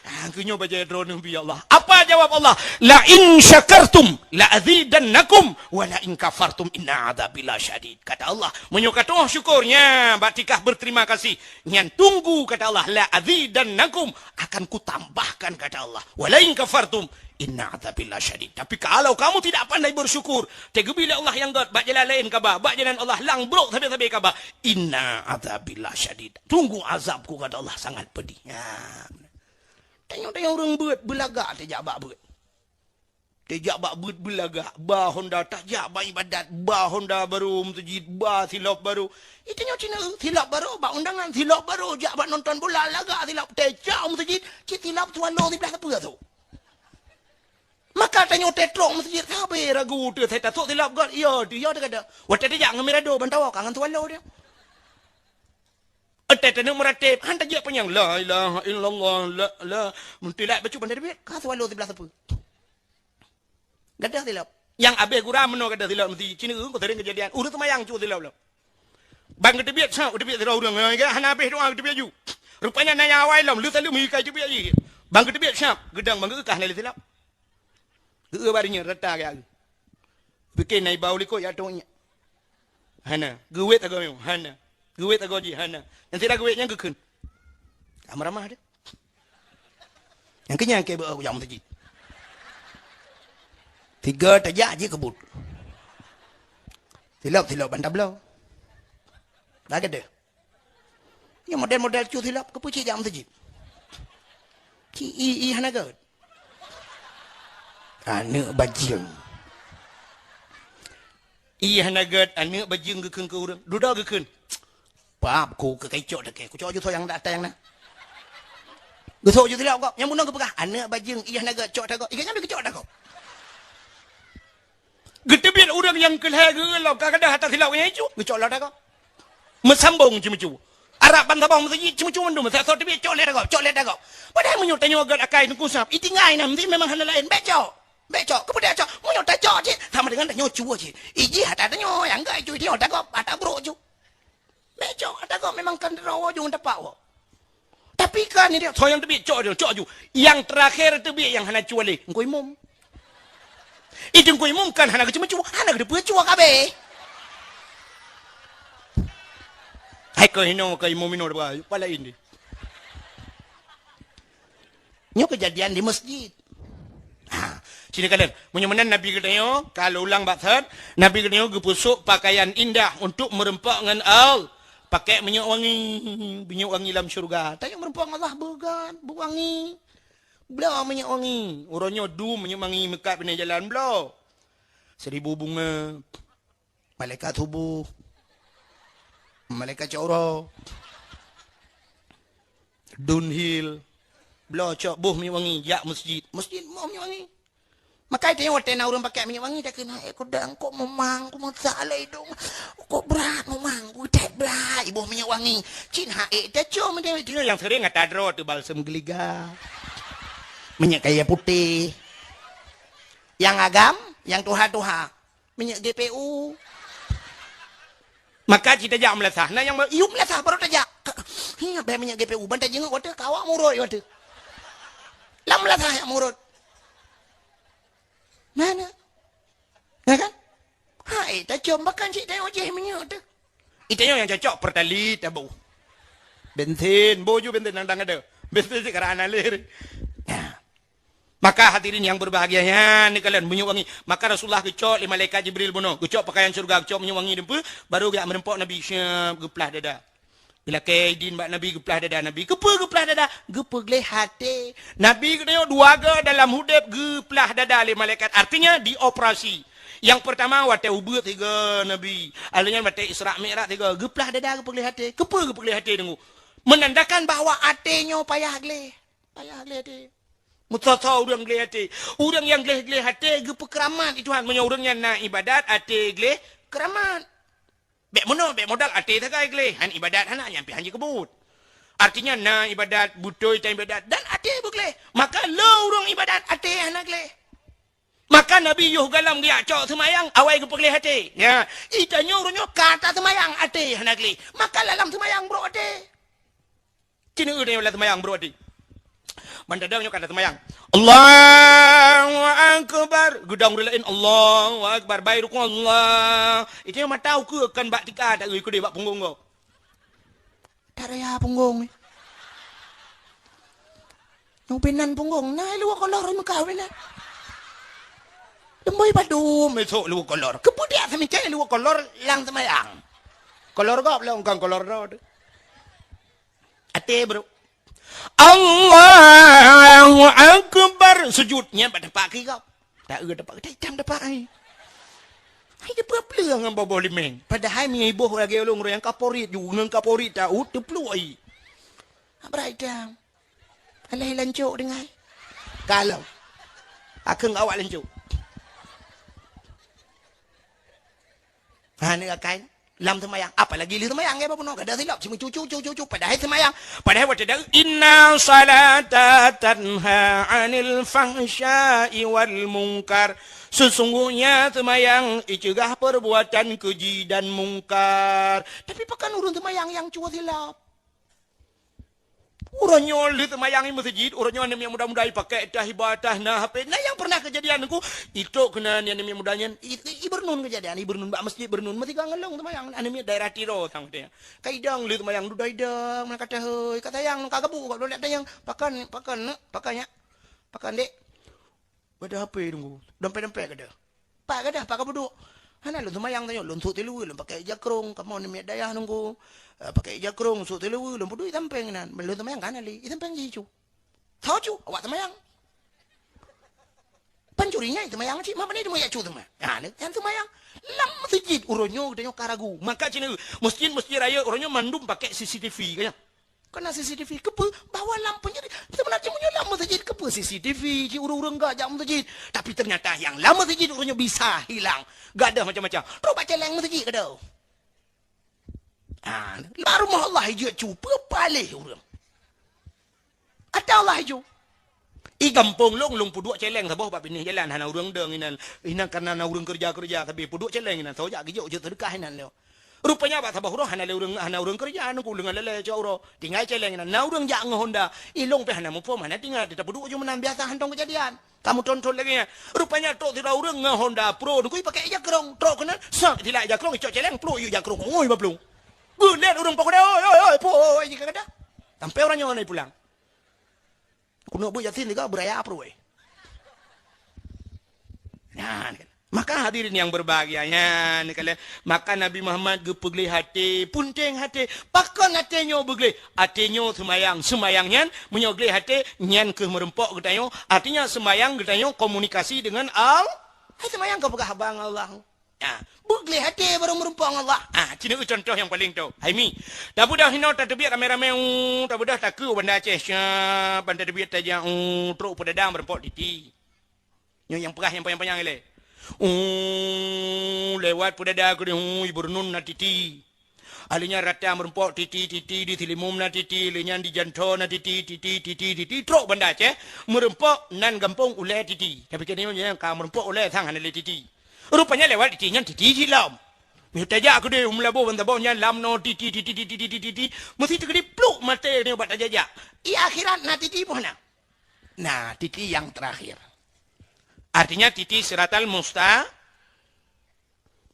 Ah, keu nyoe bajée droeneuh bi, ya Allah. Apa jawab Allah? "La in syakartum la azidannakum, wa la in kafartum inna adzabi lasyadid." Kata Allah, meunyoe ka tu'oh syukur, nya, bak tikah berterima kasih, nyan tunggu, kata Allah, "la azidannakum," akan kutambahkan, kata Allah. "Wa la in kafartum, inna adzabi lasyadid." Tapi kalau kamu tidak pandai bersyukur, teugeubri lé Allah nyang gét, bak jalan laén kaba, bak jalan Allah lang brok sabe-sabe kaba, "inna adzabi lasyadid." Tunggu azabku, kata Allah, sangat pedih. Ya. Tanyoe-tanyoe ureuëng beuet, beulagak tajak bak beuet. Tajak bak beuet beulagak, ba honda tajak bak ibadat, ba honda barô meuseujid, ba silop barô. Itanyoe cina, silop barô bak undangan, silop barô jak bak nonton bola, lagak silop, tajak meuseujid, cit silop swallow siblaih sapeue tu. Maka tanyoe tetrok meuseujid, sabe ragu teu, saya tasok silop gét, iya teu, iya teu kada. Watée tajak ngon mirado, ban tawoe ka ngon swallow dia. Watée taneuk meurateb, han tajak panyang, "La ilaha illallah, la, la." Meutilak bacut ban tabiet, ka swallow siblaih sapeue. Gadoh silop. Nyang abéh gura meunoe gadoh silop meuseujid. Cina ureuëng ku sering keujadian. Ureuëng seumayang cu silop lom. Ban geuteubiet, sab geuteubiet sidroe ureuëng. Hana abéh doa geuteubiet ju. Rupanya na nyang awai lom. Lheueh salu meuikai teubiet jih. Ban geuteubiet, sab. Geudong ban geukeukah na lé silop. Geu-eu bak nyan rata gaya geu. Pike na iba u likot ya tong nyan. Hana. Geuwet agoe nyoe. Hana. Geuwet agoe jih. Hana. Nyang sira geuwet nyan geukheun. Ka meuramah deh. Nyang keu nyan keu beu nyang meuseujid. Tiga tajak jih keubut. Silop-silop ban tabloe. Dah gede. Nyang model-model cu silop keupeue cit jak meuseujid. Ci i, i hana gét. Aneuëk bajeueng. I hana gét, aneuëk bajeueng geukheun keu ureuëng. Dudoe geukheun. Pap ku keu kacok dakée. Kucok ju soe nyang dak atai nyang na. Geusok ju silop gob. Nyang bunoe geupeugah, "Aneuëk bajeueng, i hana gét, cok tagok." Ikan nyan beu geucok tagok. Geuteubiet ureuëng nyang keu lhée geueu lom ka gadoh ata silop nyang icu, geucok lom tagok. Meusambong ceumeucu. Arab ban saboh meuseujid ceumeucu mandum, sa soe teubiet cok lé tagok, cok lé tagok. Padahai meunyoe tanyoe gét akai teungku sab, itinggai na meusti memang hana laén, bék cok. Bék cok, keupeue bék cok? Meunyoe tacok cit, sama dengan tanyoe cue cit. Ijih ata tanyoe nyang gét icu, tanyoe tagok, ata brok cu. Bék cok, ata gok memang kan droe ju ngon tapak woe. Tapi kan ni dia, soe nyang teubiet cok ju, cok ju. Nyang terakhir teubiet nyang hana cue lé, Teungku Imum. Itu Teungku Imum kan hana geuceumeucue, hana geuteupeue cue kabeh. Hai keu hino, keu imum hino, pala ini. Nyoe keujadian di meuseujid. Ha, sini kalon. Meunyoe meunan Nabi geutanyoe, ka lôn ulang bak that, Nabi geutanyoe geupeusok pakaian indah untuk meureumpok ngon Allah. Pakai minyeuk wangi, minyeuk wangi lam syeuruga. Tanyoe meureumpok ngon Allah beugat, beuwangi. Bloe minyeuk wangi. Uroe nyoe dum minyeuk wangi meukat binéh jalan bloe. Seribu bunga. Malaikat suboh, malaikat cok uroe, Dunhill, bloe cok boh minyeuk wangi jak meuseujid. Meuseujid boh minyeuk wangi. Maka tanyoe watée na ureuëng pakai minyeuk wangi, takheun, "Hai, kudang, kok mumang, ku meusak lé idong, kok brat mumang, ku that brat boh minyeuk wangi." Cit hai tacom, tinggai nyang sering ata droe teuh balsem geuliga, minyeuk kayée putéh, nyang agam, nyang tuha-tuha. Minyeuk G P U. Maka cit tajak meulasah. Na nyang yum meulasah baru tajak. Hi, bèe minyeuk G P U ban tajingok watèe ka awak murot watèe. Lam meulasah jak murot. Mana? Ya kan? Hai, tacom bahkan cit tayue jéh minyeuk teuh. Itanyoe nyang cocok Pertalite taboh. Bensin, boh ju bensin nyang dang ada. Bensin cit karana lé. Nah. Maka hadirin yang berbahagia, nyan neukalon minyeuk wangi. Maka Rasulullah geucok lé malaikat Jibril bunoe, geucok pakaian syeuruga, geucok minyeuk wangi deumpeu, baru geujak meureumpok Nabi, syeup, geuplah dada. Geulakèe idin bak Nabi, geuplah dada Nabi. Keupeue geuplah dada? Geupeugleh até. Nabi geutanyoe dua goe dalam udeb geuplah dada lé malaikat. Artinya dioperasi. Nyang peurtama watèe ubeut sigoe Nabi. Alheuh nyan watèe Isra Mi'raj sigoe. Geuplah dada, geupeugleh até. Keupeue geupeugleh até teungku? Menandakan bahwa até nyoe payah gleh. Payah gleh até. Meusoe-soe ureueng gleh até. Ureueng nyang gleh-gleh até geupeukeuramat di Tuhan. Meunyoe ureueng nyan na ibadat, até gleh, keuramat. Bèk meunoe, bèk modal até sagai gleh. Han ibadat hana, nyan pih han jikeubut. Artinya na ibadat, beutôi tan ibadat, dan até beugleh. Maka le ureueng ibadat, até hana gleh. Maka Nabi yoh gohlom geujak cok seumayang, awai geupeugleh até. Nyan, i tanyoe uroe nyoe ka taseumayang até hana gleh. Maka lam seumayang brok até. Ci neueu tanyoe lam seumayang brok até. Ban tadong nyoe ka taseumayang. Allahu Akbar. Geudong ureueng laén, Allahu Akbar. Bai rukuk, Allah. I tanyoe mata ukeue kon bak tika, taeu keudeh bak punggong gob. Taraya punggong ni. Nyang pinan punggong, na luwa kolor meukawen na. Leumboi padum esok luwa kolor. Keupeue dak seumicai luwa kolor lam seumayang? Kolor gob lom kon kolor droe teuh. Até brok. Allahu Akbar. Sujud nyan bak teumpat keu gob. Tak eu dapat, tak itam dapat ai. Hai dia peue ngon boboh limeng. Padahai mi iboh lagèe ulôn nyang kaporit ju, ngon kaporit tahu teupluek ai. Abrai itam. Alah lancok dengai. Kalau. Akeung awak lancok. Ha ni akai. Lam seumayang, apalagi lheueh seumayang, ya, bunoe kada silap, cuma cucu, cucu, cucu, padahai seumayang, padahai watèe dak, "Inna salata tanha 'anil fahsya'i wal munkar." Sesungguhnya seumayang iceugah perbuatan keji dan mungkar. Tapi pakon ureueng seumayang nyang cuba silap? Uroe nyoe lheueh seumayang i meuseujid, uroe nyoe aneuk miet muda-muda ipakai tah, iba tah, na H P. Na nyang pernah keujadian Teungku, itrok keunan aneuk miet muda nyan, i, i, i Beurneun keujadian, i Beurneun bak meuseujid Beurneun, meusigoe ngon lôn seumayang, aneuk miet daerah Tiro sang teuh. Ka idong lheueh seumayang dudoe idong, na ka teuhôi, ka sayang, ka gabuk, ka lôn lihat tanyong, "Pakon, pakon, neuk, pakon nyak? Pakon, dek?" Bak ada H P Teungku, dompet-dompet ka ada. Pat gadôh, pat ka peuduek. Hana lôn seumayang tanyoe, lôn sôk tileue, lôn pakai jakrong, kamoe aneuk miet dayah Teungku. Eh, pakai jakrong, sôk tileue, lôn peuduek i sampéng inan. Lôn seumayang ka hana lé, i sampéng jih cu. Soe cu, awak seumayang. Pancuri nyan seumayang cit, ma pane teuma jak cu teuma. Ha, nyan seumayang. Lam meuseujid uroe nyoe geutanyoe ka ragu. Maka ci neueu, meuseujid-meuseujid rayeuk uroe nyoe mandum pakai C C T V, ka nyan. Keunan C C T V, keupeue? Bahwa lam peunjadi, seubeuna cit meunyoe lam meuseujid, keupeue C C T V, cit ureueng-ureueng gak jak meuseujid. Tapi ternyata nyang lam meuseujid uroe nyoe bisa hilang. Gadôh macam-macam. Trok bak céléng meuseujid gadôh. Ah, lam rumoh Allah ijeuet cu, peue paléh ureueng. Ata Allah ijeuet. I gampông lôn, lôn peuduek céléng saboh bak binéh jalan, hana ureueng dong inan. Inan kareuna na ureueng keureuja-keureuja, sabe peuduek céléng inan, soe jak geujok jeuet seudeukah inan lé. Rupanya bak saboh uroe hana lé ureueng, hana ureueng keureuja, Teungku, deungon lé-lé cok uroe. Tinggai céléng inan. Na ureueng jak ngon Honda. I lôn pih hana muphom, hana teuingat, teutap peuduek ju meunan biasa hantom keujadian. Kamoe tonton lagèe nyan. Rupanya trok sidroe ureueng ngon Honda Pro, Teungku, ipakai jakrong. Trok keunan, sak, tilak jakrong, icok céléng, pluek yue jakrong, ngui baplueng. Geulet ureueng pakon, "Oi, oi, oi, pui, oi," jih ka gata. Sampai ureueng nyoe na ipulang. Keuneuk beuet Yasin tiga beuraya pruweh. Nyan kan. Maka hadirin yang berbahagia, nyan kan. Maka Nabi Muhammad geupeugleh até, punteng até. Pakon até nyoe beugleh? Até nyoe seumayang. Seumayang nyan, meunyoe gleh até, nyan keuh meureumpok geutanyoe. Artinya seumayang geutanyoe komunikasi dengan Allah. Hai seumayang keu peugah haba ngon Allah. Ha, beugleh até baru meureumpok ngon Allah. Ha, ci neueu contoh nyang paleng tho. Hai mi, tabeudôh hinoe tateubiet ramé-ramé, u, tabeudôh takeu Banda Aceh, syab, ban tateubiet tajak, u, trok peudada meureumpok Titi. Nyoe nyang peugah nyang panyang-panyang ilée. U, lewat peudada keudeh, u, i Beurneun na Titi. Alheuh nyan rata meureumpok Titi, Titi, di Sileumum na Titi, lheuh nyan di Jantho na Titi, Titi, Titi, Titi, trok Banda Aceh, meureumpok nan gampông ulée Titi. Tapi keuneuk nyan ka meureumpok ulée sang hana lé Titi. Rupanya lewat Titi nyan Titi jih lom. Meunyoe tajak keudeh u Meulaboh ban saboh nyan lam noe Titi, Titi, Titi, Titi, Titi, meusti teukeudi pluek maté nyoe bak tajak-jak. I akhirat na Titi boh na. Na Titi nyang terakhir. Artinya Titi siratal musta-,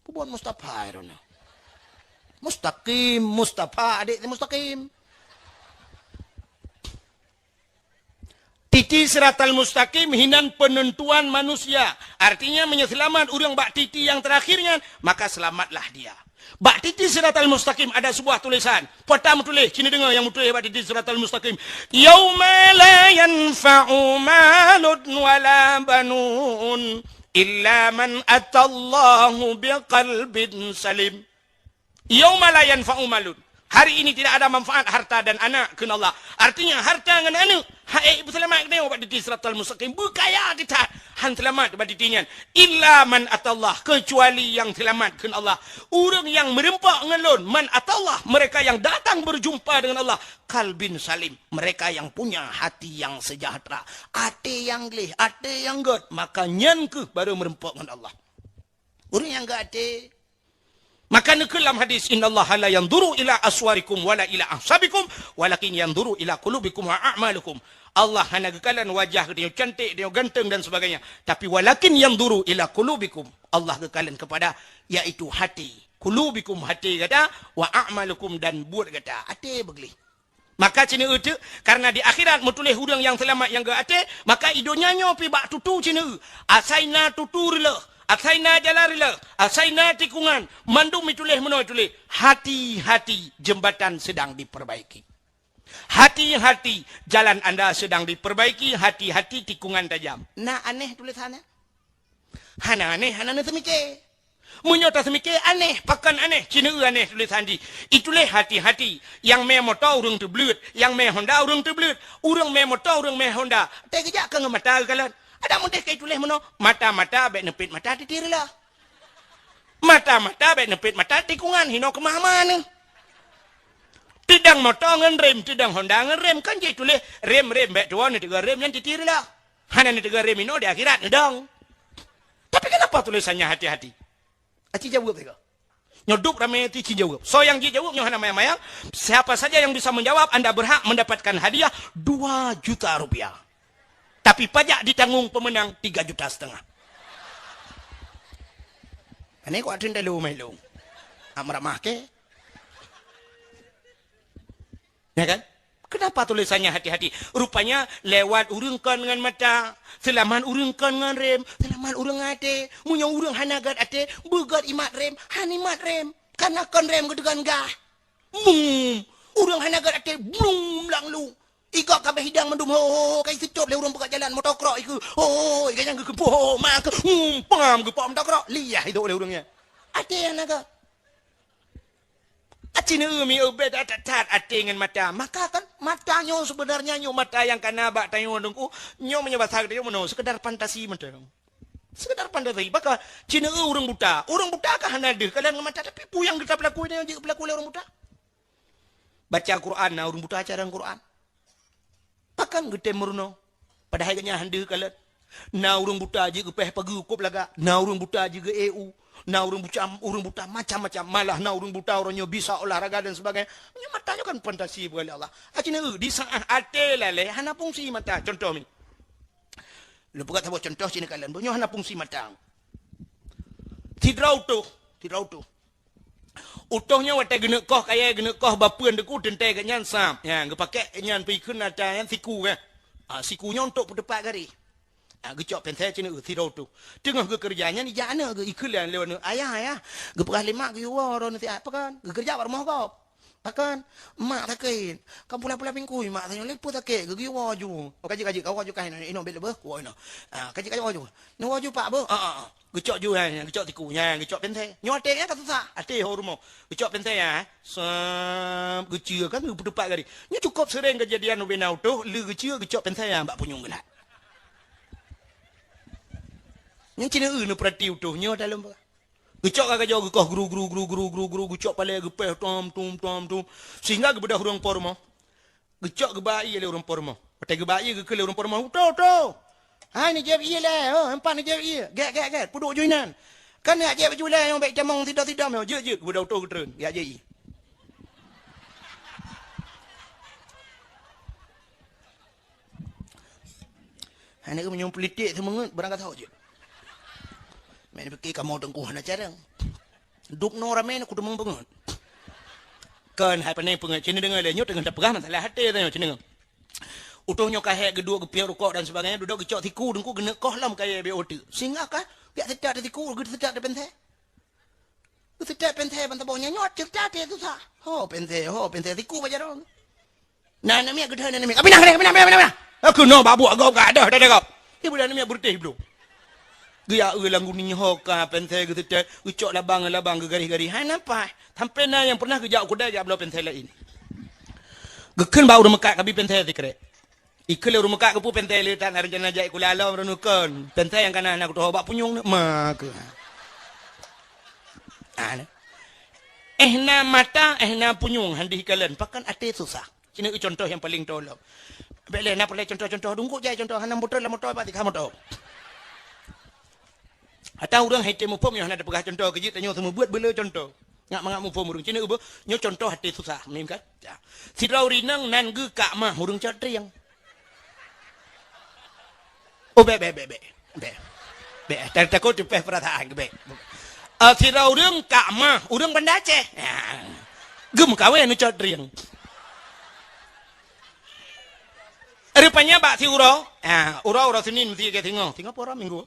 Peubuet Mustafa droeneuh. Mustaqim, Mustafa, adék teuh Mustaqim. Titi siratal mustaqim hinan penentuan manusia. Artinya, meunyoe seulamat ureueng bak titi nyang terakhir nyan, maka selamatlah dia. Bak titi siratal mustaqim ada sebuah tulisan. Peue meutuléh, ci neudeungoe nyang meutuléh bak titi siratal mustaqim. "Yauma la yanfa'u malun wala banun illa man atallaha biqalbin salim." "Yauma la yanfa'u malun." Hari ini tidak ada manfaat harta dan anak, kheun Allah. Artinya, harta ngon aneuk, ha, eh, beuseulamat geutanyoe bak titi siratal mustaqim. Beukaya geutanyoe, han seulamat bak titi nyan. Illa man atallah, keucuali nyang seulamat, kheun Allah. Ureuëng nyang meureumpok ngon Lôn, man atallah, mereka yang datang berjumpa dengan Allah, qalbin salim, mereka yang punya hati yang sejahtera, até nyang gleh, até nyang gét, maka nyan kheueh baru meureumpok ngon Allah. Ureuëng nyang gét até. Maka neukheun lam hadis, "Innallaha la yanzuru ila aswarikum wala ila ahsabikum, walakin yanzuru ila qulubikum wa a'malikum." Allah hana geukalon wajah geutanyoe cantik, geutanyoe ganteng dan sebagainya. Tapi, "Walakin yanzuru ila qulubikum." Allah geukalon kepada, yaitu hati. "Qulubikum", hati gata, "wa a'malikum", dan buet gata. Até beugleh. Maka ceuneuk teuk, karena di akhirat meutuléh ureuëng nyang seulamat nyang gét até, maka i donya nyoe pih bak tutu ceuneuk. Asai na tutu reuloh, asai na jalan reuloh, asai na tikungan, mandum meutuléh meunoe tuléh, "Hati-hati, jembatan sedang diperbaiki. Hati-hati, jalan anda sedang diperbaiki, hati-hati, tikungan tajam." Na aneh tulésannya? Hana aneh, hana neuseumiké. Meunyoe taseumiké aneh, pakon aneh, ceuneuk aneh tulésan jih. Ituléh hati-hati, nyang mé moto ureuëng teubleuet, nyang mé Honda ureuëng teubleuet, ureuëng mé moto, ureuëng mé Honda. Teukeujak ka ngon mata geukalon. Adak meudeh ka ituléh meunoe, mata-mata bék neupet mata titi reuloh. Mata-mata bék neupet mata tikungan, hinoe keumah-mah neuh. Teudong moto ngon rem, teudong Honda ngon rem, kan jih tuléh rem-rem bék tuwoe neuteuga rem nyan titi reuloh. Hana neuteuga rem inoe di akhirat neudong. Tapi kenapa tulisannya hati-hati? Aci jaweueb teuga. Nyoe dup ramé ti ci jaweueb. Soe nyang jijaweueb nyoe hana mayang-mayang. Siapa saja yang bisa menjawab, anda berhak mendapatkan hadiah dua juta rupiah. Tapi pajak ditanggung pemenang tiga juta setengah. Ini kuat teuntelu meh lung. Am ramah ke? Ya kan? Kenapa tulisannya hati-hati? Rupanya lewat ureuëng kon ngon mata, seulamat ureuëng kon ngon rem, seulamat ureuëng até. Meunyoe ureuëng hana gét até, beugét imat rem, han imat rem. Karena kon rem geudeugan gah. Bum! Ureuëng hana gét até, blum, lang lu. Igok kabeh hidang mandum ho, ho, ho, kai seucop lé ureuëng peugah jalan motokrok ikeu. Ho, ho, ho, iga nyang geukeumpuk, ho, ho, ma keu, hmm, pam geupok motokrok. Liah idok lé ureuëng nyan. Até hana gét. Aci neu mi ubé that-that até ngon mata. Maka kan mata nyoe sebenarnya nyoe mata nyang kana bak tanyoe Teungku. Nyoe meunyoe basa geutanyoe meunoe, sekedar fantasi mata. Sekedar fantasi. Maka ci neu ureuëng buta. Ureuëng buta ka hana deuh kalon ngon mata, tapi peue nyang geuta peulaku nyoe jeuet peulaku lé ureuëng buta? Baca Quran na ureuëng buta acara Quran. Pakon geutem meurunoe? Padahai geuhnyan han deuh kalon. Na ureuëng buta jeuet geupéh pageue kôb lagak, na ureuëng buta jeuet geu-E U, na ureuëng buta, ureuëng buta macam-macam. Malah na ureuëng buta uroe nyoe bisa olahraga dan sebagainya. Nyoe mata nyoe kan fantasi bukan lé Allah. Aci neu di saat até lalé hana fungsi mata. Contoh mi. Lôn peugah saboh contoh ci neu kalon. Nyoe hana fungsi mata. Sidroe utôh, sidroe utôh. Utôh nyoe watée geuneuk koh kayée, geuneuk koh bapeuen Teungku, teuntée geuhnyan sab. Nyan, geupakék nyan pih kheun ata nyan siku kan. Ah, siku nyoe untuk peuteupat garéh. Ah, geucok pensel ci neu sidroe utôh. Teungoh geukeureuja nyan ijak aneuk geu-, ikheun lé aneuk, "Ayah, ayah, geupeugah lé mak geuyue woe droeneuh siat." Pakon? Geukeureuja bak rumoh gob. Pakon? Mak sakét. Kan pula-pula bingkui mak tanyoe lé peue sakét, geugeue woe ju. Oh, ka jeuet, ka jeuet, ka woe ju kah inoe, inoe bék leubeh, woe inoe. Ah, ka jeuet, ka jeuet, woe ju. Neuwoe ju pak beuh? Ah, ah, ah. Geucok ju, ha, geucok siku, ha, geucok pensel. Nyoe até nyan ka susah, até ho rumoh. Geucok pensel, ha. Sab, geuceue kan geupeuteupat garéh. Nyoe cukôp seuréng keujadian ubé na utôh, lé geuceue geucok pensel, ha, bak punyueng geulat. Nyan ci neu neupeurati utôh, nyoe dalam. Geucok ka gajoe geukoh gru, gru, gru, gru, gru, gru, geucok palée geupéh tom, tum, tom, tum. Sehingga geubeudôh ureuëng po rumoh. Geucok geuba ié lé ureuëng po rumoh. Watée geuba ié geukheun lé ureuëng po rumoh, "Utôh, utôh! Hai neujép ié lé, oh, empat neujép ié. Gét, gét, gét, peuduek ju inan. Kan neujép ju lé, nyang bék tamong sidom-sidom nyoe. Jeuet, jeuet." Geubeudôh utôh geutreun, geujak jép ié. Hana meunyoe politik seumeungeut barang gasoe jeuet. Meupiké kamoe Teungku hana carông. Dubnoe ramé na kuteumong peungeut. Kon hai pane peungeut, ci neu deungoe lé nyoe teungoh tapeugah masalah até tanyoe ci neu. Utôh nyoe ka hék geuduek geupiep rukok dan sebagainya, dudoe geucok siku Teungku geuneuk koh lom kayée B O T. Singoh kah? Piak seutôt siku, geuseutôt di pensel. Geuseutôt pensel ban saboh nyan nyoe cerita até susah. Ho pensel, ho pensel siku bak jaroe. Na aneuk miet geudoh aneuk miet. Pinah, pinah, pinah, pinah, pinah. Aku no babuk agam ka adoh dah dah kau. Ibu dah aneuk miet beureutéh belum. Geujak eu lam guni nyoe ka pensel geuseutôt, geucok labang-labang geugaréh-garéh. Hai napa? Sampoe na nyang pernah geujak u keudai jak bloe pensel laén. Geukheun bak ureuëng meukat kabi pensel sikrek. Ikheun lé ureuëng meukat geupeu pensel le tan rencana jak sikula lom reunukon. Pensel nyang kana na kutoh bak punyueng ni ma keu. Ah, ni. Eh na mata, eh na punyueng han dikalon. Pakon até susah. Sinoe contoh nyang paleng tolong. Bék lé na peureulée contoh-contoh dungkok jai contoh hana motor lam motor bak tiga motor. Ata ureuëng hai tém muphom nyoe hana tapeugah contoh keujeuet tanyoe seumeubeuet beule contoh. Ngak mangat muphom ureuëng cina ubo nyoe contoh até susah mim kan? Ya. Sidroe ureuëng nan geukak mah ureuëng cot rieng. Oh bék bék bék bék. Bék. Bék takot teupeh perasaan bék. Ah, sidroe ureuëng kak mah ureuëng Banda Aceh. Ya. Geumeukawen cot rieng. Rupanya bak si uroe, ha, uroe-uroe Senin mesti ke singoh. Singoh pura minggu.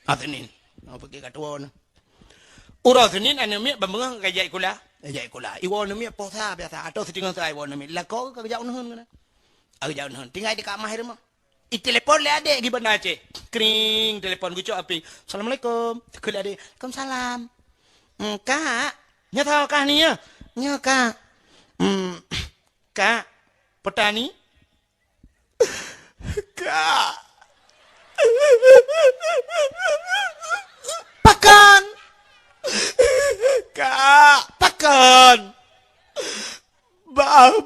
Ha, Senin. Ha, pergi kat tuan. Uroe Senin aneuk miet beungoh ka jak sikula. Ka jak sikula. Iwoe aneuk miet posa biasa atau siteungoh sai iwoe aneuk miet. Lakoe ka jak uneuen kena. Ka jak uneuen. Tinggai di kamar rumah. I telepon lé adek di Banda Aceh. Kring telepon geucok api. Assalamualaikum. Keu lé adek. Waalaikumsalam. Hmm, kak. Nyoe tho kah ni ya? Nyoe kak. Hmm, kak. Petani. Kak. Pakon? Kak. Pakon? Bapak.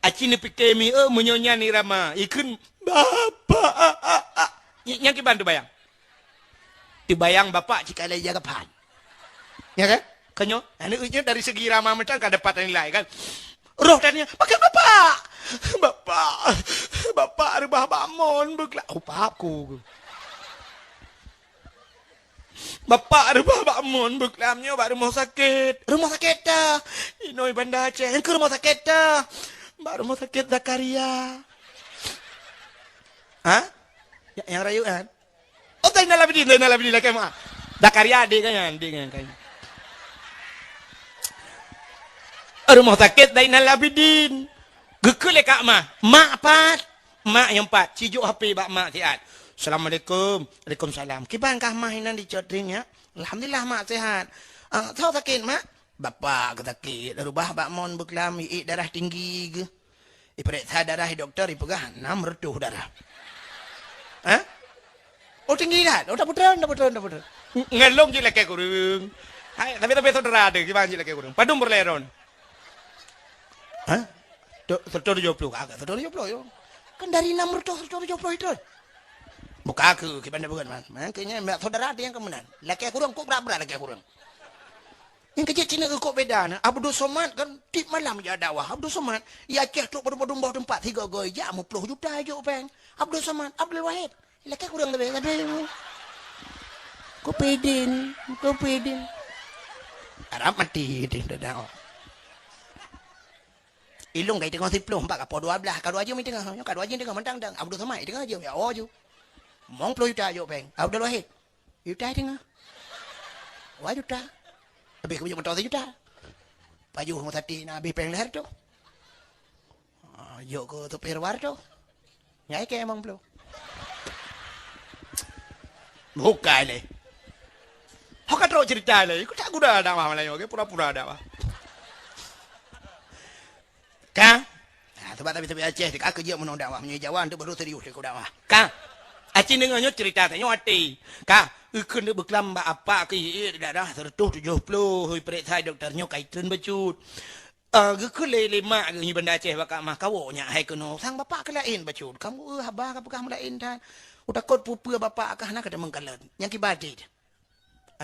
Aci neupike mi, eh, meunyoe nyan irama. Ikheun, "Bapak." Ny-, nyang kiban teubayang. Teubayang bapak cit ka lheueh jaga phan. Ya kan? Kan nyoe, aneuk nyoe dari segi irama macam ka dapat nilai kan. Roh tanya, "Pakon bapak?" "Bapak, bapak reubah bak mon beukla-," oh, pap ku. "Bapak reubah bak mon beuklam nyoe bak rumoh sakét." "Rumoh sakét ta?" "Inoi Banda Aceh." "Nyang keu rumoh sakét ta?" "Bak rumoh sakét Zakaria." Ha? Ya, nyang rayeuk kan? Oh, Zainal Abidin, Zainal Abidin lakée meu'ah. Zakaria adik kan nyan, adik nyan kan. Rumoh sakét Zainal Abidin. Geukheun lé kak mah, "Mak pat?" Mak nyang pat, cijok H P bak mak siat. "Assalamualaikum." "Waalaikumsalam." "Kiban kah mah inan dicot ring ya?" "Alhamdulillah mak sehat." "Ah, soe sakét mak?" "Bapak geusakét, reubah bak mon beuklam, iék darah tinggi geuh. Ipeuriksa darah i dokto ipeugah enam reutôh darah." "Hah?" "Oh tinggi that." "Oh tapeutrön, tapeutrön, tapeutrön." Ng-, ngon lôn jeuet lakée kureueng. Hai, tapi, tapi saudara ada, kiban jeuet lakée kureueng. Padum peureulée ron? Hah? Tu, seratus tujuh puluh, kagak seratus tujuh puluh yo. Kan dari enam ratus seratus tujuh puluh itu. Buka ke, kita dah bukan, man. Man, kayaknya saudara ada yang kemenangan. Lakée kureueng, kok berat-berat lakée kureueng. Yang kecil Cina kok beda, nah. Abdul Somad kan tiap malam ya dakwah. Abdul Somad, ya Aceh tu pada-pada tempat tiga goi, ya, lima puluh juta aja, peng. Abdul Somad, Abdul Wahid. Lakée kureueng tapi, tapi. Kopidin, kopidin. Arab mati, dia dah. Ilong kai tengah siploh, empat kapal dua belas, ka dua jam tengah. Nyoe ka dua jam tengah, mantang dang. Abdul Somad tengah jam, ya, oh, ju. Mong puluh juta, ju, peng. Abdul Wahid. Juta tengah. Dua juta. Habis keu motor sejuta. Pajoh rumah sakit na habis peng lhèe tu. Ah, jok keu supir war tu. Nyai ke emang belum. Bukai lé. Ho ka trok cerita lé. Ku tak guna dakwah Melayu ke pura-pura dakwah. Ka? Ha, sebab tapi-tapi Aceh ka keu jeuet meunoe dakwah meunyoe Jawa tu baru serius keu dakwah. Ka? Aci deungoe nyoe cerita tanyoe até. Ka? Eukheun deuk beuklam bak apa keu ié darah seratus tujuh puluh, hui peuriksa doktor nyoe kai treun bacut. Ah, geukheun lé, lé mak geuh nyoe Banda Aceh bak mak kawoe nyak hai keunoe. Sang bapak keu laén bacut. Kamoe, eh, haba ka peugah meulaén that. Utakot peue-peue bapak ka hana ka tamong kalon. Nyang kiban até.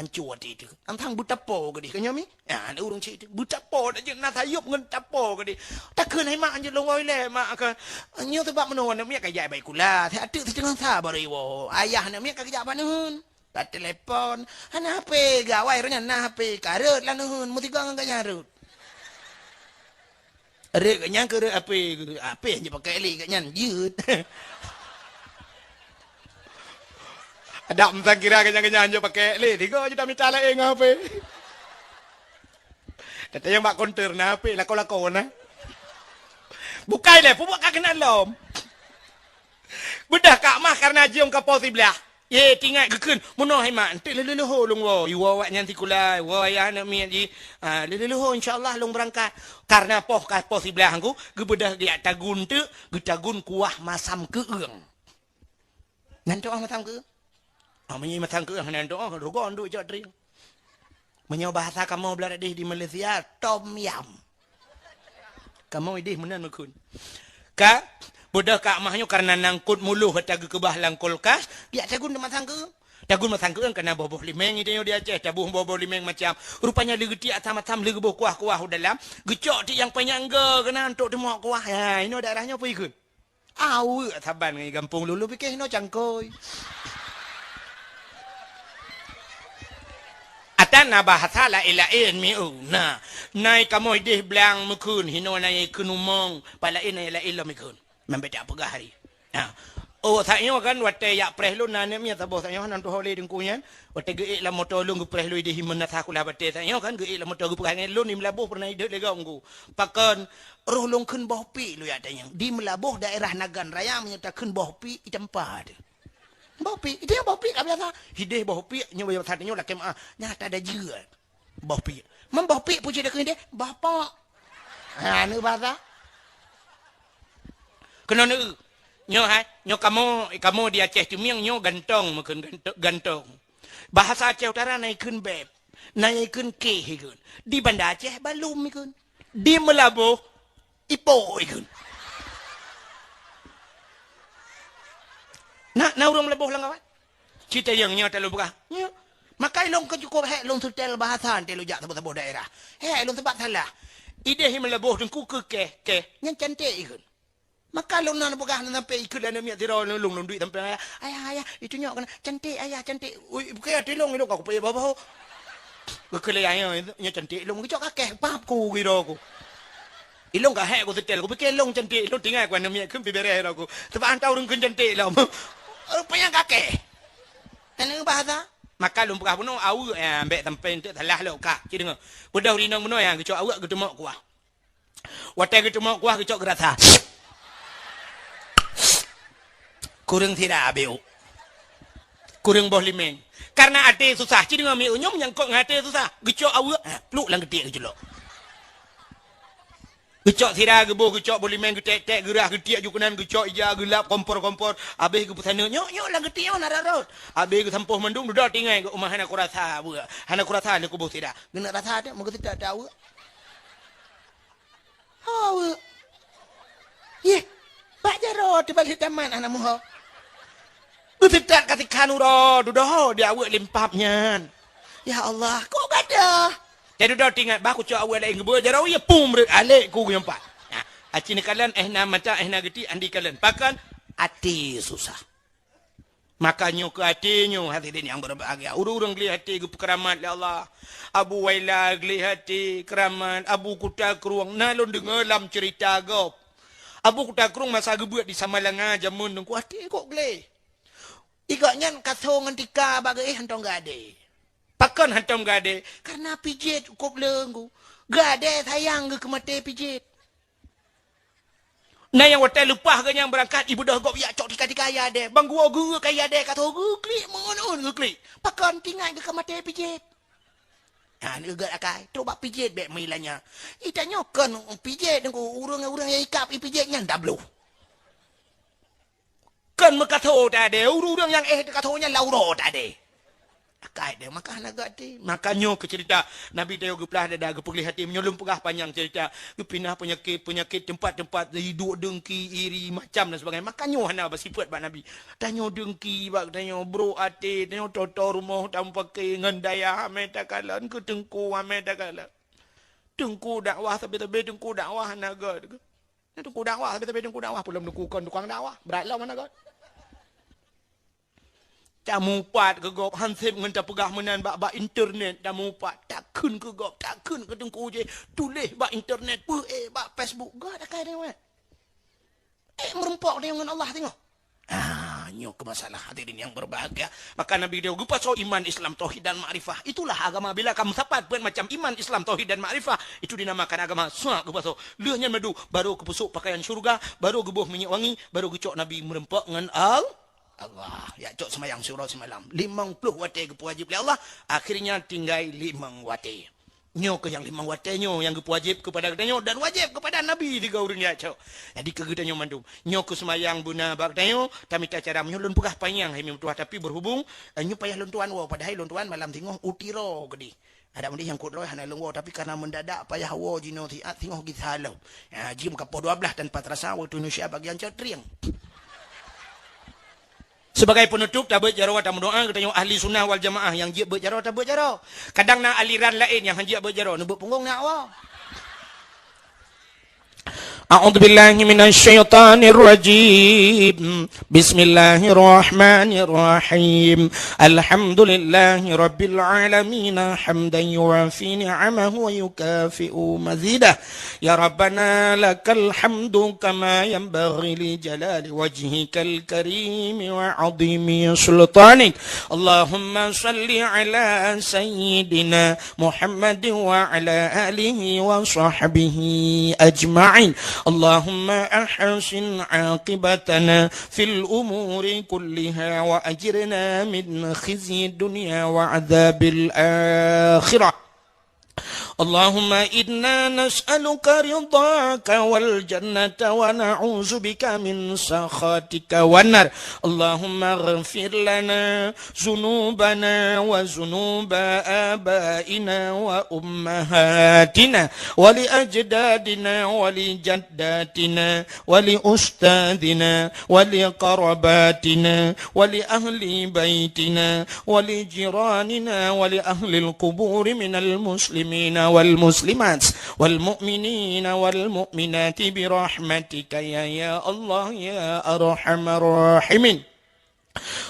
Anco até teuh. Antang beutapo keudeh ka nyoe mi? Ya, aneuk ureueng cit teuh. Beutapo dak jeuet na sayop ngon tapo keudeh. Takheun hai mak anjeut lôn wai lé mak ka. Nyoe sabab meunoe aneuk miet ka jai bai kula. Saya ateuk siteungoh sa baru iwoe. Ayah aneuk miet ka geujak bak neuheun. Ka telepon. Hana H P, gawai roh nyan na H P. Ka rhot lam neuheun, meusigoe ngon gobnyan rhot. Rhot gobnyan keu rhot H P, H P hana jipakai lé gobnyan, jeuet. Adak meusangkira gobnyan-gobnyan jok pakai lé, tiga juta mita laén ngon H P. Teuntang nyang bak konter na H P, lakoe-lakoe na. Bukai lé, peubuet ka keunan lom. Beudôh Kak Mah kareuna jeuem ka poh siblaih. Ye, tingat geukheun, meunoe hai mak, enteuk lheuh-lheuh lôn woe. Iwoe awaknyan sikula, iwoe ayah aneuk miet jih. Ah, lheuh-lheuh insya Allah lôn beurangkat. Kareuna poh ka poh siblaih ngku, geubeudôh geujak tagun teuk, geutagun kuah masam keueung. Nan tu'oh masam keueung? Ah, meunyoe masam keueung nan tu'oh, rugoe duek cok trieng. Meunyoe bahasa kamoe blah deh di Malaysia, tom yam. Kamoe ideh meunan meukheun. Ka, beudôh Kak Mah nyoe kareuna nangkot muloh ata geukeubah lam kulkas, geujak tagun masam keueung. Tagun masam keueung kareuna boh-boh limeng ita nyoe di Aceh, taboh boh-boh limeng macam. Rupanya lheuh geutiek asam-asam, lheuh geuboh kuah-kuah u dalam, geucok tiek nyang panyang go keunan untuk teumok kuah. Ha, inoe daerah nyoe peue ikheun? Aweuek saban ngon gampông lôn, lôn pike hinoe cangkôi. Ata na bahasa laén-laén mieu. Na, nai kamoe ideh blang meukheun, hinoe nai kheun umong, pat laén nai laén lom ikheun. Meumbet tak peugah hari. Ha. Oh, saat nyoe kan watée yak preh lôn na aneuk miet saboh saat nyoe nan tuho lé teungku nyan. Watée geuék lam moto lôn geupreh lôn ideh himeun nasa kulah batée saat nyoe kan geuék lam moto geupeugah ngon lôn di Meulaboh pernah ideh lé gom ku. Pakon roh lôn kheun boh piek lôn yak tanyong. Di Meulaboh daerah Nagan Raya meunyoe takheun boh piek itampa teuh. Boh piek, itu yang boh piek ka biasa. Hideh boh piek nyoe biasa nyoe lakée meuah. Nyata ada jeuet. Boh piek. Mem boh piek puji dah keuh deh. Boh pok. Ha, ni bahasa. Kena ni. Nyoe hai, nyoe kamoe, kamoe di Aceh Teumieng nyoe gantong meukeun gantong. Bahasa Aceh Utara na ikheun beb. Na ikheun keh ikheun. Di Banda Aceh balum ikheun. Di Meulaboh ipo ikheun. Na, na ureuëng Meulaboh lam kawan? Cita yang nyoe talon peugah. Nyoe. Maka ilong ke cukup hek lôn setel bahasa ante lujak saboh-saboh daerah. Hek lôn sebab salah. Ideh Meulaboh teungku keu keh, keh. Nyan cantik ikheun. Maka lôn nan peugah nan sampai ikheun dan miet sira lôn lôn duit sampai ayah. Ayah, ayah, itu nyok kena cantik ayah, cantik. Ui, bukan ati lôn ilong aku payah bawa. Geukheun lé ayah nyoe cantik lôn geucok kakeh pap ku giro ku. Ilong ka hek ku setel ku pikir lôn cantik lôn tinggai ku aneuk miet kheun pi bereh ro ku. Sebab antau ureuëng kheun cantik lom. Rupanya kakeh. Tanya bahasa. Maka lôn peugah bunoe aweuek eh, ambek sampai enteuk salah lok kak. Ci deungoe. Peudeuh rinong bunoe eh, geucok aweuek geuteumok kuah. Watée geuteumok kuah geucok geurasa. Kureueng sira abeu. Kureueng boh limeng. Karena até susah. Ci deungoe mi unyong nyangkot ngon até susah. Geucok aweuek, eh, pluk lam geutiek geuculok. Geucok sira geuboh, geucok boh limeng, geutek-tek, geurah, geutiek ju keunan, geucok ija, geulap, kompor-kompor. Abéh geupeusaneuk, "Nyok, nyok, lam geutiek nyoe na rot-rot." Abéh geusampôh mandum, dudoe tinggai geuh, "Uma hana kurasa aweuek. Hana kurasa lé kuboh sira." Geuneuk rasa teuh, meugeuseutat teuh aweuek. Ho aweuek. Yeh, bak jaroe teuh balik tamat hana muho. Geuseutôt ka sikhan uroe, dudoe di aweuek limpap nyan. Ya Allah, kok gadoh? Teududoe tingat bah kucok aweuek laén geubeuet jaroe, ya pum reuet alek ku geumpat. Nah, aci neukalon, eh na mata, eh na geuti, andi kalon. Pakon? Até susah. Maka nyoe keu até nyoe, hadirin yang berbahagia. Ureuëng-ureuëng gleh até geupeukeuramat lé Allah. Abu Waila gleh até keuramat, Abu Kuta Krueng. Na lôn deungoe lam cerita gob. Abu Kuta Krueng masa geubeuet di Samalanga jameun Teungku até kok gleh. Igok nyan kaso ngon tika bak geuéh hantong gade. Pakon hantong gade? Karena pijet kop leunggu. Gade sayang geuh keu maté pijet. Na nyang watée leupah geuh nyang beurangkat ibeudôh gob yak cok tika-tika ya deh. Bang gua geuh ka ya deh kaso geuklik meungon-on geuklik. Pakon tingat geuh ka maté pijet. Ha, ni geugat akai. Trok bak pijet bek meulanya. Ita nyoe kon pijet nunggu ureuëng-ureuëng yang ikap ipijet nyan dabloh. Kan meukaso tade, ureuëng-ureuëng nyang éh teukaso nyan lauro tade. Akai deh, maka hana gati. Maka nyoe keu cerita Nabi Dayeuh geuplah dada geupeugléh hati. Meunyoe lôn peugah panyang cerita, geupinah peunyakét-peunyakét teumpat-teumpat, iduek deungki, iri, macam dan sebagainya. Maka nyoe hana beusifeuet bak Nabi. Tanyoe deungki bak tanyoe, brok até, tanyoe toto rumoh tamupaké ngon dayah amé takalon, keu teungku amé takalon. Teungku dakwah sabe-sabe teungku dakwah hana gét. Nyan teungku dakwah, tapi-tapi teungku dakwah, peulom teungku kon tukang dakwah. Brat lom hana gét. Tamupat keu gob, hanseb ngon tapeugah meunan bak, bak internet tamupat. Takheun keu gob, takheun keu teungku jih. Tuléh bak internet, peue éh bak Facebook. Gét akai deungoe. Éh, meurumpok deungon Allah teungoh. Ah, Nyoe keu masalah, hadirin yang berbahagia. Maka Nabi dia geupasoe iman, Islam, tauhid dan makrifah. Itulah agama. Bila kamu sapat buat macam iman, Islam, tauhid dan makrifah, itu dinamakan agama. Sa geupasoe. Lheueh nyan madu, baru geupusok pakaian syurga, baru geuboh minyeuk wangi, baru geucok Nabi meureumpok ngon Al-, Allah. Ya, cok seumayang siuroe simalam. Limong ploh watée geupeuwajib lé Allah, akhirnya tinggai limong watée. Nyoe keuh nyang limong watée nyoe nyang geupeuwajéb keupada geutanyoe dan wajéb keupada Nabi tiga ureuëng jak cok. Jadi keu geutanyoe mandum, nyoe keuh seumayang beuna bak geutanyoe, tamita cara meunyoe lôn peugah panyang hai meutuah, tapi berhubung, eh, nyoe payah lôn tuan woe, padahai lôn tuan malam singoh u Tiro keudeh. Adak meudeh nyang kot droe hana lôn woe, tapi karena mendadak payah woe jinoe siat singoh gisa lom. Ha, jeuem ka poh dua belas tanpa terasa waktu Indonesia bagian cot trieng. Sebagai penutup, tabeuet jaroe tameudoa, geutanyoe ahli sunnah wal jamaah nyang jeuet beuet jaroe, tabeuet jaroe. Kadang na aliran laén nyang han jeuet beuet jaroe, neubeuet punggong na awak. A'udzubillahi minasyaitonirrajim. Bismillahirrahmanirrahim. Alhamdulillahi rabbil alamin, hamdan yuwafi ni'amahu wa yukafi'u mazidah. Ya Rabbana lakal hamdu kama yanbaghi li jalali wajhikal karimi wa azimi sultanik. Allahumma salli ala sayyidina Muhammadin wa ala alihi wa sahbihi ajma'in. Allahumma ahsin aqibatana fil umuri kulliha wa ajirna min khizyi dunya wa adzabil akhirah. اللهم إنا نسألك رضاك والجنة ونعوذ بك من سخطك والنار. اللهم اغفر لنا ذنوبنا وذنوب آبائنا وأمهاتنا ولأجدادنا ولجداتنا ولأستاذنا ولقراباتنا ولأهل بيتنا ولجيراننا ولأهل القبور من المسلمين والمسلمات والمؤمنين والمؤمنات برحمتك يا، يا الله يا أرحم الراحمين.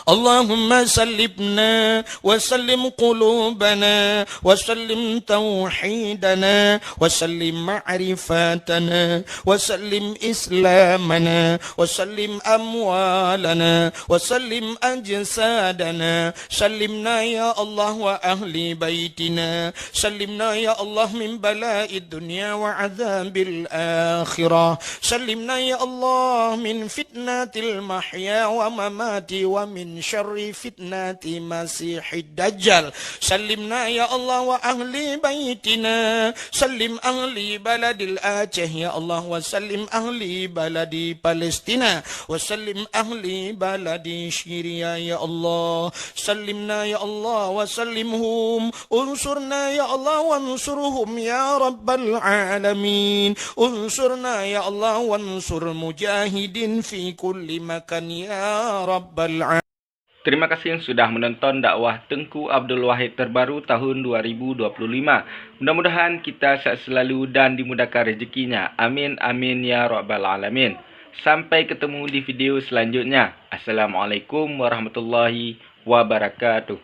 اللهم سلمنا وسلم قلوبنا وسلم توحيدنا وسلم معرفتنا وسلم إسلامنا وسلم أموالنا وسلم أجسادنا. سلمنا يا الله وأهل بيتنا. سلمنا يا الله من بلاء الدنيا وعذاب الآخرة. سلمنا يا الله من فتنة المحيا وممات ومن شر فتنة المسيح الدجال. سلمنا يا الله وأهل بيتنا. سلم أهل بلد الأعشى يا الله، وسلم أهل بلد فلسطين، وسلم أهل بلد سوريا يا الله. سلمنا يا الله وسلمهم. انصرنا يا الله وانصرهم يا رب العالمين. انصرنا يا الله وانصر مجاهدين في كل مكان يا رب العالمين. Terima kasih sudah menonton dakwah Teungku Abdul Wahid terbaru tahun dua ribu dua puluh lima. Mudah-mudahan kita sehat selalu dan dimudahkan rezekinya. Amin, amin, ya rabbal alamin. Sampai ketemu di video selanjutnya. Assalamualaikum warahmatullahi wabarakatuh.